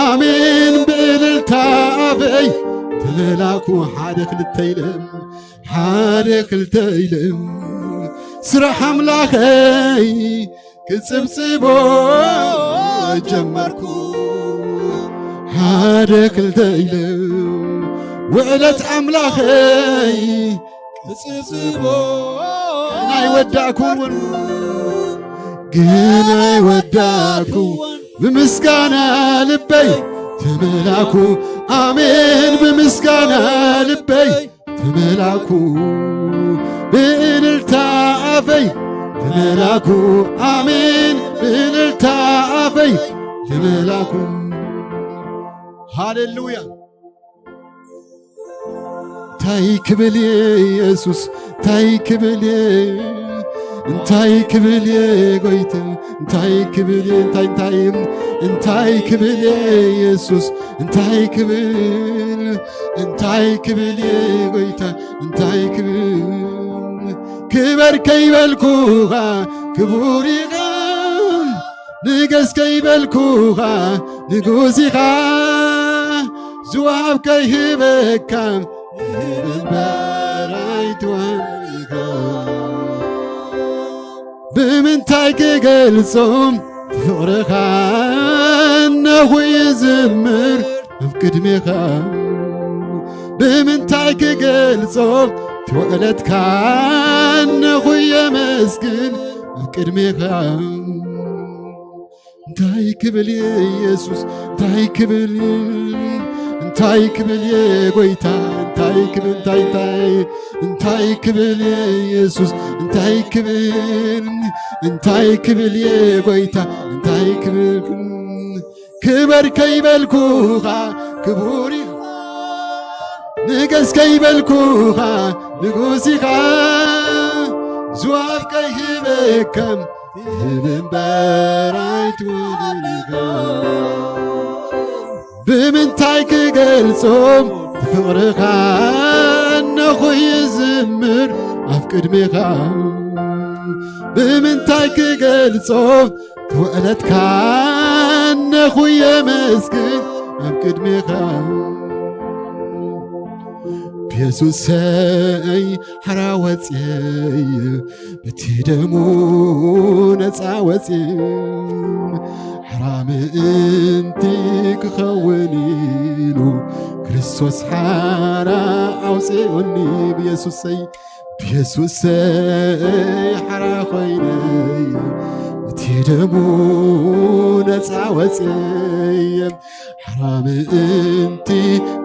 ኣሜን። ብእልልታ ኣፈይ ተመላኩ። ሓደ ክልተ ኢለ፣ ሓደ ክልተ ኢለ ስራሕ ኣምላኸይ ክጽብጽቦ ጀመርኩ። ሓደ ክልተ ኢለ ውዕለት ኣምላኸይ ክጽብጽቦ፣ ግን ኣይወዳእኩን፣ ግን ኣይወዳእኩን። ብምስጋና ልበይ ተመላኩ፣ ኣሜን። ብምስጋና ልበይ ተመላኩ፣ ብእልልታ ኣፈይ ተመላኩ፣ ኣሜን። ብእልልታ ኣፈይ ተመላኩ። ሃሌሉያ። እንታይ ክብል እየ የሱስ፣ እንታይ ክብል እየ፣ እንታይ ክብል እየ ጎይታ፣ እንታይ ክብል እየ፣ እንታይ፣ እንታይ፣ እንታይ ክብል እየ የሱስ፣ እንታይ ክብል፣ እንታይ ክብል እየ ጎይታ፣ እንታይ ክብል። ክበር ከይበልኩኻ ክቡር ኢኻ፣ ንገስ ከይበልኩኻ ንጉስ ኢኻ፣ ዝወሃብ ከይህበካ ትህብ እምበር ኣይትወሃብ ኢኻ። ብምንታይ ክገልጾ ፍቕርኻ እነኹ ይዝምር ኣብ ቅድሜኻ፣ ብምንታይ ክገልጾ ውዕለትካ እነኹ የመስግን ኣብ ቅድሜኻ። እንታይ ክብል እየ የሱስ፣ እንታይ ክብል፣ እንታይ ክብል እየ ጎይታ፣ እንታይ ክብል፣ እንታይ፣ እንታይ፣ እንታይ ክብል እየ የሱስ፣ እንታይ ክብል፣ እንታይ ክብል እየ ጎይታ፣ እንታይ ክብል። ክበር ከይበልኩኻ ክቡር ኢኻ፣ ንገስ ከይበልኩኻ ንጉስ ኢኻ፣ ዝዋብ ከይህበከም ትህብ እምበር ኣይትውህብ ኢኻ። ብምንታይ ክገልጾም ፍቕርኻ እነኹ ይዝምር ኣብ ቅድሜኻ። ብምንታይ ክገልጾም ትውዕለትካ እነኹ የመስግን ኣብ ቅድሜኻ። ብየሱሰይ ሓራ ወፅየይ በቲ ደሙ ነፃ ወፅየ። ሓራ ምእንቲ ክኸውን ኢሉ ክርስቶስ ሓራ ኣውፅኡኒ። ብየሱሰይ ብየሱሰይ ሓራ ኮይነይ በቲ ደሙ ነፃ ወፅየ። ሓራ ምእንቲ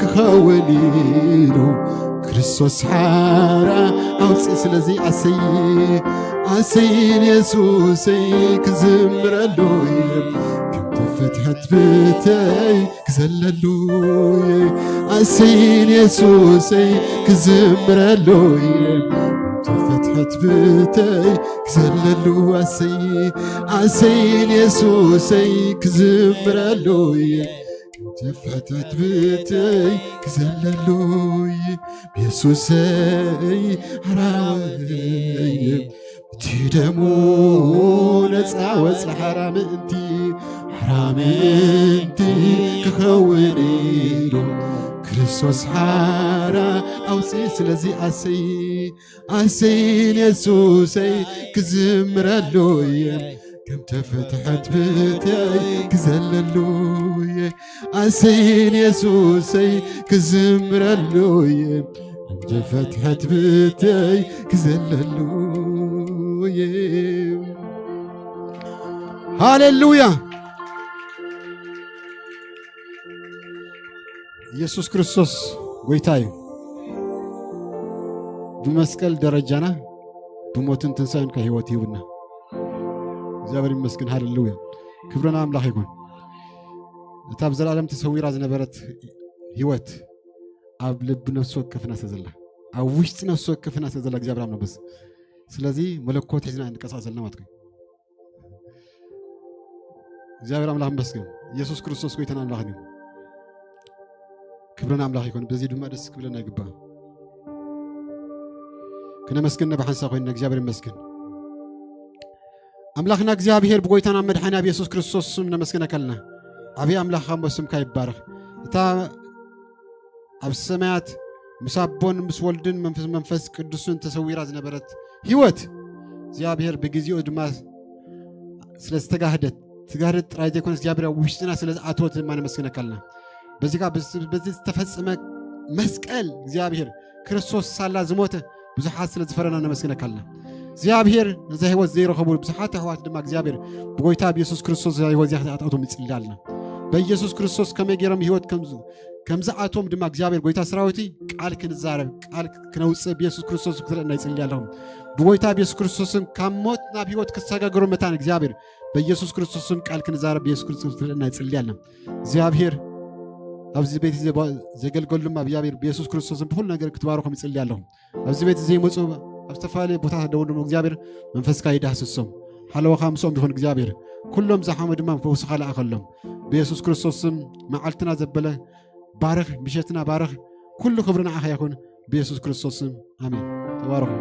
ክኸውን ኢሉ ክርስቶስ ሓራ ኣውፅእ። ስለዚ ኣሰይ ኣሰይ ንየሱሰይ ክዝምረሉ እየ። ከም ተፈትሐት ብተይ ክዘለሉ እየ። ኣሰይ ንየሱሰይ ክዝምረሉ እየ። ከም ተፈትሐት ብተይ ክዘለሉ ኣሰይ ኣሰይ ንየሱሰይ ክዝምረሉ እየ። ተፈተት ብተይ ክዘለሉይ የሱሰይ ሓራወይ እቲ ደሙ ነፃ ወፂ ሓራ ምእንቲ ሓራ ምእንቲ ክኸውን ኢሉ ክርስቶስ ሓራ ኣውፂ። ስለዚ ኣሰይ ኣሰይን የሱሰይ ክዝምረሉ እየ። ከም ተፈትሐት ብተይ ክዘለሉ እየ። ኣሰይን የሱሰይ ክዝምረሉ እየ። ከም ተፈትሐት ብተይ ክዘለሉ እየ። ሃሌሉያ። ኢየሱስ ክርስቶስ ጎይታ እዩ። ብመስቀል ደረጃና ብሞትን ትንሳኤን ከ ህይወት ይህብና። እግዚኣብሔር ይመስገን። ሃሌሉያ። ክብርና ኣምላኽ ይኹን። እታ ኣብ ዘላለም ተሰዊራ ዝነበረት ህይወት ኣብ ልቢ ነፍሲ ወከፍና ስለ ዘላ፣ ኣብ ውሽጢ ነፍሲ ወከፍና ስለ ዘላ እግዚኣብሔር ኣምላኽ በስ። ስለዚ መለኮት ሒዝና እንቀሳቀስ ዘለና ማለት እዩ። እግዚኣብሔር ኣምላኽ ይመስገን። ኢየሱስ ክርስቶስ ጎይታን ኣምላኽን እዩ። ክብርን ኣምላኽ ይኹን። በዚ ድማ ደስ ክብለና ይግባእ። ክነመስግን ብሓንሳብ ኮይንና እግዚኣብሔር ይመስገን። ኣምላኽና እግዚኣብሔር ብጎይታና መድሓኒ ኣብ ኢየሱስ ክርስቶስ ስም ነመስግነካ ኣለና። ዓብዪ ኣምላኽ እሞ ስምካ ይባረኽ። እታ ኣብ ሰማያት ምስ ኣቦን ምስ ወልድን መንፈስ፣ መንፈስ ቅዱስን ተሰዊራ ዝነበረት ህይወት እግዚኣብሔር ብግዜኡ ድማ ስለ ዝተጋህደት፣ ዝተጋህደት ጥራይ ዘይኮነ እግዚኣብሔር ኣብ ውሽጥና ስለ ዝኣተወት ድማ ነመስግነካ ኣለና። በዚ ከኣ በዚ፣ በዚ ዝተፈጸመ መስቀል እግዚኣብሔር ክርስቶስ ሳላ ዝሞተ ብዙሓት ስለ ዝፈረና ነመስግነካ ኣለና። እግዚኣብሔር ነዛ ህይወት ዘይረኸቡ ብዙሓት ኣሕዋት ድማ እግዚኣብሔር ብጎይታ ብየሱስ ክርስቶስ እዛ ህይወት እዚኣ ክትኣትዎም ይጽሊ ኣለና። በኢየሱስ ክርስቶስ ከመይ ገይሮም ህይወት ከም ዝ-፣ ከም ዝኣትዎም ድማ እግዚኣብሔር ጎይታ ሰራዊት ቃል ክንዛረብ፣ ቃል ክነውጽእ ብየሱስ ክርስቶስ ክትረአና ይጽሊ ኣለኹም። ብጎይታ ብየሱስ ክርስቶስን ካብ ሞት ናብ ህይወት ክሰጋገሩ መታን እግዚኣብሔር በኢየሱስ ክርስቶስን ቃል ክንዛረብ ብየሱስ ክርስቶስ ክትረአና ይጽሊ ኣለና። እግዚኣብሔር ኣብዚ ቤት እዚ ዘባ-፣ ዘገልገሉ ድማ እግዚኣብሔር ብየሱስ ክርስቶስን ብኹሉ ነገር ክትባረኾም ይጽሊ ኣለኹም። ኣብዚ ቤት እዚ ይመጹ ኣብ ዝተፈላለየ ቦታታት ደው ድማ እግዚኣብሔር መንፈስካ ይዳህስሶም። ሓለዋኻ ምስኦም ይኹን እግዚኣብሔር። ኩሎም ዝሓሙ ድማ ፈውስኻ ለኣኸሎም። ብየሱስ ክርስቶስ ስም መዓልትና ዘበለ ባርኽ፣ ምሸትና ባርኽ። ኩሉ ክብሪ ንዓኻ ይኹን። ብየሱስ ክርስቶስ ስም ኣሜን። ተባረኹ።